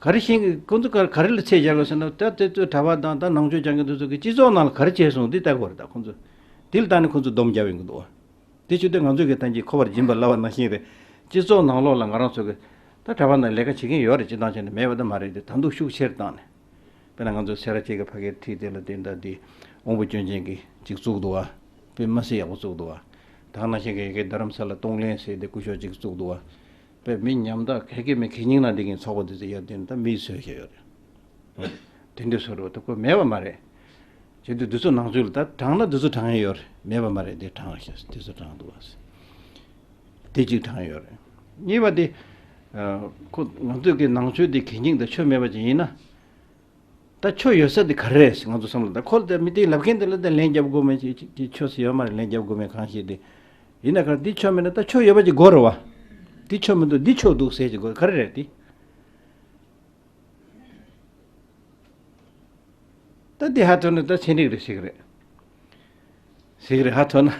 ག་རེ་ཤེས་ཀྱི། ཁོ་ཚོ་ག་ག་རེ་ལ་ཚད་སྦྱར་དགོས་ཟེར་ན། ད་དེ་ཚོའི་གྲྭ་པ་དང་ད་ནང་ཆོས་སྦྱང་མཁན་དེ་ཚོ་གིས་སྤྱི་ཚོགས་ནང་ལ་ག་རེ་བྱས་སོང་འདི་ལྟ་དགོས་རེད། ད་ཁོ་ཚོ་འདི་ལ་བལྟས་ནས་ཁོ་ཚོ་སྡོམ་རྒྱག་ཡོང་གི་འདུག། དེ་བྱེད་དུས་ང་ཚོ་གི་ད་གིན་ཁོ་པར་སྦྱིན་པ་ལབ་པ་ནང་བཞིན་རེད། སྤྱི་ཚོགས་ནང་ལོགས་ལ་ང་རང་ཚོ་གི་ད་གྲྭ་པ་ནང་ལས་ཀ་བྱེད་མཁན་ཡོད་རེད། སྤྱི་བཏང་བྱས་ན་མེད་པ་ད་མ་རེད་དེ། ད་དུང་ཤུགས་ཆེར་བཏང་ནས། དཔེར་ན་ང་ཚོ་སེ་ར་བྱེས་ཀྱི་ཕ་གིར་ཁྲིད་དེ་ལ་དེ་འདྲ་དེ་དབང་པོ་སྐྱོན་ཅན་གྱི་ཅིག་བཙུགས་འདུག་བ། དཔེ་མ་སྲིད་ཡག་པོ་བཙུགས་འདུག་བ། ད་ག་ནང་བཞིན་གྱི་ཡ་གི་རྡ་རམ་ས་ལ་གཏོང་ལེན་ཟེར་དེ་སྐུ་ཞབས་ཅིག་བཙུགས་འདུག་བ། དཔེ་མི་ཉམ་ཐག་ག་གེ་མི་གད་སྙིགས་ནང་བསྡད་མཁན་ཚོགས་པ་དེ་ཚོ་ཡར་དེ་ད་མིས་བཟོས་བཞག་ཡོད་རེད། དེ་འདྲ་བཟོ་རེད་བ། ད་ཁོ་མེད་པ་མ་རེད། བྱེད་དུས་འདི་ཚོ་ནང་ཆོས་ལ་ད་དྲངས་ན་འདི་ཚོ་དྲངས་ཡོད་རེད། མེད་པ་མ་རེད། འདི་དྲངས་ཤག། འདི་ཚོ་དྲངས་འདུག་བ། དེ་གཅིག་དྲངས་ཡོད་རེད། གཉིས་པ་དེ། ཨ། ཁོ་ང་ཚོས་ཀྱི་ནང་ཆོས་དེ་གད་སྙིགས་དང་ཆོས་མེད་པ་ཅིག་ཡིན་ན། ད་ཆོས་ཡོད་ས་དེ་ག་རེ་རེད་ཟེར་ང་ཚོ་བསམ་བློ། ད་ཁོ་ལ་ད་མི་དེ་ལབ་མཁན་དེ་ལ་ད་ལན་རྒྱབ་དགོས་མེད་ཅིག་ཅིག་ཅིག་ཆོས་སུ་ཡོད་མ་རེད། ལན་རྒྱབ་དགོས་མེད་གང་ཤེས་དེ། ཡིན་ན་ག་རེ་འདི་ཆོས་མེད་ན་ད་ཆོས་ཡོད་པ་ཅིག་དགོས་རེད་བ། འདི་ཆོས་མི་འདུག། འདི་ཆོས་འདུག་ཟེར་ཅིག་དགོས། ག་རེ་རེད་དེ། ད་འདི་ཧ་ཐོན་ན་ད་ཚན་རིག་རེད་ཟེར་གི་རེད། ཟེར་གི་རེད། ཧ་ཐོན་ན།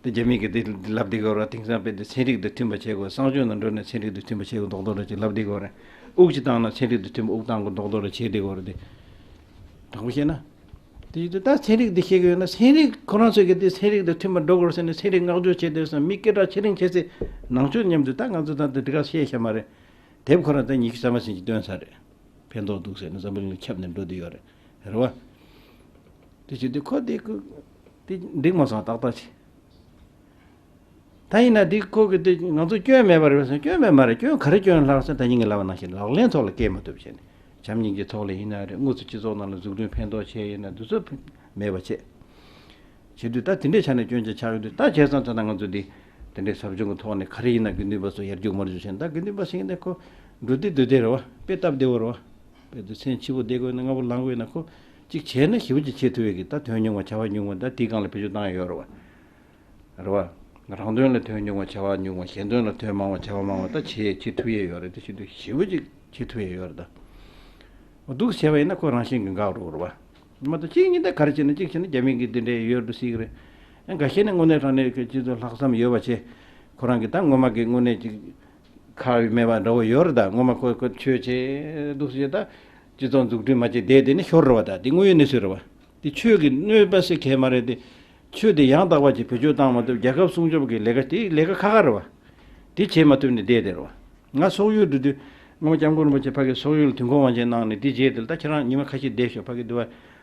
དེ་རྒྱ་མི་གིས་འདི་ལབ་བསྡད་ཀྱི་ཡོད་རེད། དེང་སང་དཔེ་འདི་ཚན་རིག་དང་མཐུན་པ་བྱེད་དགོས། གསང་སྤྱོད་ནང་འགྲོ་ནས་ཚན་རིག་དང་མཐུན་པ་བྱེད་དགོས་མདོག་མདོག་འདྲ་ཅིག་ལབ་བསྡད་ཀྱི་ཡོད་རེད། དབུགས་ཅིག་བཏང་ན་ཚན་རིག་དང་མཐུན་པ་དབུགས་བཏང་དགོས་མདོག་མདོག་འདྲ་བྱེད་བསྡད་ཀྱི་ཡོད་རེད་དེ། དྲང་པོ་བཤད་ན། དེ་ཡིན་དུས་ད་ཚན་རིག་འདི་བཤད་ཀྱི་ཡོད་ན། ཚན་རིག་ཁོ་རང་ཚོས་ཀྱི་འདི་ཚན་རིག་དང་མཐུན་པ་འགྲོ་དགོས་ཟེར་ནས་ཚན་རིག་བསྔགས་བརྗོད་བྱེད་བསྡད་སོང་། མི་སྐད་གྲགས་ཆེ་རིང་བྱེད་སའི་ནང་ཆོས་མཉམ་དུ་ད་ང་ཚོ་ད་འདི་འདི་ག་བཤད་ཤེས་མ་རེད། དེབ་ཁོ་རང་ད་ཉི་ཤུ་རྩ་མ་ཟིན་གྱི་བཏོན་ཚར་རེད། ཕན་ཐོགས་འདུག་ཟེར་ནས་འཛམ་བུ་གླིང་ལ་ཁྱབ་ནས་འགྲོ་བསྡད་ཡོད་རེད། རེད་བ། དེ་བྱེད་དུས་ཁོ་དེ་ཁོ་དེ་འགྲིག་མ་སོང་། ཏག་ཏག་བྱས། ད་ཡིན་ན་དེ་ཁོ་གི་དེ་ང་ཚོ་སྐྱོན་མེད་པ་རེད་བས་སོང་། སྐྱོན་མེད་མ་རེད། སྐྱོན་ག་རེ་སྐྱོན་ལྷག་ཟེར་ད་ཉིན་གྱི་ལབ་པ་ནང་བཞིན་ལག་ལེན་ཐོག་ལ་བཀལ་མ་ཐུབ་བྱས་ནས། བྱམས་སྙིང་རྗེ་ཐོག་ལ་ཡིན་ན་རེད། དངོས་སུ་སྤྱི་ཚོགས་ནང་ལ་འཛུགས་སྐྲུན་ཕན་ཐོགས་བྱས་ཡིན་ན་འདི་ཚོ་མེད་པ་བྱས། བྱེད་དུས་ད་དེ་འདྲའི་ཆ་ནས་སྐྱོན་ཅན་ཆགས་ཡོང་དུས། ད་བྱས་ཙང་ད་ལྟ་ང་ཚོ་འདི་དེ་འདྲའི་ཟབ་སྦྱོང་གི་ཐོག་ནས་ག་རེ་ཡིན་ན་དགེ་འདུན་པ་ཚོ་ཡར་རྒྱུག་མར་རྒྱུག་བྱས་ནས། ད་དགེ་འདུན་པ་ཟེར་མཁན་དེ་ཁོ་འགྲོ་དུས་སྡོད་དེ་རེད་བ། དཔེ་སྟབས་བདེ་བོ་རེད་བ། དཔེ་དུས་མཚན་ཆེ་བོ་བསྡད་དགོས་ན། སྔ་པོ་ལངས་དགོས་ན། ཁོ་གཅིག་བྱས་ན་ཞེ་པོ་ཅིག་བྱེད་ཐུབ་ཡས་ཀྱི། ད་དོན་ཉུང་བ་བྱ་བ་ཉུང་བ། ད་དེའི་སྒང་ལ་བེད་སྤྱོད་བཏང་ཡས་ཡོད་རེད་བ། རེད་བ། རང་དོན་ལ་དོན་ཉུང་བ་བྱ་བ་ཉུང་བ། གཞན་དོན་ལ་དོན་མང་བ་བྱ་བ་མང་བ་ད་བྱེད་བྱེད་ཐུབ་ཡས་ཡོད་རེད། དེ་བྱེད་དུས་ཞེ་པོ་ཅིག་བྱེད་ཐུབ་ཡས་ཡོད་རེད་ད། འོ་འདུག་བྱས་པ་ཡིན་ན་ཁོ་རང་བཞིན་གྱིས་འགག་འགྲོ་རེད་བ། མ་གཏོགས་གཅིག་གཉིས་ད་ག་རེ་བྱས་ན། གཅིག་བྱས་ན་རྒྱ་མི་གིས་འདི་འདྲའི་ཡོད་འགྲོ་སྲིད་ཀྱི་རེད། ཡང་འགའ་ཤས་ནི་དངོས་གནས་དྲང་གནས་ཀྱི་སྤྱི་ཚོགས་ལྷག་བསམ་ཡོད་པ་བྱས། ཁོ་རང་གིས་ད་སྔོན་མ་གི་དངོས་གནས་ཅིག་ཁག་མེད་པ་འདྲ་བོ་ཡོད་རེད་ད། སྔོན་མ་ཁོ་ཁོ་ཆོས་བྱས་འདུག་ཟེར། ད་སྤྱི་ཚོགས་འཛུགས་སྐྲུན་མ་བྱས་བསྡད་དེ་ནི་ཤོར་རེད་བ། ད་འདི་དངོས་ཡོད་གནས་ཚུལ་རེད་བ། འདི་ཆོས་ཀྱི་གནོད་པ་ཟེར་མཁན་མ་རེད་དེ། ཆོས་དེ་ཡང་དག་པ་ཅིག་བེད་སྤྱོད་བཏང་མ་ཐུབ། རྒྱལ་ཁབ་སྲུང་སྐྱོབ་ཀྱི་ལས་ཀ་དེ་ལས་ཀ་ཁག་ཁག་རེད་བ། དེ་བྱེད་མ་ཐུབ་ནས་བསྡད་དེ་རེད་བ། ང་སོག་ཡུལ་འགྲོ་དུས་སྔོན་མ་སྐྱབས་མགོན་རིན་པོ་ཆེ་ཕ་གི་སོག་ཡུལ་དུས་འཁོར་དབང་ཆེན་གནང་ནས། དེ་རྗེས་དེ་ལ་ད་ཁྱེད་རང་ཉི་མ་ཁ་ཤས་བསྡད་ཤོག་ཕ་གི་འདི་བ་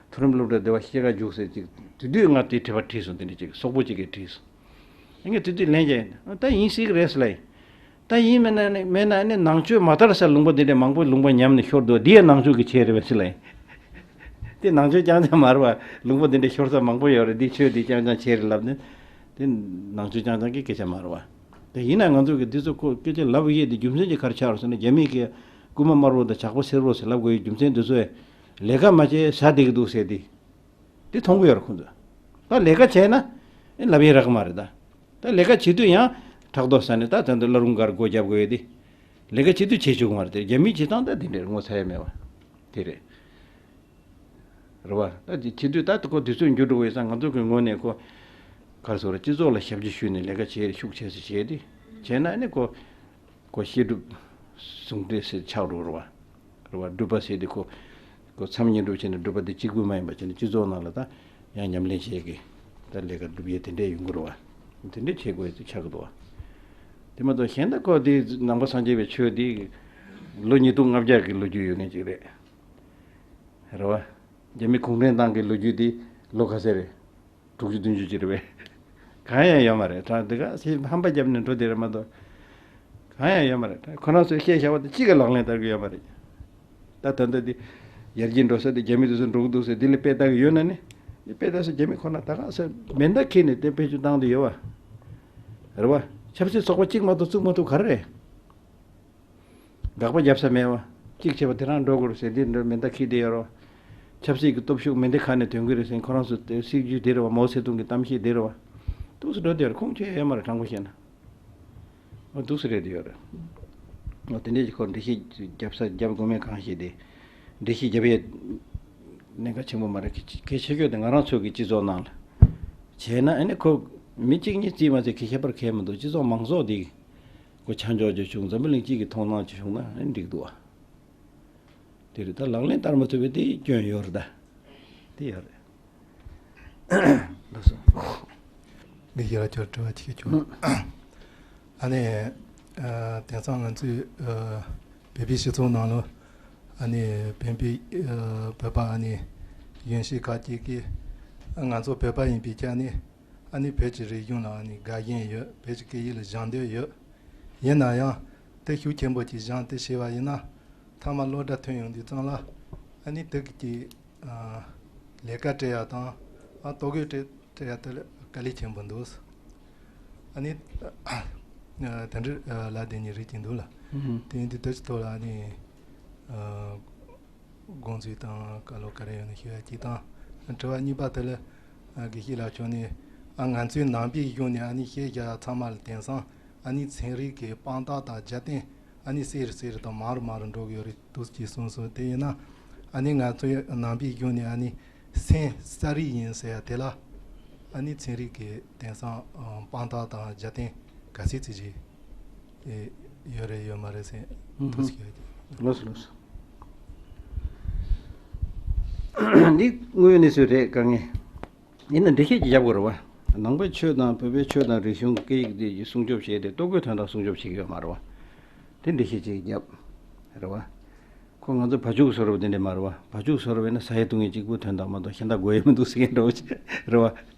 མཐོ་རིམ་སློབ་གྲྭ་འདི་བ་སྐྱེལ་ག་རྒྱུགས་ཟེར་ཅིག་དེ་དུས་ང་དེ་དྲི་བ་དྲིས་སོང་། དེ་འདྲ་ཅིག་སོག་པོ་ཅིག་གིས་དྲིས་སོང་། ངས་དེ་དུས་ལན་བརྒྱབ། ད་ཡིན་སྲིད་ཀྱི་རེད་ཟེར་ལབ་ཡིན། ད་ཡིན་མིན་ན་ནི་མིན་ན་ནི་ནང་ཆོས་མ་དར་སར་ལུང་པ་འདི་འདྲའི་མང་པོ་ལུང་པ་ཉམས་ནས་ཤོར་འདུག་འདི་ཡང་ནང་ཆོས་ཀྱི་ཆེད་རེད་པས་ཟེར་ལབ་ཡིན། དེ་ནང་ཆོས་རྐྱང་རྐྱང་མ་རེད་བ། ལུང་པ་འདི་འདྲའི་ཤོར་ས་མང་པོ་ཡོད་རེད། འདི་ཆོས་འདི་རྐྱང་རྐྱང་ཆེད་རེད་ལབ་ནས། དེ་ནང་ཆོས་རྐྱང་རྐྱང་གི་སྐད་ཆ་མ་རེད་བ། དེ་ཡིན་ན་ང་ཚོ་གི་འདི་ཚོ་ཁོ་སྐད་ཆ་ལབ་ཡས་དེ་རྒྱུ་མཚན་གྱི་ག་རེ་ཆགས་རེད་ཟེར་ན། རྒྱ་མི་གི་རྐུན་མ་དམར་པོ་དང་ཇག་པ་སེར་པོ་ཟེར་ལབ་དགོས་ཡས་རྒྱུ་མཚན་འདི་ཚོ་ལས་ཀ་མ་བྱས་ཟ་བསྡད་ཀྱི་འདུག་ཟེར་དེ། དེ་མཐོང་གི་ཡོད་རེད་ཁོང་ཚོས། ད་ལས་ཀ་བྱས་ན་ཨེ་ལབ་ཡས་རག་གི་མ་རེད་ད། ད་ལས་ཀ་བྱེད་དུས་ཡང་ཕྲག་དོག་ཟ་ནས་ད་ད་འདི་བླ་རུང་སྒར་སྒོ་རྒྱབ་དགོས་ཡས་དེ། ལས་ཀ་བྱེད་དུས་བྱེད་ཆོག་གི་མ་རེད་དེ། རྒྱ་མིའི་བྱེད་སྟངས་ད་དེ་འདྲས་ངོ་ཚ་ཡས་མེད་པ། དེ་རེད། རེད་བ། ད་དེ་བྱེད་དུས་ད་ཁོ་དུས་ཚོད་འགྱུར་འགྲོ་གི་ཡོད་ཙང་། ང་ཚོ་གི་ངོས་ནས་ཁོ་ག་རེ་ཟེར་རེད། སྤྱི་ཚོགས་ལ་ཞབས་ཕྱི་ཞུས་ནས་ལས་ཀ་བྱེད་ཤུགས་ཆེ་ཙམ་བྱས་ཏེ་བྱས་ན་ནི་ཁོ་ཁོ་བཤད་སྒྲུབ་ཟུང་འབྲེལ་ཟེར་ཆགས་འགྲོ་རེད་བ། རེད་བ། སྒྲུབ་པ་ཟེར་དེ་ཁོ་ཁོ་མཚམས་བསྙེན་སྒྲུབ་བྱས་ནས་སྒྲུབ་པ་དེ་གཅིག་པུ་མ་ཡིན་པ་བྱས་ནས་སྤྱི་ཚོགས་ནང་ལ་ད་ཡང་ཉམས་ལེན་བྱེད་ཀྱི། ད་ལས་ཀ་སྒྲུབ་ཡས་དེ་འདྲས་ཡོང་གི་རེད་བ། དེ་འདྲས་བྱེད་དགོས་ཡས་དེ་ཆགས་ཀྱི་འདུག་བ། དེ་མ་གཏོགས་གཞན་ད་ཁོ་དེ་ནང་པ་སངས་རྒྱས་པའི་ཆོས་དེ་ལོ་ཉིས་སྟོང་ལྔ་བརྒྱ་གི་ལོ་རྒྱུས་ཡོད་མཁན་ཅིག་རེད། རེད་བ། རྒྱ་མི་གུང་ཁྲན་ཏང་གི་ལོ་རྒྱུས་དེ་ལོ་ག་ཚོད་རེད། དྲུག་ཅུ་བདུན་ཅུ་ཅིག་རེད་པས། གང་ཡང་ཡོད་མ་རེད། དྲང་དེ་ག་ཞེས་ཧམ་པ་བརྒྱབ་ནས་འགྲོ་དེ་རེད་མ་གཏོགས། གང་ཡང་ཡོད་མ་རེད། ཁོ་རང་ཚོས་བཤད་བཞག་པ་དེ་གཅིག་གི་ལག་ལེན་བསྟར་གི་ཡོད་མ་རེད། ད་ད་ལྟ་དེ་ཡར་རྒྱས་འགྲོ་ས་དེ་རྒྱ་མི་དེ་ཚོ་འགྲོ་གི་འདུག་ཟེར་དེ་ལ་དཔེ་ལྟ་གི་ཡོད་ན་ནི། དཔེ་ལྟ་ས་རྒྱ་མི་ཁོ་ན་ད་ག་ས་མེ་མདའ་འཁྱེར་ནས་དེ་དཔེ་ཆ་བཏང་དེ་ཡོད་བ། རེད་བ། ཆབ་སྲིད་ཚོགས་པ་གཅིག་མ་གཏོགས་བཙུགས་མ་ཐུབ་ག་རེ་རེད། དགག་པ་རྒྱབ་ས་མེད་བ། གཅིག་བྱས་པ་དེ་རང་འགྲོ་དགོས་རེད་ཟེར། འདི་འདྲ་མེ་མདའ་འཁྱེར་བསྡད་ཡོད་རེད་བ། ཆབ་སྲིད་ཀྱི་སྟོབས་ཤུགས་མེ་མདའ་ཁ་ནས་ཐོན་གྱི་རེད་ཟེར། ཁོ་རང་ཚོ་དེ་སྲིད་ཇུས་དེ་རེད་བ། མའོ་ཙེ་ཏུང་གི་གཏམ་བཤད་དེ་རེད་བ། འདུག་སེ་འགྲོ་བསྡད་ཡོད་རེད། ཁུངས་ཆོད་ཡོད་མ་རེད། དྲང་པོ་བཤད་ན། འོ་འདུག་སེ་རེད་དེ་ཡོད་རེད། འོ་དེ་འདྲས་ཀྱི་སྐོར་འགྲེལ་བཤད་རྒྱབ་ས་རྒྱབ་དགོས་མེད་གང་ཞིག་དེ། འགྲེལ་བཤད་རྒྱབ་ཡས་གནད་འགག་ཆེན་པོ་མ་རེད། གལ་ཆེ་ཤོས་དེ་ང་རང་ཚོ་གི་སྤྱི་ཚོགས་ནང་ལ་བྱས་ན། ཨ་ནི་ཁོ་མི་གཅིག་གཉིས་རྩིས་མ་ཚད་གལ་ཁྱད་པར་གལ་མི་འདུག་སྤྱི་ཚོགས་མང་ཚོགས་འདི་ཁོ་ཆ་འཇོག་ཅིག་བྱུང་། འཛམ་བུ་གླིང་སྤྱི་གི་མཐོང་སྣང་ཅིག་བྱུང་ན་ཨ་ནི་འགྲིག་འདུག་བ། དེ་རེད། ད་ལག་ལེན་བསྟར་མ་ཐུབ་པའི་དེ་སྐྱོན་ཡོད་རེད་ད། དེ་ཡོད་རེད། ལགས་སོ། ངས་ཡར་ཅིག་དྲི་བ་གཅིག་བྱུང་། ཨ་ནི། ཨ། དེང་སང་ང་ཚོའི། ཨ། བོད་པའི་སྤྱི་ཚོགས་ནང་ལ། ཨ་ནི་བོད་པའི། ཨ། བོད་པ་ཨ་ནི་གཞོན་སྐྱེས་ཁག་ཅིག་གིས་ང་ཚོ་བོད་པ་ཡིན་པའི་ཆ་ནས། ཨ་ནི་བོད་ཀྱི་རིག་གཞུང་ལ་ཨ་ནི་དགའ་ཞེན་ཡོད། བོད་ཀྱི་སྐད་ཡིག་ལ་སྦྱང་འདོད་ཡོད། ཡིན་ན་ཡང་དེ་ཤུགས་ཆེན་པོ་ཅིག་སྦྱངས་ཏེ་བྱས་པ་ཡིན་ན། མཐའ་མ་སློབ་གྲྭ་ཐོན་ཡོང་དུས་ཙམ་ལ། ཨ་ནི་དེ་གི། ཨ། ལས་ཀ་སྤྲད་ཡ་དང་། ཨ། ལྟོ་གོས་སྤྲད་སྤྲད་ཡ་དེ་ལ་དཀའ་ལས་ཆེན་པོ་འདུག་ཨ་ནི། ཨ། དེ་འདྲ་ལབ་བསྡད་མཁན་རིགས་ཅིག་འདུག་ལ། ཨུ་ཧུམ། དེ་ཡིན་དུས་དེ་ཚོའི་ཐོག་ལ་ཨ་ནི། ཨ། དགོངས་ཚུལ་དང་བཀའ་སློབ་ག་རེ་ཡོད་ན་ཞུ་ཡ་གཅིག་དང་། དྲི་བ་གཉིས་པ་དེ་ལ། ཨ། དགེ་བཤེས་ལགས་མཆོག་ནས། ཨ། ང་ཚོའི་ནང་པའི་གཞུང་ནས་ཨ་ནི་བཤད་བཞག་ཚང་མ་ལ་དེང་སང་ཨ་ནི་ཚན་རིག་གི་དཔང་རྟགས་དང་རྒྱབ་རྟེན་ཨ་ནི་གསལ་རུ་གསལ་རུ་དང་མང་རུ་མང་རུ་འགྲོ་གི་ཡོད་རེད་འདུག་ཅེས་གསུངས་སོང་། དེ་ཡིན་ན་ཨ་ནི་ང་ཚོའི་ནང་པའི་གཞུང་ནས་ཨ་ནི་སེམས་གསར་རིག་ཡིན་ཟེར་ཡ་དེ་ལ་ཨ་ནི་ཚན་རིག་གི་དེང་སང་དཔང་རྟགས་དང་རྒྱབ་རྟེན་ག་ཚད་ཅིག་ཅིག་ཡོད་རེད་ཡོད་མ་རེད་ཟེར་ཐུགས་ཀྱི་ཡོད་ཀྱི། ལགས་སོ་ལགས་སོ། འདི་དངོས་ཡོད་གནས་ཚུལ་རེད། དཀའ་ངལ། ཡིན་ན་འགྲེལ་བཤད་ཅིག་རྒྱབ་དགོས་རེད་བ། ནང་པའི་ཆོས་དང་བོད་པའི་ཆོས་དང་རིག་གཞུང་སྐད་ཡིག་དེ་སྲུང་སྐྱོབ་བྱས་ཏེ་ལྟོ་གོས་དོན་དག་སྲུང་སྐྱོབ་བྱེད་ཀྱི་ཡོད་མ་རེད་བ། དེ་འགྲེལ་བཤད་ཅིག་རྒྱབ། རེད་བ། ཁོ་ང་ཚོ་བ་ཕྱུགས་བཟོ་རབས་དེ་འདྲ་མ་རེད་བ། བ་ཕྱུགས་བཟོ་རབས་ཡིན་ན་ཟ་ཡས་བཏུང་ཡས་གཅིག་པུ་དོན་དག་མ་གཏོགས་གཞན་དག་དགོས་ཡས་མི་འདུག་ཟེར་མཁན་འདྲ་བོ་ཅིག་རེད་བ།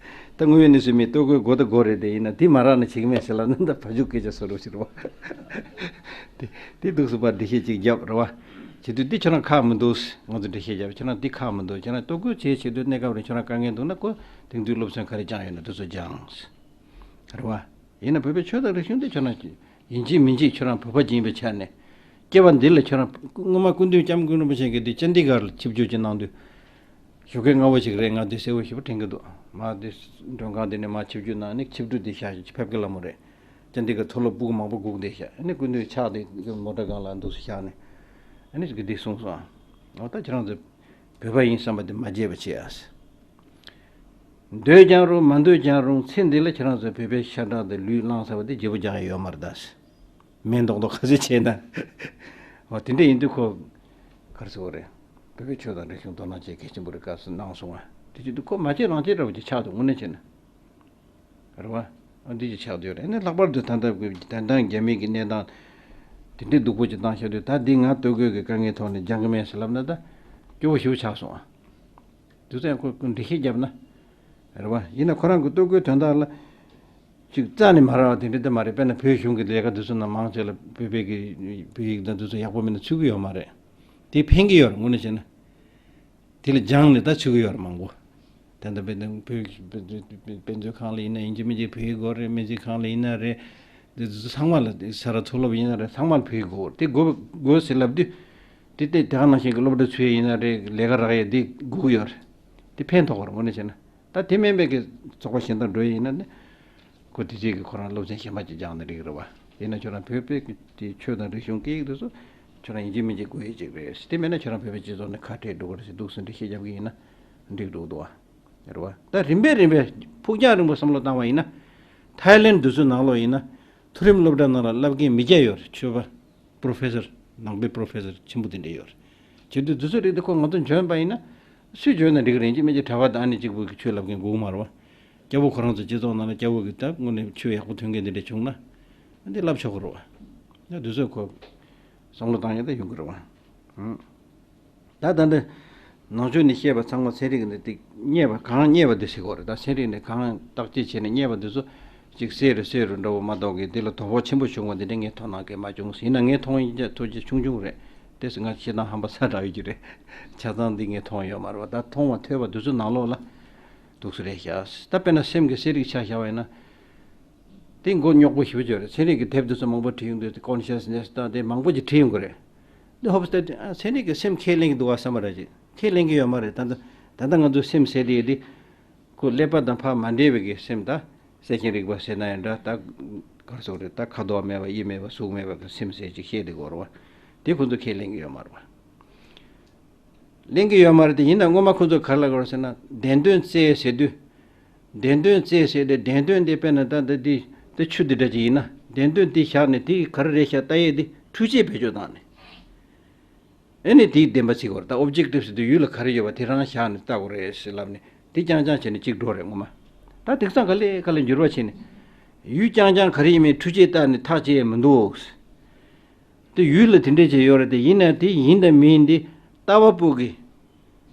ད་དངོས་ཡོད་གནས་ཚུལ་མི་ལྟོ་གོས་དགོས་ད་དགོས་རེད། དེ་ཡིན་ན་དེ་མ་རག་ན་བྱེད་ཀྱི་མེད་ཟེར་ལབ་ན་ད་བ་ཕྱུགས་སྐད་ཆ་བཟོ་རབས་ཅིག་རེད་བ། དེ་དེ་འདུག་སེ་ཕར་འགྲེལ་བཤད་ཅིག་རྒྱབ། རེད་བ། དེ་དུས་འདི་ཁྱོད་རང་ཁག་མི་འདུག་ང་ཚོ་འགྲེལ་བཤད་བརྒྱབ། ཁྱོད་རང་འདི་ཁག་མི་འདུག་ཁྱོད་རང་ལྟོ་གོས་བྱེད་བྱེད་དུས་གནས་སྐབས་རེ་ཁྱོད་རང་དཀའ་ངལ་འདུག་ན་ཁོ་དེང་དུས་སློབ་ཚན་ག་རེ་སྦྱངས་ཡོད་ན་དེ་ཚོ་སྦྱངས། རེད་བ། ཡིན་ན་བོད་པའི་ཆོས་དང་རིག་གཞུང་འདི་ཁྱོད་རང་ཡིན་གཅིག་མིན་གཅིག་ཁྱོད་རང་བོད་པ་ཅིག་ཡིན་པའི་ཆ་ནས་སྐྱེ་བ་འདི་ལ་ཁྱོད་རང་སྔོན་མ་སྐུ་མདུན་སྐྱབས་མགོན་རིན་པོ་ཆེ་གིས་འདི་ཅན་དི་གྷར་ལ་ཆིབས་བསྒྱུར་ཅིག་གནང་དུས་ཞོགས་ཀས་སྔ་བོ་ཞིག་རེད། ང་འདི་གསལ་བོ་ཞེ་པོ་དྲན་གྱི་འདུག་མ་འདི་མགྲོན་ཁང་འདི་ནས་མ་ཆིབས་བསྒྱུར་གནང་ནས་ཆིབས་གྲུ་འདི་བཞག་ཕེབས་ཀྱི་ལ་མོ་རེད། ཅན་དི་གྷར་མཐོ་སློབ་ཕྲུ་གུ་མང་པོ་སྒུག་བསྡད་ཤག་ཨ་ནི་སྐུ་མདུན་ཕྱག་དེ་མོ་ཊ་སྒང་ལ་འདུག་སེ་བཞག་ནས་ཨ་ནི་ཅིག་འདི་གསུངས་སོང་། འོ་ད་ཁྱེད་རང་ཚོ་བོད་པ་ཡིན་བསམ་པ་དེ་མ་བརྗེད་པ་བྱེད་ཨ། འདོད་ཀྱང་རུང་མ་འདོད་ཀྱང་རུང་ཚེ་འདི་ལ་ཁྱེད་རང་ཚོ་བོད་པའི་ཤ་ཁྲག་དེ་ལུས་བླངས་ཚར་བ་དེ་བརྗེ་པོ་རྒྱག་ཡ་ཡོད་མ་རེད་ད། མེ་མདོག་མདོག་ཁ་ཤས་བྱས་ན། འོ་དེ་འདྲ་ཡིན་དུས་ཁོ་ག་རེ་ཟེར་དགོས་རེད། བོད་པའི་ཆོས་དང་རིག་གཞུང་དོ་སྣང་བྱེད་གལ་ཆེན་པོ་རེད་སྐབས་སུ་གནང་སོང་བ་དེ་བྱེད་དུས་ཁོ་མ་བྱེད་རང་བྱེད་འདྲ་བོ་ཅིག་ཆགས་འདུག་དངོས་གནས་བྱས་ན། རེད་བ། ཨ་འདི་ཅིག་ཆགས་བསྡད་ཡོད་རེད། ཨ་ནི་ལྷག་པར་དུ་ད་ལྟ་གི་ད་ལྟ་རྒྱ་མི་གི་གནས་སྟངས་དེ་འདྲའི་སྡུག་པོ་ཅིག་བཏང་བཞག་དུས་ད་འདི་ང་ལྟོ་གོས་ཀྱི་དཀའ་ངལ་ཐོག་ནས་སྦྱང་གི་མེད་ཟེར་ལབ་ན་ད་སྐྱོ་བོ་ཞེ་པོ་ཆགས་སོང་ཨ། དུས་ཚོད་ཡང་ཁོ་ཁོ་འགྲེལ་བཤད་བརྒྱབ་ན། རེད་བ། ཡིན་ན་ཁོ་རང་གི་ལྟོ་གོས་དོན་དག་ལ་ཅིག་རྩ་ནས་མ་རག་པ་དེ་འདྲ་དེ་མ་རེད། དཔེར་ན་བོད་གཞུང་གི་ལས་ཀ་དེ་ཚོ་ནང་མང་ཆེ་ལ་བོད་པའི་གི་བོད་ཡིག་དང་དེ་ཚོ་ཡག་པོ་མིན་ན་ཚུད་ཀྱི་ཡོད་མ་རེད། དེ་ཕན་གྱི་ཡོད་རེད་དངོས་གནས་བྱས་ན། དེ་ལ་སྦྱངས་ནས་ད་ཚུད་ཀྱི་ཡོད་རེད་མང་པོ། ད་ལྟ་དཔེར་ན་བོད་དཔེ་མཛོད་ཁང་ལ་ཡིན་ན་ཡིན་གཅིག་མིན་གཅིག་བོད་ཡིག་དགོས་རེད། སྨན་རྩིས་ཁང་ལ་ཡིན་ན་རེད། དེ་ཚོ་ཚང་མ་ལ་ས་རཱ་མཐོ་སློབ་ཡིན་ན་རེད། ཚང་མ་ལ་བོད་ཡིག་དགོས་རེད། དེ་དགོས་དགོས་ཟེར་ལབ་དུས་དེ་ལྟས་དེ་ག་ནང་བཞིན་གྱི་སློབ་གྲྭ་ཚུད་ཡིན་ན་རེད། ལས་ཀ་རག་ཡས་དེ་དགོས་ཀྱི་ཡོད་རེད། དེ་ཕན་ཐོགས་པ་རེད་དངོས་གནས་བྱས་ན། ད་དེ་མིན་པའི་གི་ཚོགས་པ་གཞན་དག་འགྲོ་ཡི་ཡིན་ན་ནི། ཁོ་དེ་རྗེས་ཀྱི་ཁོ་རང་སློབ་ཚན་གཞན་པ་ཅིག་སྦྱངས་ན་འགྲིག་གི་རེད་བ། ཡིན་ན་ཁྱོད་རང་བོད་པའི་གི་དེ་ཆོས་དང་རིག་གཞུང་སྐད་ཡིག་དེ་ཚོ་ཁྱོད་རང་ཡིན་གཅིག་མིན་གཅིག་དགོས་ཡས་ཅིག་རེད། དེ་མེད་ན་ཁྱོད་རང་བོད་པའི་སྤྱི་ཚོགས་ནས་ཁ་བྲལ་འགྲོ་གི་རེད་ཟེར་འདུག་སེ་འགྲེལ་བཤད་རྒྱབ་གི་ཡིན་ན་འགྲིག་འགྲོ་གི་འདུག་བ། རེད་བ། ད་རིམ་པས་རིམ་པས་ཕུགས་རྒྱང་རིང་པོ་བསམ་བློ་བཏང་བ་ཡིན་ན། ཐའི་ལེན་དེ་ཚོའི་ནང་ལོགས་ཡིན་ན། མཐོ་རིམ་སློབ་གྲྭ་ནང་ལ་བསླབ་མཁན་མི་སྐྱ་ཡོད་རེད། ཆོས་པ། པྲོ་ཕེ་སར། ནང་པའི་པྲོ་ཕེ་སར་ཆེན་པོ་དེ་འདྲ་ཡོད་རེད། བྱེད་དུས་དེ་ཚོ་རིགས་དེ་ཁོ་ང་ཚོ་འཇོན་པ་ཡིན་ན། སུས་འཇོན་ན་འགྲིག་རེད། ཅི་མིན་གྱི་གྲྭ་པ་དང་ཨ་ནེ་གཅིག་པུ་གི་ཆོས་བསླབ་མཁན་དགོས་མ་རེད་བ། སྐྱ་བོ་ཁོ་རང་ཚོ་སྤྱི་ཚོགས་ནང་ལ་སྐྱ་བོ་གི་ད་དངོས་གནས་ཆོས་ཡག་པོ་ཐོན་མཁན་དེ་འདྲ་བྱུང་ན། འདི་བསླབ་ཆོག་གི་རེད་བ། ད་དེ་ཚོ་ཁོ་བསམ་བློ་བཏང་ཡ་ད་ཡོང་གི་རེད་བ། ཧུམ། ད་ད་འདི་ནང་ཆོས་ནས་བཤད་པ་ཚང་མ་ཚན་རིག་གི་འདི་ཏིག་རྙེད་པ་གང་རྙེད་པ་འདི་ཟེར་གོ་རེད། ད་ཚན་རིག་ནས་གང་བརྟག་དཔྱད་བྱས་ནས་རྙེད་པ་འདི་ཚོ་ཅིག་གསལ་རུ་གསལ་རུ་འདྲ་བོ་མ་གཏོགས་གི་འདི་ལ་དོ་ཕོག་ཆེན་པོ་བྱུང་བ་འདི་འདྲ་ངས་མཐོང་སྣང་གི་མ་བྱུང་ཟེར། ཡིན་ན་ངས་མཐོང་ཡིན་ཀྱང་ཐུགས་རྗེ་ཆུང་ཆུང་རེད། དེ་སེ་ང་བཤད་སྟངས་ཧམ་པ་ཚ་དྲགས་ཡོད་ཀྱི་རེད། ཆ་ཚང་འདི་ངས་མཐོང་ཡོད་མ་རེད་བ། ད་མཐོང་བ་ཐོས་པ་འདི་ཚོ་ནང་ལོགས་ལ་འདུག་སེ་རེད་ཤག་ད་དཔེར་ན་སེམས་ཀྱི་གསལ་རིག་ཆ་བཞག་པ་ཡིན་ན། དེ་མགོ་རྙོག་པོ་ཞེ་པོ་ཅིག་རེད། ཚན་རིག་གི་དེབ་དེ་ཚོ་མང་པོ་བྲིས་ཡོང་དུས་དེ་ཀོན་ཤེས་ནེས་དང་དེ་མང་པོ་ཅིག་བྲིས་ཡོང་གི་རེད། འདི་ཧོབ་སྟེ་ཨ་ཚན་རིག་གི་སེམས་ཁས་ལེན་གྱི་འདུག་བ་བསམ་པ་རེད་ཅིག་ཁས་ལེན་གྱི་ཡོད་མ་རེད། ད་ལྟ་ད་ལྟ་ང་ཚོ་སེམས་ཟེར་དེ་དེ་ཁོ་ཀླད་པ་དང་ཕར་མ་འབྲེལ་བའི་གི་སེམས། ད་གསལ་ཆེན་རིག་པ་ཟེར་ན་ཡང་འདྲ། ད་ག་རེ་ཟེར་དགོས་རེད། ད་ཁ་དོག་མེད་པ་དབྱིབས་མེད་པ་གཟུགས་མེད་པ་གི་སེམས་ཟེར་ཅིག་བཤད་དེ་གོ་རེད་བ། དེ་ཁོ་ཚོ་ཁས་ལེན་གྱི་ཡོད་མ་རེད་བ། ལེན་གྱི་ཡོད་མ་རེད་དེ། ཡིན་ན་སྔོན་མ་ཁོ་ཚོ་ག་རེ་ལབ་དགོས་རེད་ཟེར་ན། བདེན་དོན་བཙལ་ཟེར་དུས། བདེན་དོན་བཙལ་ཟེར་དེ་བདེན་དོན་དེ་དཔེར་ན་ད་ད་འདི་འདི་ཆུ་འདི་འདྲ་ཅིག་ཡིན་ན། བདེན་དོན་དེ་བཞག་ནས་དེ་ག་རེ་རེད་ཤག་ལྟ་ཡས་དེ་འཕྲུལ་ཆས་བེད་སྤྱོད་བཏང་ནས། ཨེ་ནས་དེའི་བདེན་པ་བརྩི་དགོས་རེད། ད་ཨོབ་ཇེག་ཊིབ་ཟེར་དུས་ཡུལ་ལ་ག་རེ་ཡོད་པ་དེ་རང་བཞག་ནས་ལྟ་དགོས་རེད་ཟེར་ལབ་ནས་དེ་རྐྱང་རྐྱང་བྱས་ནས་གཅིག་འགྲོ་རེད་སྔོན་མ། ད་དེང་སང་ག་ལེ་ག་ལེ་འགྱུར་བ་ཕྱིན་ནས། ཡུལ་རྐྱང་རྐྱང་ག་རེ་ཡིན་མིན་འཕྲུལ་ཆས་བལྟས་ནས་ཐག་བཅད་ཡས་མི་འདུག་དེ་ཡུལ་ལ་དེ་འདྲས་བྱས་ཡོད་རེད་དེ། ཡིན་ན་དེ་ཡིན་དང་མིན་དེ་ལྟ་བ་པོ་གི་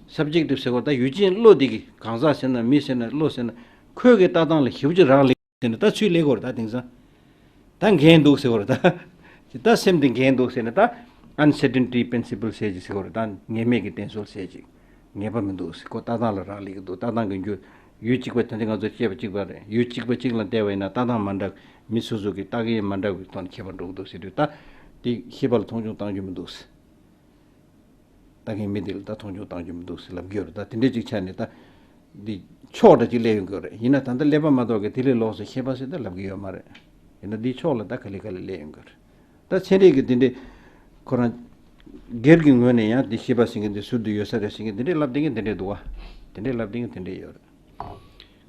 སབ་ཇེག་ཊིབ་ཟེར་བ། ད་ཡུལ་ཅན་བློ་དེ་གི་གང་ཟག་ཟེར་ན་མི་ཟེར་ན་བློ་ཟེར་ན་ཁོའི་གི་ལྟ་སྟངས་ལ་ཞིབ་ཅིག་རག་ལས་ཟེར་ན་ད་ཚུར་ལས་དགོས་རེད། ད་དེང་སང་ད་འགན་འདུག་ཟེར་བ་རེད་ད། ད་སེམས་དེ་འགན་འདུག་ཟེར་ནས་ད་ཨན་སར་ཊེན་ཊི་པི་རིན་སི་པལ་ཟེར་ཅིག་ཟེར་བ་རེད། ད་ངེས་མེད་ཀྱི་གཏན་སྲོལ་ཟེར་ཅིག་ངེས་པ་མི་འདུག་ཟེར། ཁོ་ལྟ་སྟངས་ལ་རག་ལས་ཀྱི་འདུག་ལྟ་སྟངས་ཀྱི་འགྱུར། ཡུལ་གཅིག་པ་དེ་འདྲ་ང་ཚོ་བཤད་པ་གཅིག་པ་རེད། ཡུལ་གཅིག་པ་གཅིག་ལ་བལྟས་པ་ཡིན་ན་ལྟ་སྟངས་མ་འདྲ། མི་སོ་སོ་གི་ལྟ་མཁན་མ་འདྲ་བའི་ཐོག་ནས་ཁྱད་པར་འགྲོ་གི་འདུག་ཟེར་དུས། ད་དེ་ཤེས་པ་ལ་མཐོང་ཆུང་བཏང་རྒྱུ་མི་འདུག་ཟེར། ལྟ་མཁན་མི་དེ་ལ་ད་མཐོང་ཆུང་བཏང་རྒྱུ་མི་འདུག་ཟེར་ལབ་ཀྱི་ཡོད་རེད། ད་དེ་འདྲས་ཅིག་ཆགས་ནས་ད་འདི་ཕྱོགས་འདྲ་ཅིག་སླེབས་ཡོང་གི་ཡོད་རེད། ཡིན་ན་ད་ལྟ་ཀླད་པ་མ་གཏོགས་ཀྱི་དེ་ལས་ལོགས་སུ་ཤེས་པ་ཟེར་ད་ལབ་ཀྱི་ཡོད་མ་རེད། ཡིན་ན་འདིའི་ཕྱོགས་ལ་ད་ག་ལེ་ག་ལེ་སླེབས་ཡོང་གི་ཡོད་རེད། ད་ཚན་རིག་གི་དེ་འདྲས་ཁོ་རང་སྒེར་གྱི་ངོས་ནས་ཡང་འདི་ཤེས་པ་ཟེར་མཁན་འདི་ཟུར་དུ་ཡོད་ས་རེད་ཟེར་མཁན་དེ་འདྲས་ལབ་བསྡད་མཁན་དེ་འདྲས་འདུག་བ། དེ་འདྲས་ལབ་བསྡད་མཁན་དེ་འདྲས་ཡོད་རེད།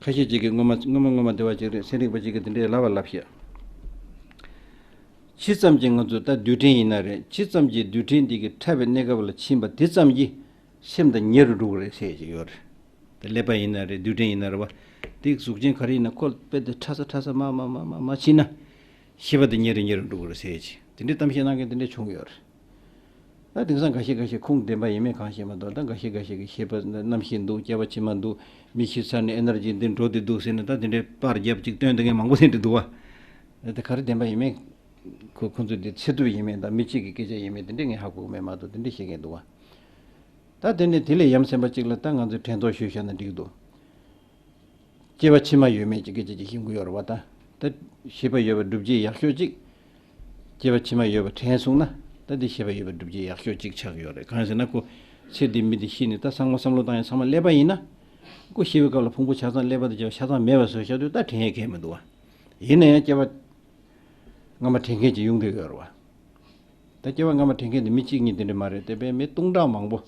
ཁ་ཤས་ཅིག་གིས་སྔོན་མ་སྔོན་མ་སྔོན་མ་དེ་བ་ཅིག་རེད། ཚན་རིག་པ་ཅིག་གིས་དེ་འདྲའི་ལབ་པ་ལབ་ཤག་ཇི་ཙམ་གྱིས་ང་ཚོ་ད་རྡུལ་ཕྲན་ཡིན་ན་རེད། ཇི་ཙམ་གྱིས་རྡུལ་ཕྲན་འདི་གི་ཕྲ་བའི་གནས་སྐབས་ལ་ཕྱིན་པ་དེ་ཙམ་གྱིས་སེམས་དང་ཉེ་རུ་འགྲོ་གི་རེད་ཟེར་ཅིག་ཡོད་རེད། དེ་ཀླད་པ་ཡིན་ན་རེད། རྡུལ་ཕྲན་ཡིན་ན་རེད་བ། དེ་གཟུགས་ཅན་ག་རེ་ཡིན་ན་ཁོ་དཔེ་དེ་ཕྲ་ས་ཕྲ་ས་མ་མ་མ་མ་མ་ཕྱིན་ན། ཤེས་པ་དེ་ཉེ་རུ་ཉེ་རུ་འགྲོ་གི་རེད་ཟེར་ཅིག་དེ་འདྲའི་གཏམ་བཤད་གནང་མཁན་དེ་འདྲ་བྱུང་ཡོད་རེད། ད་དེང་སང་འགའ་ཤས་འགའ་ཤས་ཁུངས་ལྡན་པ་ཡིན་མིན་གང་ཤེས་མ་གཏོགས། ད་འགའ་ཤས་འགའ་ཤས་ཀྱིས་ཤེས་པ་རྣམ་ཤེས་འདུག་སྐྱེ་བ་ཕྱི་མ་འདུག་མི་ཤི་ཚར་ནས་ཨེ་ནར་ཇི་འདི་འགྲོ་བསྡད་འདུག་ཟེར་ནས་ད་དེ་འདྲའི་པར་རྒྱབ་ཅིག་སྟོན་བསྡད་མཁན་མང་པོ་ཟེར་འདྲ་འདུག་བ། ད་ག་རེ་བདེན་པ་ཡིན་མིན་ ཁོ་ཁོ་ཚོས་འདི་ཚེ་ཐུབ་ཡིན་མིན་དང་མི་གཅིག་གི་སྐད་ཆ་ཡིན་མིན་དེ་འདྲས་ངས་ཧ་གོ་གི་མེད་མ་གཏོགས་དེ་འདྲས་བཤད་མཁན་འདུག་བ། ད་དེ་ནས་དེ་ལས་ཡ་མཚན་པ་གཅིག་ལ་ད་ང་ཚོས་དྲན་རྟོག་ཞུས་བཞག་ན་འགྲིག་འདུག་སྐྱེ་བ་ཕྱི་མ་ཡོད་མེད་ཀྱི་སྐད་ཆ་ཅིག་ཤེས་དགོས་ཡོད་རེད་བ་ད། ད་ཤེས་པ་ཡོད་པ་སྒྲུབ་བྱེད་ཡག་ཤོས་ཅིག་སྐྱེ་བ་ཕྱི་མ་ཡོད་པ་དྲན་སོང་ན་ད་འདི་ཤེས་པ་ཡོད་པ་སྒྲུབ་བྱེད་ཡག་ཤོས་ཅིག་ཆགས་ཡོད་རེད། གང་ཟེར་ན་ཁོ་ཚེ་འདི་མི་འདི་ཤི་ནས་ད་ཚང་མ་བསམ་བློ་བཏང་ཡང་ཚང་མ་ཀླད་པ་ཡིན་ན། ཁོ་ཤི་བའི་སྐབས་ལ་ཕུང་པོ་ཆ་ཚང་ཀླད་པ་དང་བཅས་པ་ཆ་ཚང་མེད་པ་བཟོས་བཞག་དུས་ད་དྲན་ཡས་གལ་མི་འདུག་བ། ཡིན་ན་ཡང་སྐྱེ་བ་སྔ་མ་དྲན་མཁན་ཅིག་ཡོང་གི་ཡོད་རེད་བ། ད་སྐྱེ་བ་སྔ་མ་དྲན་མཁན་དེ་མི་གཅིག་གཉིས་དེ་འདྲ་མ་རེད་དེ། དཔེ་མི་སྟོང་ཕྲག་མང་པོ།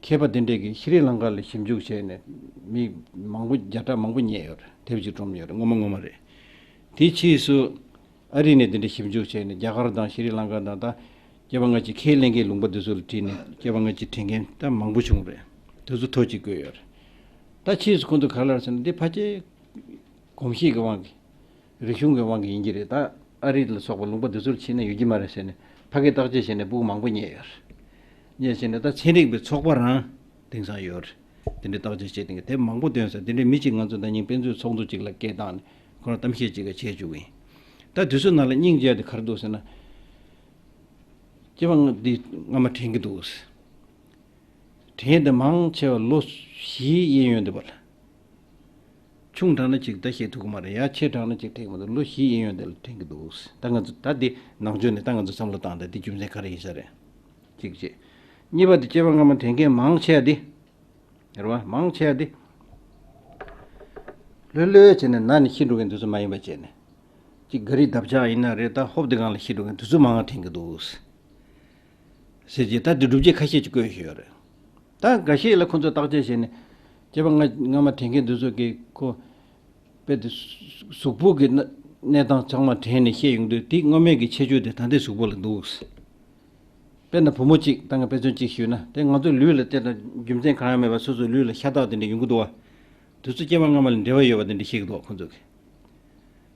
མཁས་པ་དེ་འདྲས་ཀྱིས་ཤི་རི་ལང་ཀ་ལ་ཞིབ་འཇུག་བྱས་ནས་མི་མང་པོ་བརྒྱ་ཕྲག་མང་པོ་རྙེད་ཡོད་རེད། དེབ་ཅིག་བཀྲོམ་ཡོད་རེད། ངོ་མ་ངོ་མ་རེད། དེའི་ཕྱིས་སུ་ཨ་རི་ནས་དེ་འདྲས་ཞིབ་འཇུག་བྱས་ནས་རྒྱ་གར་དང་ཤི་རི་ལང་ཀ་དང་ད་སྐྱེ་བ་སྔ་ཕྱི་ཁས་ལེན་མཁན་ལུང་པ་དེ་ཚོ་ལ་དྲིས་ནས་སྐྱེ་བ་སྔ་ཕྱི་དྲན་མཁན་ད་མང་པོ་བྱུང་རེད། དེ་ཚོ་ཐོ་གཅིག་བཀོད་ཡོད་རེད། ད་ཕྱིས་སུ་ཁོང་ཚོ་ག་རེ་ལབ་ཟེར་ན་འདི་ཕལ་ཆེར་གོམས་གཤིས་ཀྱི་དབང་གིས། རིག་གཞུང་གི་དབང་གིས་ཡིན་གྱི་རེད། ད་ཨ་རི་ལ་སོགས་པ་ལུང་པ་འདི་ཚོར་ཕྱིན་ན་ཡོད་ཀྱི་མ་རེད་ཟེར་ནས་ཕ་གིར་བརྟག་དཔྱད་བྱས་ནས་སྤུ་གུ་མང་པོ་རྙེད་ཡོད་རེད། རྙེད་བྱས་ནས་ད་ཚན་རིག་པའི་ཚོགས་པ་རང་དེང་སང་ཡོད་རེད། དེ་འདྲའི་བརྟག་དཔྱད་བྱས་དེང་གི་དེབ་མང་པོ་ཐོན་ས་དེ་འདྲའི་མི་གཅིག་ང་ཚོ་ད་ཉིན་དཔེ་མཛོད་ཚོགས་འདུ་གཅིག་ལ་སྐད་བཏང་ནས་ཁོ་རང་གཏམ་བཤད་གཅིག་ག་བྱས་བཅུག་གི་ཡིན། ད་དུས་ཚོད་ནང་ལ་སྙིང་རྗེ་ཡ་དེ་ག་རེ་འདུག་ཟེར་ན། སྐྱེ་བ་སྔ་འདི་སྔ་མ་དྲན་གྱི་འདུག་དྲན་དེ་མང་ཆེ་བ་ལོ་བཞིའི་གཡས་གཡོན་དེ་བ་ལ། ཆུང་དྲགས་ན་ཅིག་ད་བཤད་ཐུབ་ཀྱི་མ་རེད། ཡ་ཆེ་དྲགས་ན་ཅིག་དྲན་གྱི་མ་འདུག་ལོ་བཞིའི་གཡས་གཡོན་དེ་ལ་དྲན་གྱི་འདུག་ད་ང་ཚོ་ད་འདི་ནང་ཆོས་ནས་ད་ང་ཚོ་བསམ་བློ་བཏང་ད་འདི་རྒྱུ་མཚན་ག་རེ་ཡིན་ས་རེད། གཅིག་བྱས། གཉིས་པ་དེ་སྐྱེ་བ་སྔ་མ་དྲན་མཁན་མང་ཆེ་བ་འདི། རེད་བ། མང་ཆེ་བ་འདི། ལྷོད་ལྷོད་བྱས་ནས་ན་ནས་ཤི་འགྲོ་མཁན་དེ་ཚོ་མ་ཡིན་པ་བྱས་ནས། གཅིག་ག་རི་འདབ་ཆགས་ཡིན་ན་རེད། ད་ཧོབ་དེ་སྒང་ལ་ཤི་འགྲོ་མཁན་དེ་ཚོ་མང་བ་དྲན་གྱི་འདུག་ཟེར་གྱི་ད་འདི་སྒྲུབ་བྱེད་ཁ་ཤས་ཅིག་བཀོད་བཞག་ཡོད་རེད། ད་འགའ་ཤས་ལ་ཁོ་ཚོས་བརྟག་དཔྱད་བྱས་ནས་སྐྱེ་བ་སྔ་སྔ་མ་དྲན་མཁན་འདི་ཚོ་གིས་ཁོ་དཔེ་དེ་གཟུགས་པོ་གི་གནས་སྟངས་ཚང་མ་དྲན་ནས་བཤད་ཡོང་དུས་དེ་སྔོན་མའི་གི་ཁྱད་ཆོས་དེ་ད་ལྟའི་གཟུགས་པོ་ལ་འདུག་དཔེར་ན་བུ་མོ་གཅིག་ད་ང་དཔེ་མཚོན་གཅིག་ཞུས་ན་དེ་ང་ཚོའི་ལུས་ལ་བལྟས་ན་རྒྱུ་མཚན་གང་ཡང་མེད་པར་སོ་སོའི་ལུས་ལ་ཤ་སྟག་དེ་འདྲ་ཡོང་གི་འདུག་བ། དེ་ཚོ་སྐྱེ་བ་སྔ་མ་ལ་འབྲེལ་བ་ཡོད་པ་དེ་འདྲ་བཤད་ཀྱི་འདུག་བ་ཁོ་ཚོ་གིས།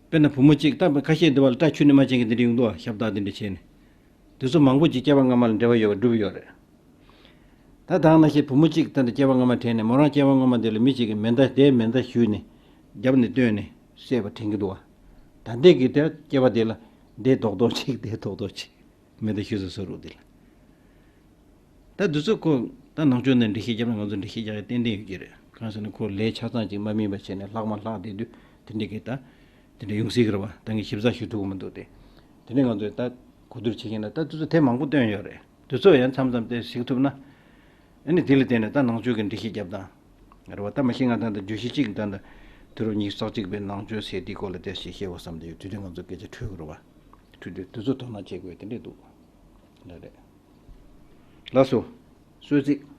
དཔེར་ན་བུ་མོ་གཅིག་ད་ཁ་ཤས་འདི་བ་ལ་སྐྲ་ཆུ་ནས་མ་ཅན་གྱི་འདི་འདྲ་ཡོང་འདུག་བ། ཤ་སྟག་དེ་འདྲ་བྱས་ནས། དེ་ཚོ་མང་པོ་ཅིག་སྐྱེ་བ་སྔ་མ་ལ་འབྲེལ་བ་ཡོད་པ་སྒྲུབ་ཡོད་རེད། ད་དེ་ནང་བཞིན་བུ་མོ་གཅིག་ད་ལྟ་སྐྱེ་བ་སྔ་མ་དྲན་ནས་མོ་རང་སྐྱེ་བ་སྔ་མ་དེ་ལ་མི་གཅིག་གིས་མེ་མདའ་དེའི་མེ་མདའ་གཞུས་ནས་རྒྱབ་ནས་བཏོན་ནས་བསད་པ་དྲན་གྱི་འདུག་བ། ད་ལྟའི་གི་དེ་སྐྱེ་བ་དེ་ལ་དེ་རྡོག་རྡོག་གཅིག་དེ་རྡོག་རྡོག་གཅིག་མེ་མདའ་གཞུས་ས་བཟོ་རུ་དེ་ལ། ད་འདི་ཚོ་ཁོ་ད་ནང་ཆོས་ནས་འགྲེལ་བཤད་བརྒྱབ་ན་ང་ཚོ་འགྲེལ་བཤད་རྒྱག་ཡ་ཏན་ཏན་ཡོད་ཀྱི་རེད། གང་ཟེར་ན་ཁོ་ལས་ཆ་ཚང་ཅིག་མ་སྨིན་པ་བྱས་ནས་ལྷག་མ་ལྷག་བསྡད་དུས་དེ་འདྲ་གི་ད་དེ་འདྲ་ཡོང་སྲིད་ཀྱི་རེད་བ། ད་ངས་ཞིབ་ཚགས་ཞུ་ཐུབ་ཀྱི་མི་འདུག་སྟེ། དེ་ནས་ང་ཚོས་ད་གོ་བསྡུར་བྱེད་མཁན་ལ་ད་དེ་ཚོ་དེབ་མང་པོ་བཏོན་ཡོད་རེད། དེ་ཚོ་ཡང་མཚམས་མཚམས་དེ་གཟིགས་ཐུབ་ན། ཨ་ནི་དེ་ལ་བརྟེན་ནས་ད་ནང་ཆོས་ཀྱི་འགྲེལ་བཤད་རྒྱབ་སྟངས་རེད་བ། ད་མ་གཞི་ང་ད་ལྟ་བརྗོད་གཞི་གཅིག་ད་ལྟ་དུས་རབས་ཉི་ཤུ་རྩ་གཅིག་པའི་ནང་ཆོས་ཟེར་དེའི་སྐོར་ལ་དེ་ཞིག་བཤད་དགོས་བསམ་བསྡད་ཡོད། དུས་དེ་ང་ཚོ་སྐད་ཆ་འཕྲོད་ཀྱི་རེད་བ། འཕྲོད་དུས་དེ་ཚོ་དོ་སྣང་བྱེད་དགོས་དེ་འདྲས་འདུག་ལ་རེད། ལགས་སོ། གསོལ་ཚིགས།